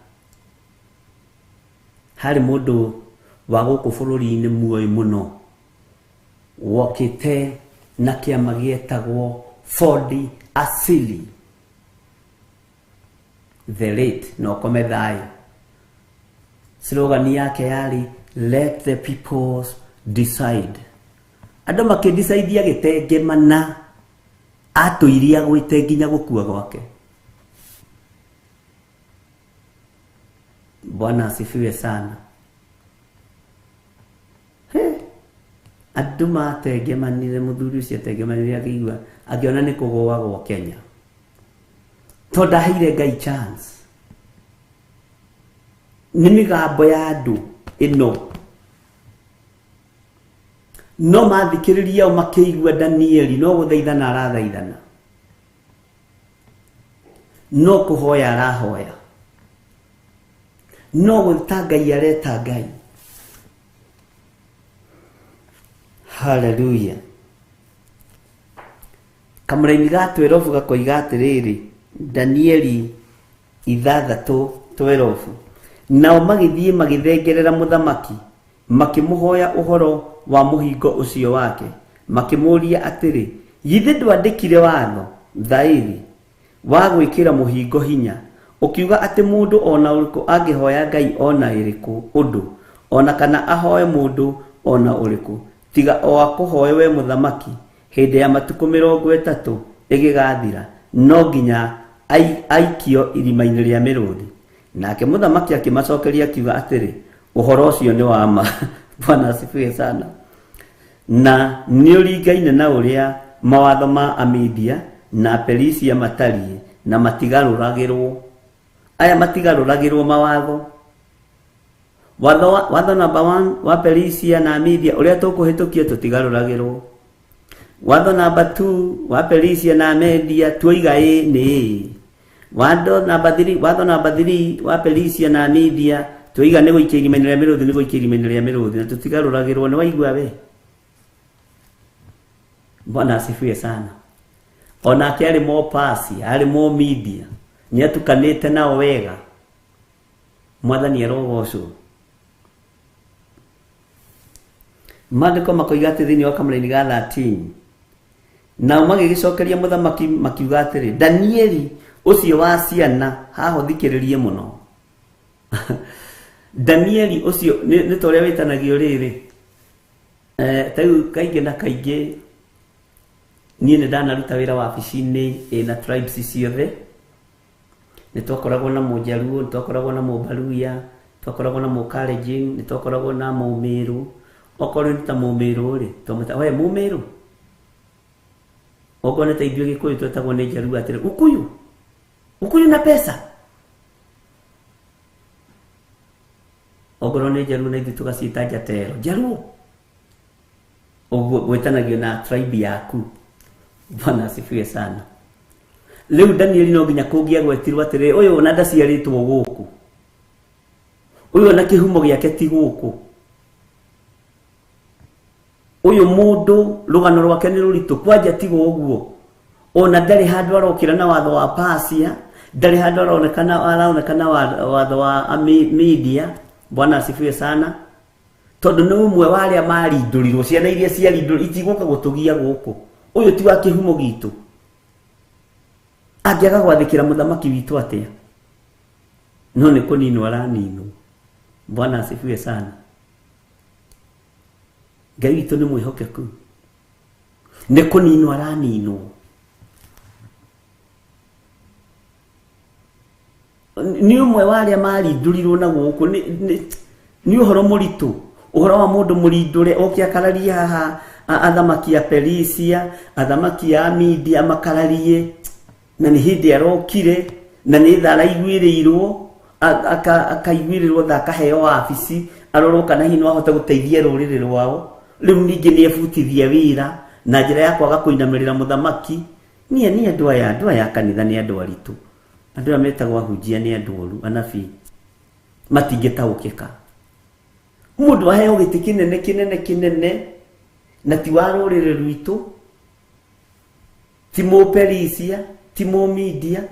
Harĩ mũndũ wa gũkũ bũrũri-inĩ muoĩ mũno wokĩte na kĩama gĩetagwo Ford Asili, the late, na ũkome thayũ. Slogan yake yarĩ let the people decide. Andũ makĩdecide agĩtengemana, atũirie agwĩte nginya gũkua gwake. Bwana asifiwe sana. He, andũ matengemanire, mũthuri ũcio atengemanire akĩigua, akĩona nĩ kũgũagwo Kenya, tondũ ndaheire Ngai chance. Nĩ mĩgambo ya andũ ĩno, no mathikĩrĩria o makĩigua Danieli no gũthaithana arathaithana, no kũhoya arahoya, no gwĩta Ngai areta Ngai. Haleluya. Kamũraini ga 12 gakoiga atĩrĩrĩ, Danieli 6:12, nao magĩthiĩ magĩthengerera mũthamaki, makĩmũhoya ũhoro wa mũhingo ũcio wake, makĩmũũria atĩrĩ, githĩ ndwandĩkire watho thaĩri wa gwĩkĩra mũhingo hinya, ũkiuga atĩ mũndũ ona ũrĩkũ angĩhoya Ngai ona ĩrĩkũ ũndũ, ona kana ahoe mũndũ ona ũrĩkũ, tiga o akũhoe we mũthamaki, Hĩndĩ ya matukũ 30 ĩgĩgathira, no nginya aikio irima-inĩ rĩa mĩrũthi. Nake mũthamaki akĩmacokeria akiuga atĩrĩ, ũhoro ũcio nĩ wa ma. Bwana asifiwe sana. Na nĩ ũringaine na ũrĩa mawatho ma Amidia na Perisia matariĩ, na matigarũragĩrwo. Aya matigarũragĩrwo mawatho. Watho number 1 wa Perisia na Media ũrĩa tũkũhĩtũkia tũtigarũragĩrwo. Watho number 2 wa Perisia na Media tuoiga ĩ nĩ ĩ. Watho number 3, watho number 3 wa Perisia na Media tuoiga nĩ gũikia irima-inĩ rĩa mĩrũthi, nĩ gũikia irima-inĩ rĩa mĩrũthi, na tũtigarũragĩrwo. Nĩ waigua we? Bwana asifiwe sana. Onake arĩ Mopasi, arĩ mo Media, nĩ atukanĩte nao wega. Mwathani arogocwo. Maandĩko makoiga atĩ thĩinĩ wa kamũraini ga 13, nao magĩgĩcokeria mũthamaki makiuga atĩrĩ, Danieli ũcio wa ciana, haha ũthikĩrĩrie mũno. Danieli ũcio nĩ ta ũrĩa wĩtanagio rĩrĩ. Ta rĩu kaingĩ na kaingĩ niĩ nĩ ndanaruta wĩra wabici-inĩ ĩna tribes ciothe. Nĩ twakoragwo na Mũjaluo, nĩ twakoragwo na Mũbaluya, twakoragwo na Mũkalenjin, nĩ twakoragwo na Mũmĩrũ. Okorwo nĩ ta Mũmĩrũ rĩ, twamwĩta we Mũmĩrũ. Okorwo nĩ ta ithuĩ Gĩkũyũ twetagwo nĩ Jaluo atĩrĩ, Ukuyu, Ukuyu na pesa. Okorwo nĩ Jaluo na ithuĩ tũgaciĩta Njatero, Jaluo. Ũguo gwĩtanagio na tribe yaku. Bwana asifiwe sana. Rĩu Danieli no nginya kũngĩagwetirwo atĩrĩ, ũyũ ona ndaciarĩtwo gũkũ, ũyũ ona kĩhumo gĩake ti gũkũ, ũyũ mũndũ rũgano rwake nĩ rũritũ, kwanja tiga ũguo, ona ndarĩ handũ arokĩra na watho wa Persia, ndarĩ handũ aronekana watho wa Media. Bwana asifiwe sana. Tondũ nĩ ũmwe wa arĩa marindũrirwo, ciana iria ciarindũrirwo itigũka gũtũgia gũkũ, ũyũ ti wa kĩhumo gitũ, angĩaga gwathĩkĩra mũthamaki witũ atĩa? No nĩ kũninwo araninwo. Bwana asifiwe sana. Ngai witũ nĩ mwĩhokeku, nĩ kũninwo araninwo. Nĩ ũmwe wa arĩa marindũrirwo na gũkũ. Nĩ ũhoro mũritũ, ũhoro wa mũndũ mũrindũre oke akararie haha athamaki a Perisia, athamaki a Media makararie, na nĩ hĩndĩ arokire, na nĩ tha araiguĩrĩirwo, akaiguĩrĩrwo tha, akaheo wabici, arorwo kana hihi no ahote gũteithia rũrĩrĩ rwao. Rĩu ningĩ nĩ ebutithia wĩra na njĩra ya kwaga kũinamĩrĩra mũthamaki. Niĩ nĩ andũ aya, andũ aya a kanitha nĩ andũ aritũ, andũ aya metagwo ahunjia nĩ andũ oru, anabii matingĩtaũkĩka. Mũndũ aheo gĩtĩ kĩnene kĩnene kĩnene, na ti wa rũrĩrĩ rwitũ, ti Mũperisia, ti Mũmedia,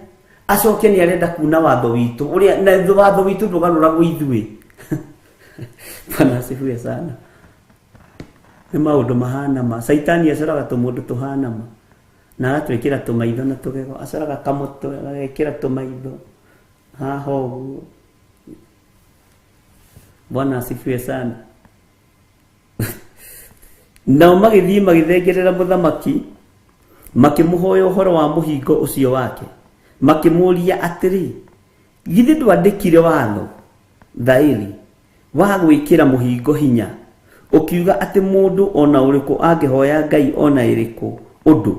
acoke nĩ arenda kuna watho witũ, ũrĩa na watho witũ ndũgarũragwo ithuĩ. Bwana asifiwe sana. Nĩ maũndũ mahana ma Caitani acoraga tũmũndũ tũhana ma, na agatwĩkĩra tũmaitho na tũgego, acoraga kamũtwe agekĩra tũmaitho haha ũguo. Bwana asifiwe sana. Nao magĩthiĩ magĩthengerera mũthamaki, makĩmũhoya ũhoro wa mũhingo ũcio wake, makĩmũũria atĩrĩ, githĩ ndwandĩkire watho thaĩri wa gwĩkĩra mũhingo hinya, ũkiuga atĩ mũndũ ona ũrĩkũ angĩhoya Ngai ona ĩrĩkũ ũndũ,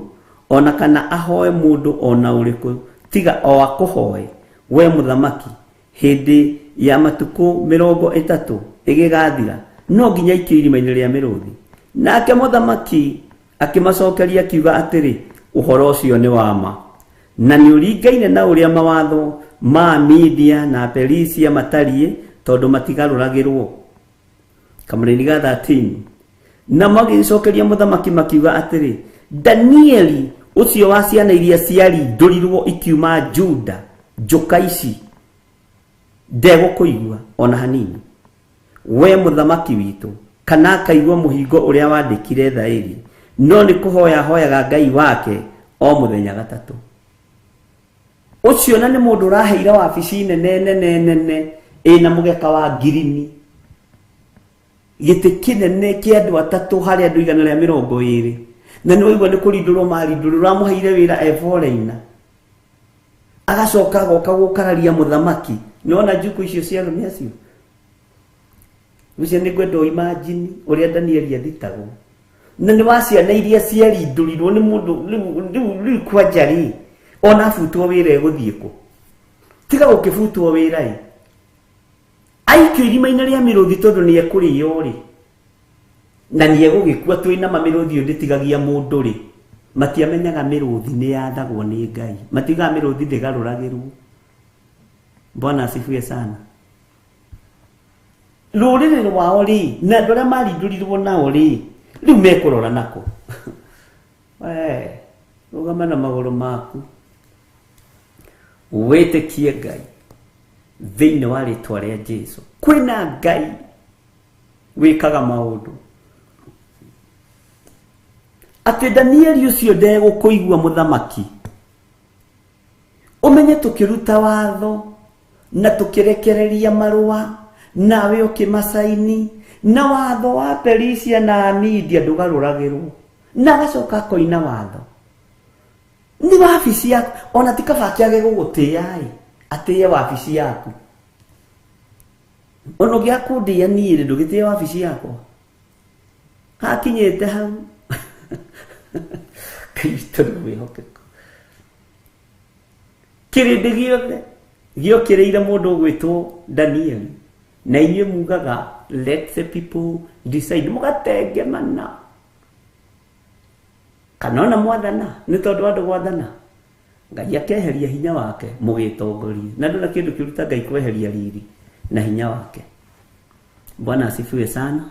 ona kana ahoe mũndũ ona ũrĩkũ tiga o akũhoe we mũthamaki, hĩndĩ ya matukũ 30 ĩgĩgathira, no nginya aikio irima-inĩ rĩa mĩrũthi. Nake mũthamaki akĩmacokeria akiuga atĩrĩ, ũhoro ũcio nĩ wa ma, na nĩ ũringaine na ũrĩa mawatho ma Media na Perisia matariĩ, tondũ matigarũragĩrwo. Kamũraini ga 13. Na magĩcokeria mũthamaki makiuga atĩrĩ, Danieli ũcio wa ciana iria ciarindũrirwo ikiuma Juda, njũka ici ndegũkũigua ona hanini, we mũthamaki witũ, kana akaigua mũhingo ũrĩa wandĩkire thaĩri, no nĩ kũhoya ahoyaga Ngai wake o mũthenya gatatũ. Ũcio na nĩ mũndũ ũraheire wabici nene nene nene ĩna mũgeka wa ngirini, gĩtĩ kĩnene kĩa andũ atatũ harĩ andũ 120, Na nĩ waigua nĩ kũrindũrwo marindũrwo, ũramũheire wĩra e foreigner. Agacoka agoka gũkararia mũthamaki. Nĩwona njukũ icio cia arũme acio? Ũcio nĩ ngwenda imagine ũrĩa Danieli athitagwo. Na nĩ wa ciana iria ciarindũrirwo nĩ mũndũ rĩu rĩu kwanja rĩ, ona abutwo wĩra egũthiĩ kũ? Tiga gũkĩbutwo wĩra ĩ. Aikio irima-inĩ rĩa mĩrũthi tondũ nĩ ekũrĩo rĩ. Na nĩ egũgĩkua twĩ nama mĩrũthi ĩyo ndĩtigagia mũndũ rĩ. Matiamenyaga mĩrũthi nĩ yathagwo nĩ Ngai. Matiugaga mĩrũthi ndĩgarũragĩrwo. Bwana asifiwe sana. Rũrĩrĩ rwao rĩ, na andũ arĩa marindũrirwo nao rĩ, rĩu mekũrora nako. We, rũgama na magũrũ maku. Wĩtĩkie Ngai thĩinĩ wa rĩtwa rĩa Jesu. Kwĩna Ngai wĩkaga maũndũ. Atĩ Danieli ũcio ndegũkũigua mũthamaki. Ũmenye tũkĩruta watho na tũkĩrekereria marũa nawe ũkĩmacaini na watho wa Perisia na Media ndũgarũragĩrwo. Na agacoka akoina watho. Nĩ wabici yaku, ona ti kaba akĩage gũgũtĩĩa ĩ, atĩe wabici yaku. Ona ũngĩaga kũndĩĩa niĩ rĩ, ndũgĩtĩe wabici yakwa. Hakinyĩte hau. Ngai witũ nĩ mwĩhokeku. Kĩrĩndĩ gĩothe gĩokĩrĩire mũndũ ũgwĩtwo Danieli. Na inyuĩ mugaga let the people decide, mũgatengemana. Kana ona mwathana, nĩ tondũ andũ gwathana. Ngai akeheria hinya wake mũgĩtongorie. Na ndũna kĩndũ kĩũru ta Ngai kweheria riri na hinya wake. Bwana asifiwe sana.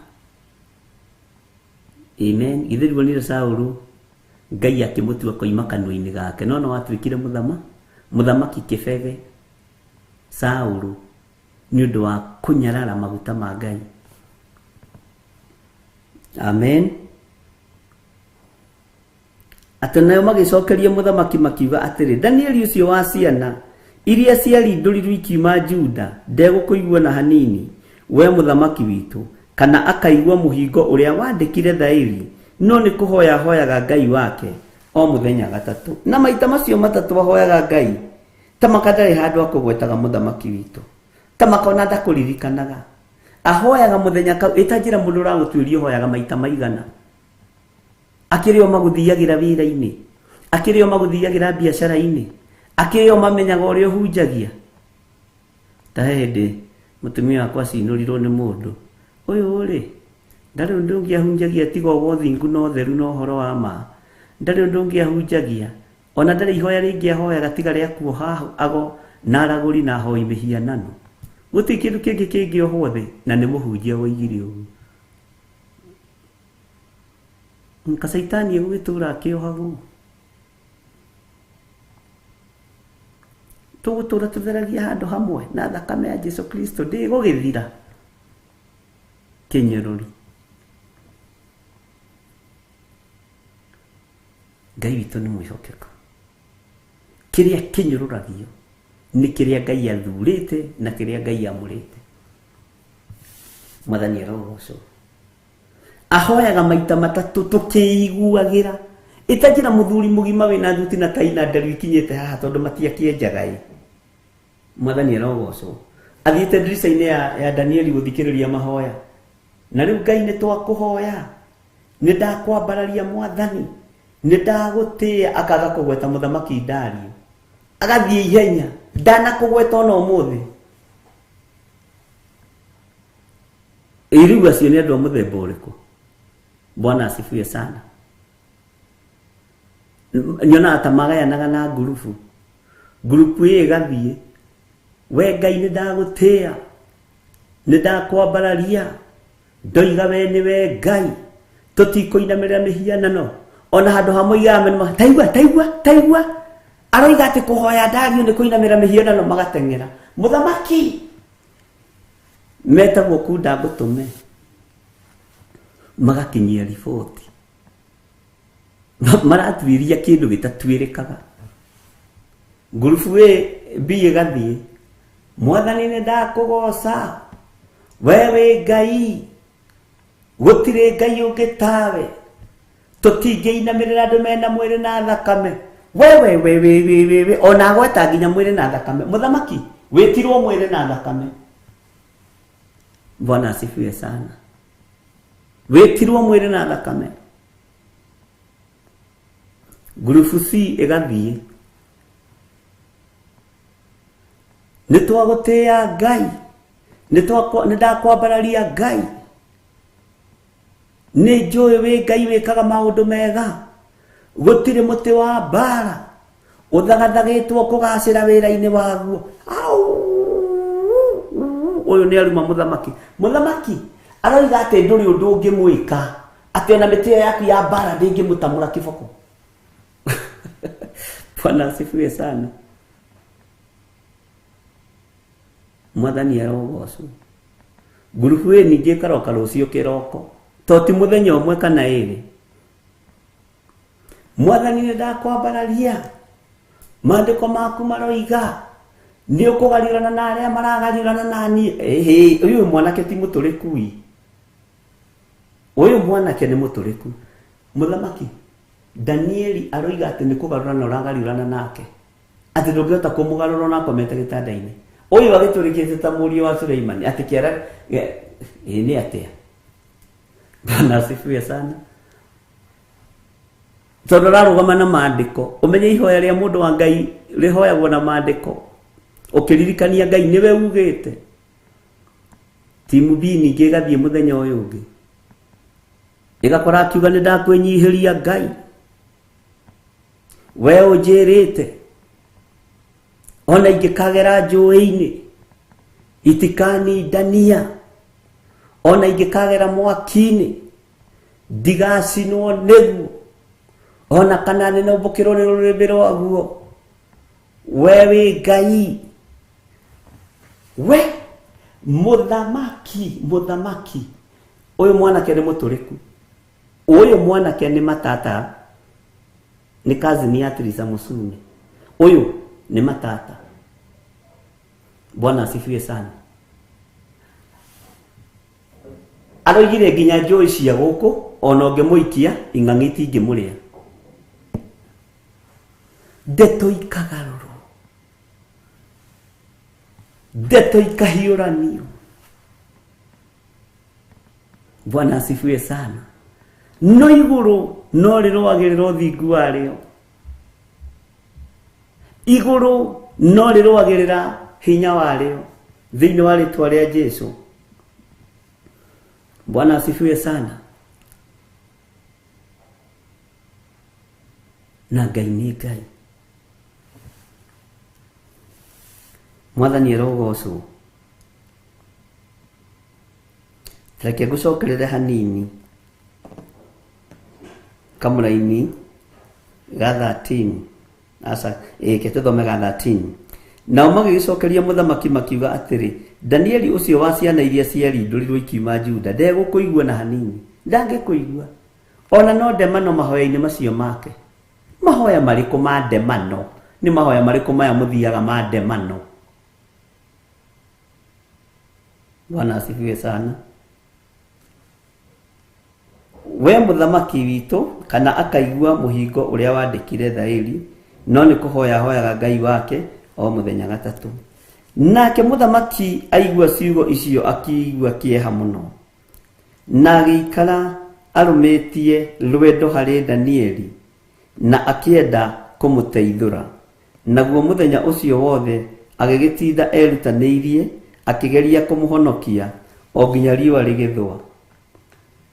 Amen. Githĩ ndũonire Saũlũ Ngai akĩmũtua koima kanua-inĩ gake, no no atuĩkire mũthamaki kĩbebe Saũlũ nĩ ũndũ wa kũnyarara maguta ma Ngai. Amen. Atĩ nayo magĩcokeria mũthamaki makiuga atĩrĩ, Danieli ũcio wa ciana iria ciarindũrirwo ikiuma Juda ndegũkũigua na hanini, we mũthamaki witũ, kana akaigua mũhingo ũrĩa wandĩkire thaĩri, no nĩ kũhoya ahoyaga Ngai wake o mũthenya gatatũ. Na maita macio matatũ ahoyaga Ngai, ta maka ndarĩ handũ akũgwetaga mũthamaki witũ, ta maka ona ndakũririkanaga. Ahoyaga mũthenya kau, ĩta njĩra mũndũ ũragũtuĩria ũhoyaga maita maigana. Akĩrĩ o magũthiagĩra wĩra-inĩ, akĩrĩ o magũthiagĩra biacara-inĩ, akĩrĩ o mamenyaga ũrĩa ũhunjagia. Ta he hĩndĩ mũtumia wakwa acinũrirwo nĩ mũndũ ũyũ rĩ, ndarĩ ũndũ ũngĩ ahunjagia tiga o ũthingu na ũtheru na ũhoro wa ma. Ndarĩ ũndũ ũngĩ ahunjagia, ona ndarĩ ihoya rĩngĩ ahoyaga tiga rĩa kuoha ago na aragũri na ahoi mĩhianano. Gũtirĩ kĩndũ kĩngĩ kĩngĩohwo thĩ, na nĩ mũhunjia woigire ũguo. Kacaitani egũgĩtũra akĩohagwo. Tũgũtũra tũtheragia handũ hamwe na thakame ya Jesu Kristo ndĩgũgĩthira. Kĩnyũrũri. Ngai witũ nĩ mwĩhokeku. Kĩrĩa kĩnyũrũragio nĩ kĩrĩa Ngai athurĩte na kĩrĩa Ngai amũrĩte. Mwathani arogocwo. Ahoyaga maita matatũ tũkĩiguagĩra. Ĩtanjĩra mũthuri mũgima wĩna thuti na tai na nderu ikinyĩte haha tondũ matiakĩenjaga ĩ. Mwathani arogocwo. Athiĩte ndirica-inĩ ya Danieli gũthikĩrĩria mahoya. Na rĩu Ngai nĩ twakũhoya. Nĩ ndakwambararia Mwathani. Nĩ ndagũtĩĩa. Akaga kũgweta mũthamaki Dario. Agathiĩ ihenya. Ndanakũgweta ona ũmũthĩ. Ĩ rĩu acio nĩ andũ a mũthemba ũrĩkũ? Bwana asifiwe sana. Nyonaga ta magayanaga na ngurubu. Ngurubu ĩyo ĩgathiĩ, we Ngai nĩ ndagũtĩĩa, nĩ ndakwambararia, ndoiga we nĩwe Ngai, tũtikũinamĩrĩra mĩhianano. Ona handũ ha moigaga mena taigua, taigua, taigua. Aroiga atĩ kũhoya Dario nĩ kũinamĩrĩra mĩhianano, magateng'era. Mũthamaki metagwo kunda ngũtũme, magakinyia riboti. Maratuĩria kĩndũ gĩtatuĩrĩkaga. Ngurubu A, B ĩgathiĩ, Mwathani nĩ ndakũgoca, we wĩ Ngai, gũtirĩ Ngai ũngĩ tawe, Tũtingĩinamĩrĩra andũ mena mwĩrĩ na thakame. We we we we we we we ona agweta nginya mwĩrĩ na thakame. Mũthamaki wĩtirwo mwĩrĩ na thakame. Bwana asifiwe sana. Wĩtirwo mwĩrĩ na thakame. Ngurubu C ĩgathiĩ. Nĩ twagũtĩĩa Ngai, nĩ ndakwambararia Ngai, nĩ njũĩ wĩ Ngai wĩkaga maũndũ mega, gũtirĩ mũtĩ wa mbara ũthagathagĩtwo kũgacĩra wĩra-inĩ waguo. Au! Ũyũ nĩ aruma mũthamaki. Mũthamaki aroiga atĩ ndũrĩ ũndũ ũngĩmwĩka, atĩ ona mĩtĩ ĩyo yaku ya mbara ndĩngĩmũtamũra kĩboko. Bwana asifiwe sana. Mwathani arogocwo. Ngurubu ĩ ningĩ ĩkaroka rũciũ kĩroko, to ti mũthenya ũmwe kana ĩrĩ. Mwathani nĩ ndakwambararia, maandĩko maku maroiga nĩ ũkũgariũrana na arĩa maragariũrana na niĩ. Ĩhĩ, ũyũ mwanake ti mũtũrĩku ĩ. Ũyũ mwanake nĩ mũtũrĩku. Mũthamaki Danieli aroiga atĩ nĩ kũgarũrana ũragariũrana nake, atĩ ndũngĩhota kũmũgarũra ona akomete gĩtanda-inĩ. Ũyũ agĩtũrĩkĩte ta mũriũ wa Suleimani, atĩ kĩara ĩ nĩ atĩa? Bwana asifiwe sana. Tondũ ararũgama na maandĩko, ũmenye ihoya rĩa mũndũ wa Ngai rĩhoyagwo na maandĩko, ũkĩririkania Ngai nĩwe ugĩte. Timu B ningĩ ĩgathiĩ mũthenya ũyũ ũngĩ, ĩgakora akiuga nĩ ndakwĩnyihĩria Ngai, we ũnjĩrĩte ona ingĩkagera njũĩ-inĩ itikanindania, ona ingĩkagera mwaki-inĩ ndigacinwo nĩguo, ona kana nĩnũmbũkĩrwo nĩ rũrĩrĩmbĩ rwaguo. We wĩ Ngai, we mũthamaki. Mũthamaki ũyũ mwanake nĩ mũtũrĩku, ũyũ mwanake nĩ matata, nĩ cousin ya Teresa Musune. Ũyũ nĩ matata. Bwana asifiwe sana. Aroigire nginya njũĩ cia gũkũ ona ũngĩmũikia ing'ang'i itingĩmũrĩa. Ndeto ikagarũrwo, ndeto ikahiũranio. Bwana asifiwe sana. No igũrũ no rĩrũagĩrĩra ũthingu warĩo, igũrũ no rĩrũagĩrĩra hinya warĩo thĩinĩ wa rĩtwa rĩa Jesu. Bwana asifiwe sana. Na Ngai nĩ Ngai. Mwathani arogocwo. Reke ngũcokerere hanini kamũraini ga 13. Aca, ĩke tũthome ga 13. Nao magĩgĩcokeria mũthamaki makiuga atĩrĩ, Danieli ũcio wa ciana iria ciarindũrirwo ikiuma Juda ndegũkũigua na hanini, ndangĩkũigua ona no ndemano mahoya-inĩ macio make. Mahoya marĩkũ ma ndemano? Nĩ mahoya marĩkũ maya mũthiaga ma ndemano? Bwana asifiwe sana. We mũthamaki witũ kana akaigua mũhingo ũrĩa wandĩkire thaĩri, no nĩ kũhoya hoyaga Ngai wake o mũthenya gatatũ. Nake mũthamaki aigua ciugo icio akĩigua kĩeha mũno, na agĩikara arũmĩtie rwendo harĩ Danieli na akĩenda kũmũteithũra. Naguo mũthenya ũcio wothe agĩgĩtinda erutanĩirie akĩgeria kũmũhonokia o nginya riũa rĩgĩthũa.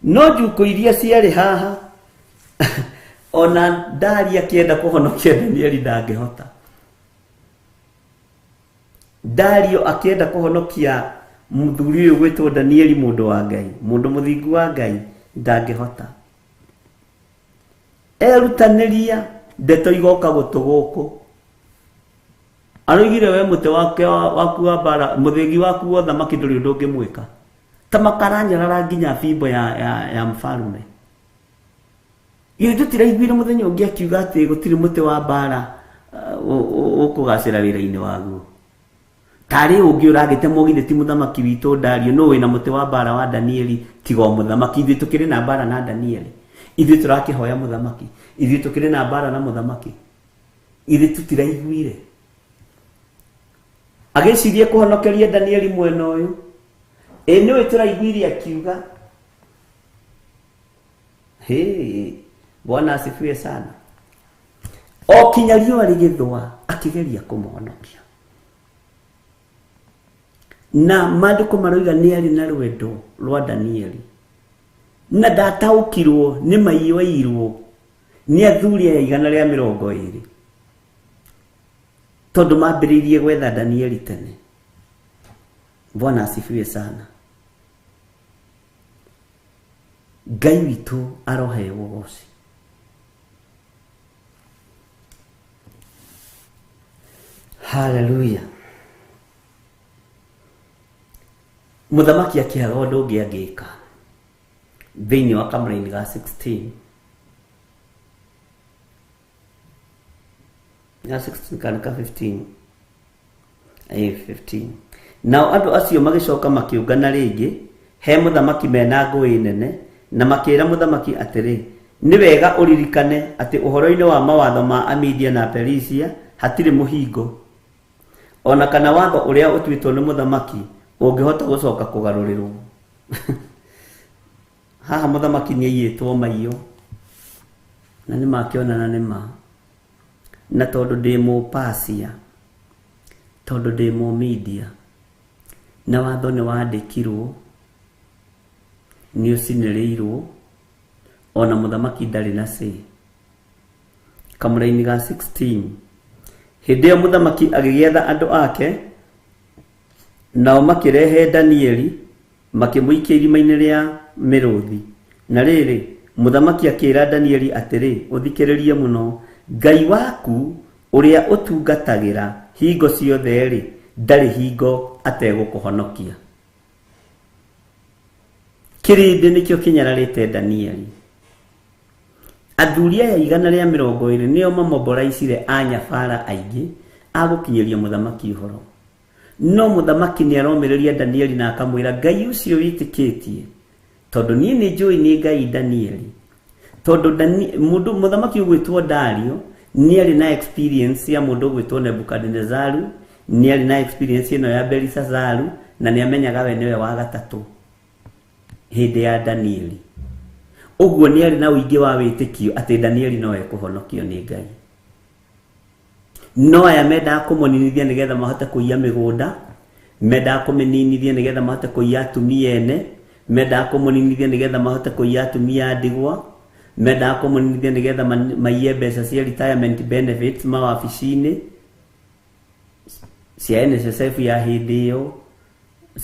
No njukũ iria ciarĩ haha ona Dario akĩenda kũhonokia Danieli ndangĩhota. Dario akĩenda kũhonokia mũthuri ũyũ gwĩtwo Danieli, mũndũ wa Ngai, mũndũ mũthingu wa Ngai, ndangĩhota. Erutanĩria ndeto igoka gũtũ gũkũ. Aroigire we mũtĩ wake waku wa mbara, mũthĩgi waku wa ũthamaki ndũrĩ ũndũ ũngĩmwĩka. Ta makaranyarara nginya bimbo ya mfalume. Ithuĩ tũtiraiguire mũthenya ũngĩ akiuga atĩ gũtirĩ mũtĩ wa mbara ũkũgacĩra wĩra-inĩ waguo. Tarĩ ũngĩ ũragĩtemwo githĩ ti mũthamaki witũ Dario, nũ wĩna mũtĩ wa mbara wa Danieli tiga o mũthamaki? Ithuĩ tũkĩrĩ na mbara na Danieli. Ithuĩ tũrakĩhoya mũthamaki, ithuĩ tũkĩrĩ na mbara na mũthamaki, ithuĩ tũtiraiguire. Agĩcirie kũhonokeria Danieli mwena ũyũ, ĩ nĩwe tũraiguire akiuga. Hey, Bwana asifiwe sana. O kinya riũa rĩgĩthũa akĩgeria kũmũhonokia, na maandĩko maroiga nĩ arĩ na rwendo rwa Danieli, na ndataũkirwo nĩ maiyũirwo nĩ athuri aya 120, tondũ mambĩrĩirie gwetha Danieli tene. Bwana asifiwe sana. Ngai witũ aroheo ũgoci. Haleluya. Mũthamaki akĩaga ũndũ ũngĩ angĩka thĩinĩ wa kamũraini ga 16 ga 16 kana ka 15, 15. Nao andũ acio magĩcoka makĩũngana rĩngĩ he mũthamaki mena ngũĩ nene, na makĩra mũthamaki atĩrĩ, nĩ wega ũririkane atĩ ũhoro-inĩ wa mawatho ma Amidia na Perisia hatirĩ mũhingo, ona kana watho ũrĩa ũtuĩtwo nĩ mũthamaki ũngĩhota gũcoka kũgarũrĩrwo. Haha mũthamaki nĩ aiyĩtwo maiyo, na nĩ makĩonana nĩ ma, na tondũ ndĩ Mũpasia, tondũ ndĩ Mũmidia, na watho nĩ wandĩkirwo, nĩ ũcinĩrĩirwo, ona mũthamaki ndarĩ na say. Kamũraini ga 16. Hĩndĩ ĩyo mũthamaki agĩgĩatha andũ ake, nao makĩrehe Danieli, makĩmũikia irima-inĩ rĩa mĩrũthi. Na rĩrĩ, mũthamaki akĩĩra Danieli atĩrĩ, ũthikĩrĩrie mũno, Ngai waku ũrĩa ũtungatagĩra hingo ciothe-rĩ, ndarĩ hingo ategũkũhonokia. Kĩrĩndĩ nĩkĩo kĩnyararĩte Danieli. Athuri aya 120 nĩo mamoboraicire anyabara aingĩ a gũkinyĩria mũthamaki ũhoro. No mũthamaki nĩ aromĩrĩria Danieli na akamwĩra, Ngai ũcio wĩtĩkĩtie, tondũ niĩ nĩ njũĩ nĩ Ngai Danieli. Tondũ mũndũ mũthamaki ũgwĩtwo Dario nĩ arĩ na experience ya mũndũ ũgwĩtwo Nebukadnezaru, nĩ arĩ na experience ĩno ya Belisazaru, na nĩ amenyaga we nĩwe wa gatatũ hĩndĩ ya Danieli. Ũguo nĩ arĩ na ũingĩ wa wĩtĩkio atĩ Danieli no ekũhonokio nĩ Ngai. No aya mendaga kũmũninithia nĩgetha mahote kũiya mĩgũnda, mendaga kũmĩninithia nĩgetha mahote kũiya atumia ene, mendaga kũmũninithia nĩgetha mahote kũiya atumia a ndigwa, mendaga kũmũninithia nĩgetha maiye mbeca cia retirement benefits mawabici-inĩ cia NSSF ya hĩndĩ ĩyo,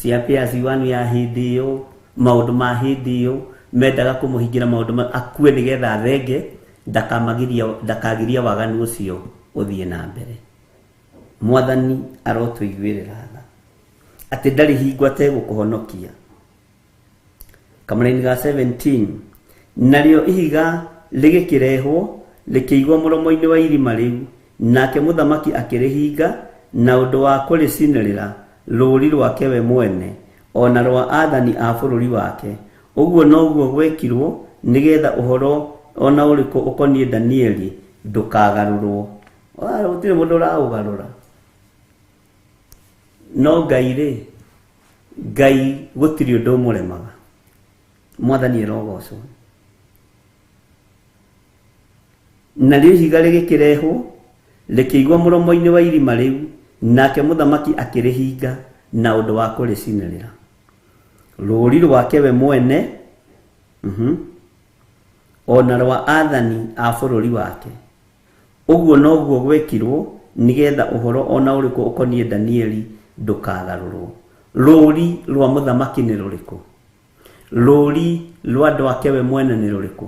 cia PAS1 ya hĩndĩ ĩyo, maũndũ ma hĩndĩ ĩyo, mendaga kũmũhingĩra maũndũ ma akue nĩgetha athenge, ndakagiria waganu ũcio ũthiĩ na mbere. Mwathani arotũiguĩrĩra tha atĩ ndarĩ hingo ategũkũhonokia. Kamũraini ga 17. Narĩo ihiga rĩgĩkĩrehwo rĩkĩigwo mũromo-inĩ wa irima rĩu, nake mũthamaki akĩrĩhinga na ũndũ wa kũrĩcinĩrĩra rũũri rwake we mwene, ona rwa athani a bũrũri wake. Ũguo noguo gwekirwo nĩgetha ũhoro ona ũrĩkũ ũkoniĩ Danieli ndũkagarũrwo. Gũtirĩ mũndũ ũraũgarũra. No Ngai rĩ, Ngai gũtirĩ ũndũ ũmũremaga. Mwathani arogocwo. Narĩo ihiga rĩgĩkĩrehwo rĩkĩigwo mũromo-inĩ wa irima rĩu, nake mũthamaki akĩrĩhinga na ũndũ wa kũrĩcinĩrĩra rũũri rwake we mwene, ona rwa athani a bũrũri wake. Ũguo noguo gwekirwo nĩgetha ũhoro ona ũrĩkũ ũkoniĩ Danieli ndũkagarũrwo. Rũũri rwa mũthamaki nĩ rũrĩkũ? Rũũri rwa andũ ake we mwene nĩ rũrĩkũ?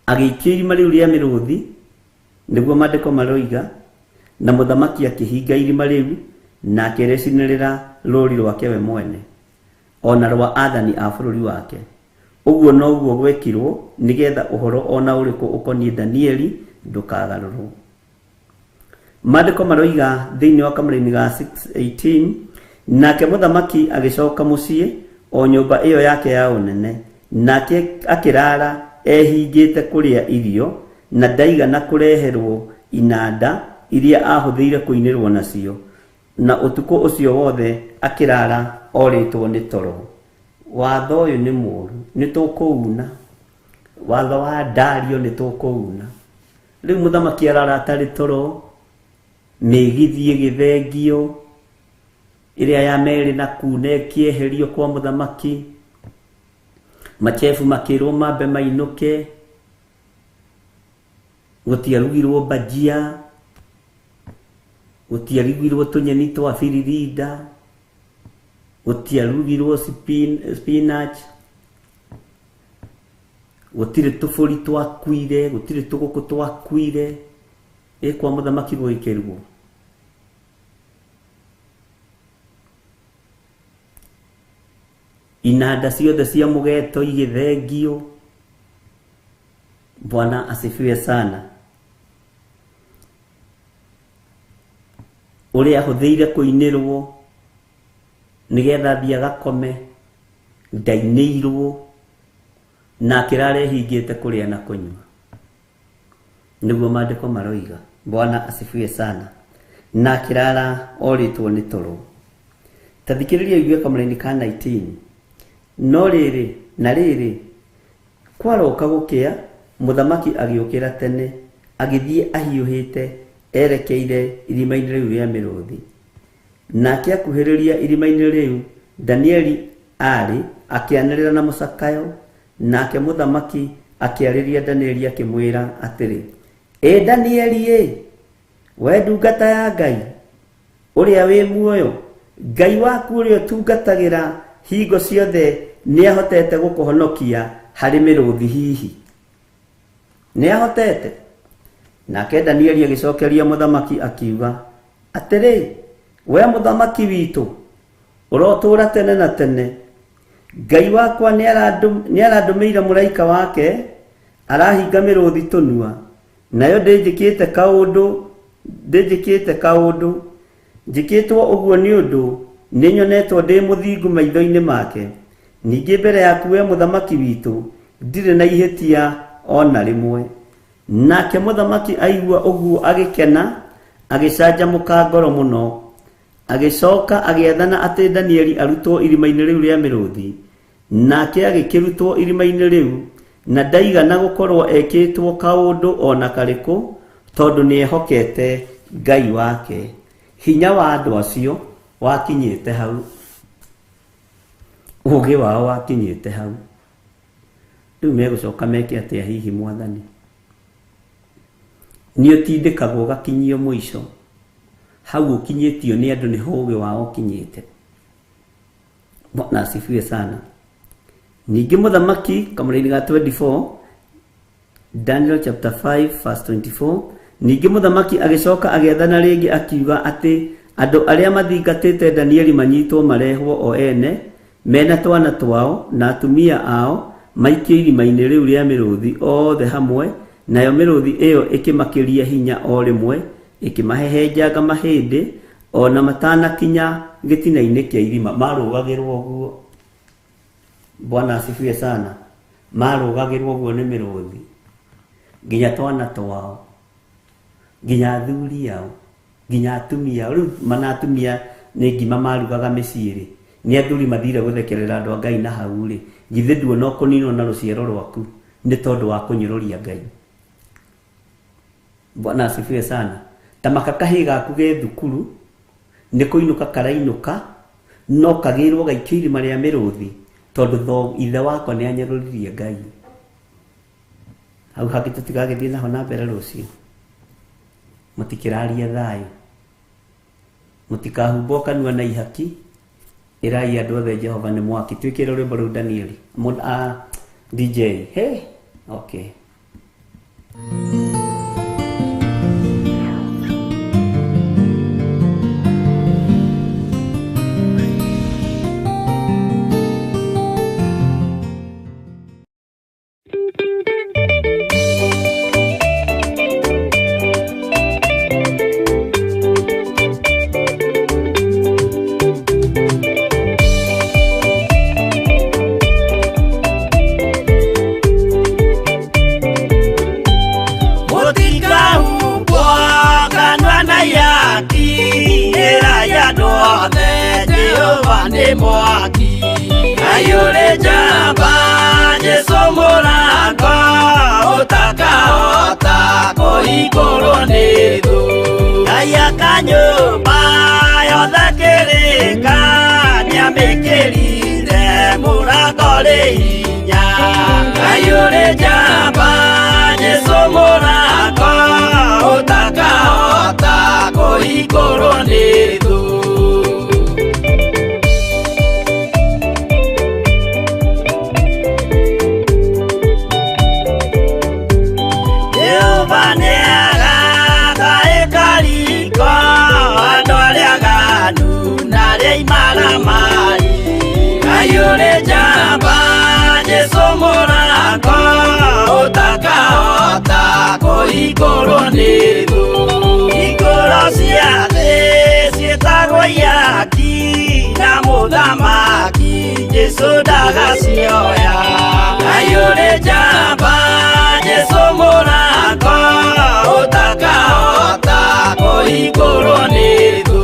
Agĩikio irima rĩu rĩa mĩrũthi, nĩguo maandĩko maroiga, na mũthamaki akĩhinga irima rĩu na akĩrĩcinĩrĩra rũũri rwake we mwene, ona rwa athani a bũrũri wake. Ũguo noguo gwekirwo nĩgetha ũhoro ona ũrĩkũ ũkoniĩ Danieli ndũkagarũrwo. Maandĩko maroiga thĩinĩ wa kamũraini ga 6:18, nake mũthamaki agĩcoka mũciĩ o nyũmba ĩyo yake ya ũnene, Nake akĩraara ehingĩte kũrĩa irio, na ndaigana kũreherwo inanda iria aahũthĩire kũinĩrwo nacio, na ũtukũ ũcio wothe akĩraara orĩtwo nĩ toro. Watho ũyũ nĩ mũũru, nĩ tũkũuna. Watho wa Dario nĩ tũkũuna. Rĩu mũthamaki arara atarĩ toro, mĩgithi ĩgĩthengio, ĩrĩa ya merĩ na kuna ĩkĩeherio kwa mũthamaki, machefu makĩrwo mambe mainũke, gũtiarugirwo bajia, gũtiarugirwo tũnyeni twa biririnda, gũtiarugirwo spinach, gũtirĩ tũbũri twakuire, gũtirĩ tũgũkũ twakuire, ĩ kwa mũthamaki gũgĩkĩrwo. Inanda ciothe cia mũgeto igĩthengio. Bwana asifiwe sana. Ũrĩa ahũthĩire kũinĩrwo nĩgetha athiĩ agakome, ndainĩirwo, na akĩrara ehingĩte kũrĩa na kũnyua. Nĩguo maandĩko maroiga. Bwana asifiwe sana. Na akĩrara orĩtwo nĩ toro. Ta thikĩrĩria ũigue kamũraini ka 19. No rĩrĩ, na rĩrĩ, kwaroka gũkĩa, mũthamaki agĩũkĩra tene, agĩthiĩ ahiũhĩte erekeire irima-inĩ rĩu rĩa mĩrũthi. Nake akuhĩrĩria irima-inĩ rĩu Danieli aarĩ, akĩanĩrĩra na mũcakayo, nake mũthamaki akĩarĩria Danieli akĩmwĩra atĩrĩ, Ĩ Danieli ĩ, we ndungata ya Ngai ũrĩa wĩ muoyo, Ngai waku ũrĩa ũtungatagĩra hingo ciothe nĩahotete gũkũhonokia harĩ mĩrũthi hihi? Nĩahotete? Nake Danieli agĩcokeria mũthamaki akiuga atĩrĩ, we mũthamaki witũ, ũrotũũra tene na tene. Ngai wakwa nĩarandũmĩire mũraika wake, arahinga mĩrũthi tũnua, nayo ndĩnjĩkĩte kaũndũ, njĩkĩtwo ũguo nĩ ũndũ nĩnyonetwo ndĩ mũthingu maitho-inĩ make. Ningĩ mbere yaku we mũthamaki witũ ndirĩ na ihĩtia o na rĩmwe. Nake mũthamaki aigua ũguo agĩkena, agĩcanjamũka ngoro mũno. Agĩcoka agĩathana atĩ Danieli arutwo irima-inĩ rĩu rĩa mĩrũthi. Nake agĩkĩrutwo irima-inĩ rĩu, na ndaigana gũkorwo ekĩtwo kaũndũ o na karĩkũ, tondũ nĩehokete Ngai wake. Hinya wa andũ acio wakinyĩte hau, ũũgĩ wao wakinyĩte hau. Rĩu megũcoka meke atĩa hihi mwathani? Nĩ ũtindĩkagwo ũgakinyio mũico. Hau ũkinyĩtio nĩ andũ nĩho ũũgĩ wao ũkinyĩte. Bwana asifiwe sana. Ningĩ mũthamaki kamũraini ga 24, Daniel chapter 5 verse 24, ningĩ mũthamaki agĩcoka agĩathana rĩngĩ akiuga atĩ andũ arĩa mathingatĩte Danieli manyitwo marehwo o ene, mena twana twao na atumia ao, maikio irima-inĩ rĩu rĩa mĩrũthi othe hamwe, nayo mĩrũthi ĩyo ĩkĩmakĩria hinya o rĩmwe, ĩkĩmahehenjanga mahĩndĩ o na matanakinya gĩtina-inĩ kĩa irima. Marũgagĩrwo ũguo. Bwana asifiwe sana. Marũgagĩrwo ũguo nĩ mĩrũthi, nginya twana twao, nginya athuri ao, nginya atumia ao. Rĩu mana atumia nĩ ngima marugaga mĩciĩ rĩ, nĩ athuri mathire gũthekerera andũ a Ngai na hau rĩ, githĩ nduona ũkũninwo na rũciaro rwaku nĩ tondũ wa kũnyũrũria Ngai. Bwana asifiwe sana. Ta maka kahĩ gaku ge thukuru nĩ kũinũka karainũka, no kagĩrwo gaikio irima rĩa mĩrũthi, tondũ ithe wakwa nĩ anyarũririe Ngai. Hau hangĩ tũtigagĩthiĩ naho na mbere rũciũ. Mũtikĩrarie thayũ, mũtikahumbwo kanua na ihaki, ĩrai andũ othe Jehova nĩ mwaki. Twĩkĩre rwĩmbo rũu Danieli. DJ. Hey, okay. Nĩ mwaki. Ngai ũrĩ njamba, Jesũ mũrango ũtakahota kũhingũrwo nĩ thũ. Ngai aka nyũmba yothe kĩrĩka, nĩamĩkĩrire mũrango rĩ hinya. Ngai ũrĩ njamba, Jesũ mũrango ũtakahota kũhingũrwo nĩ thũ. Jehova nĩagaka ĩkariko andũ arĩa aganu na arĩa imaramari. Ngai ũrĩ njamba, Jesũ mũrango ũtakahota kũhingũrwo nĩ thũ. Hingũro cia thĩ ciĩtagwo ihaki na mũthamaki Jesũ ndagacioya. Ngai ũrĩ njamba, Jesũ mũrango ũtakahota kũhingũrwo nĩ thũ.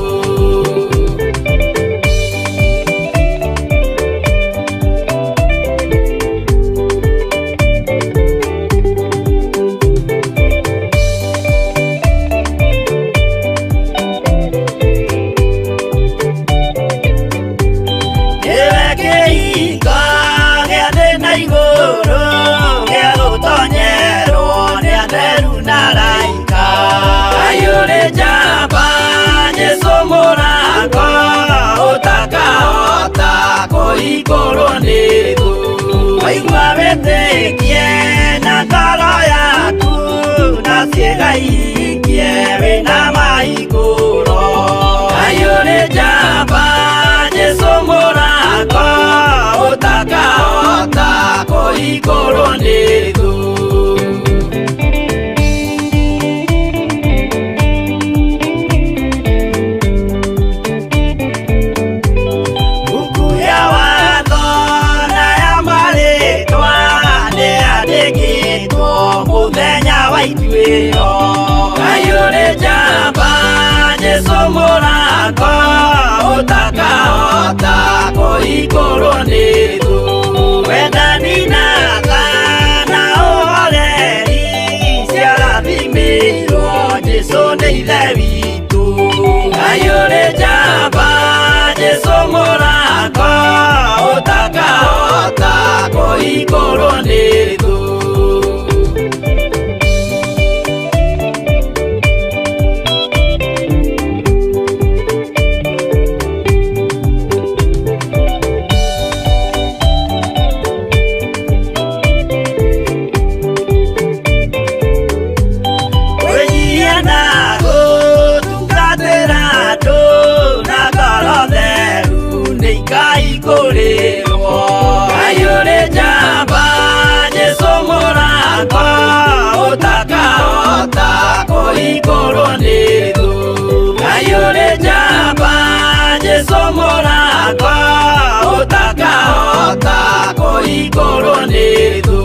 Nĩwe kĩhingo gĩa thĩ na igũrũ, gĩa gũtonyerwo nĩ atheru na araika. Ngai ũrĩ njamba, Jesũ mũrango ũtakahota kũhingũrwo nĩ thũ. Waigua wĩtĩkie na ngoro yaku, na ciĩga ihingie wĩna mahingũro. Ngai ũrĩ njamba, Jesũ mũrango ũtakahota kũhingũrwo nĩ thũ. Buku ya watho na ya marĩtwa nĩyandĩkĩtwo mũthenya wa ituĩro. Ngai ũrĩ njamba, Jesũ mũrango ũtakahota kũhingũrwo nĩ thũ. Wendani na tha na ũhoreri ciarathimĩirwo Jesũ nĩ Ithe witũ. Ngai ũrĩ njamba, Jesũ mũrango ũtakahota kũhingũrwo nĩ thũ. Kwĩnyihia na gũtungatĩra andũ na ngoro theru nĩ ikahingũrĩrwo. Ngai ũrĩ njamba, Jesũ mũrango ũtakahota kũhingũrwo nĩ thũ. Ngai ũrĩ njamba, Jesũ mũrango ũtakahota kũhingũrwo nĩ thũ.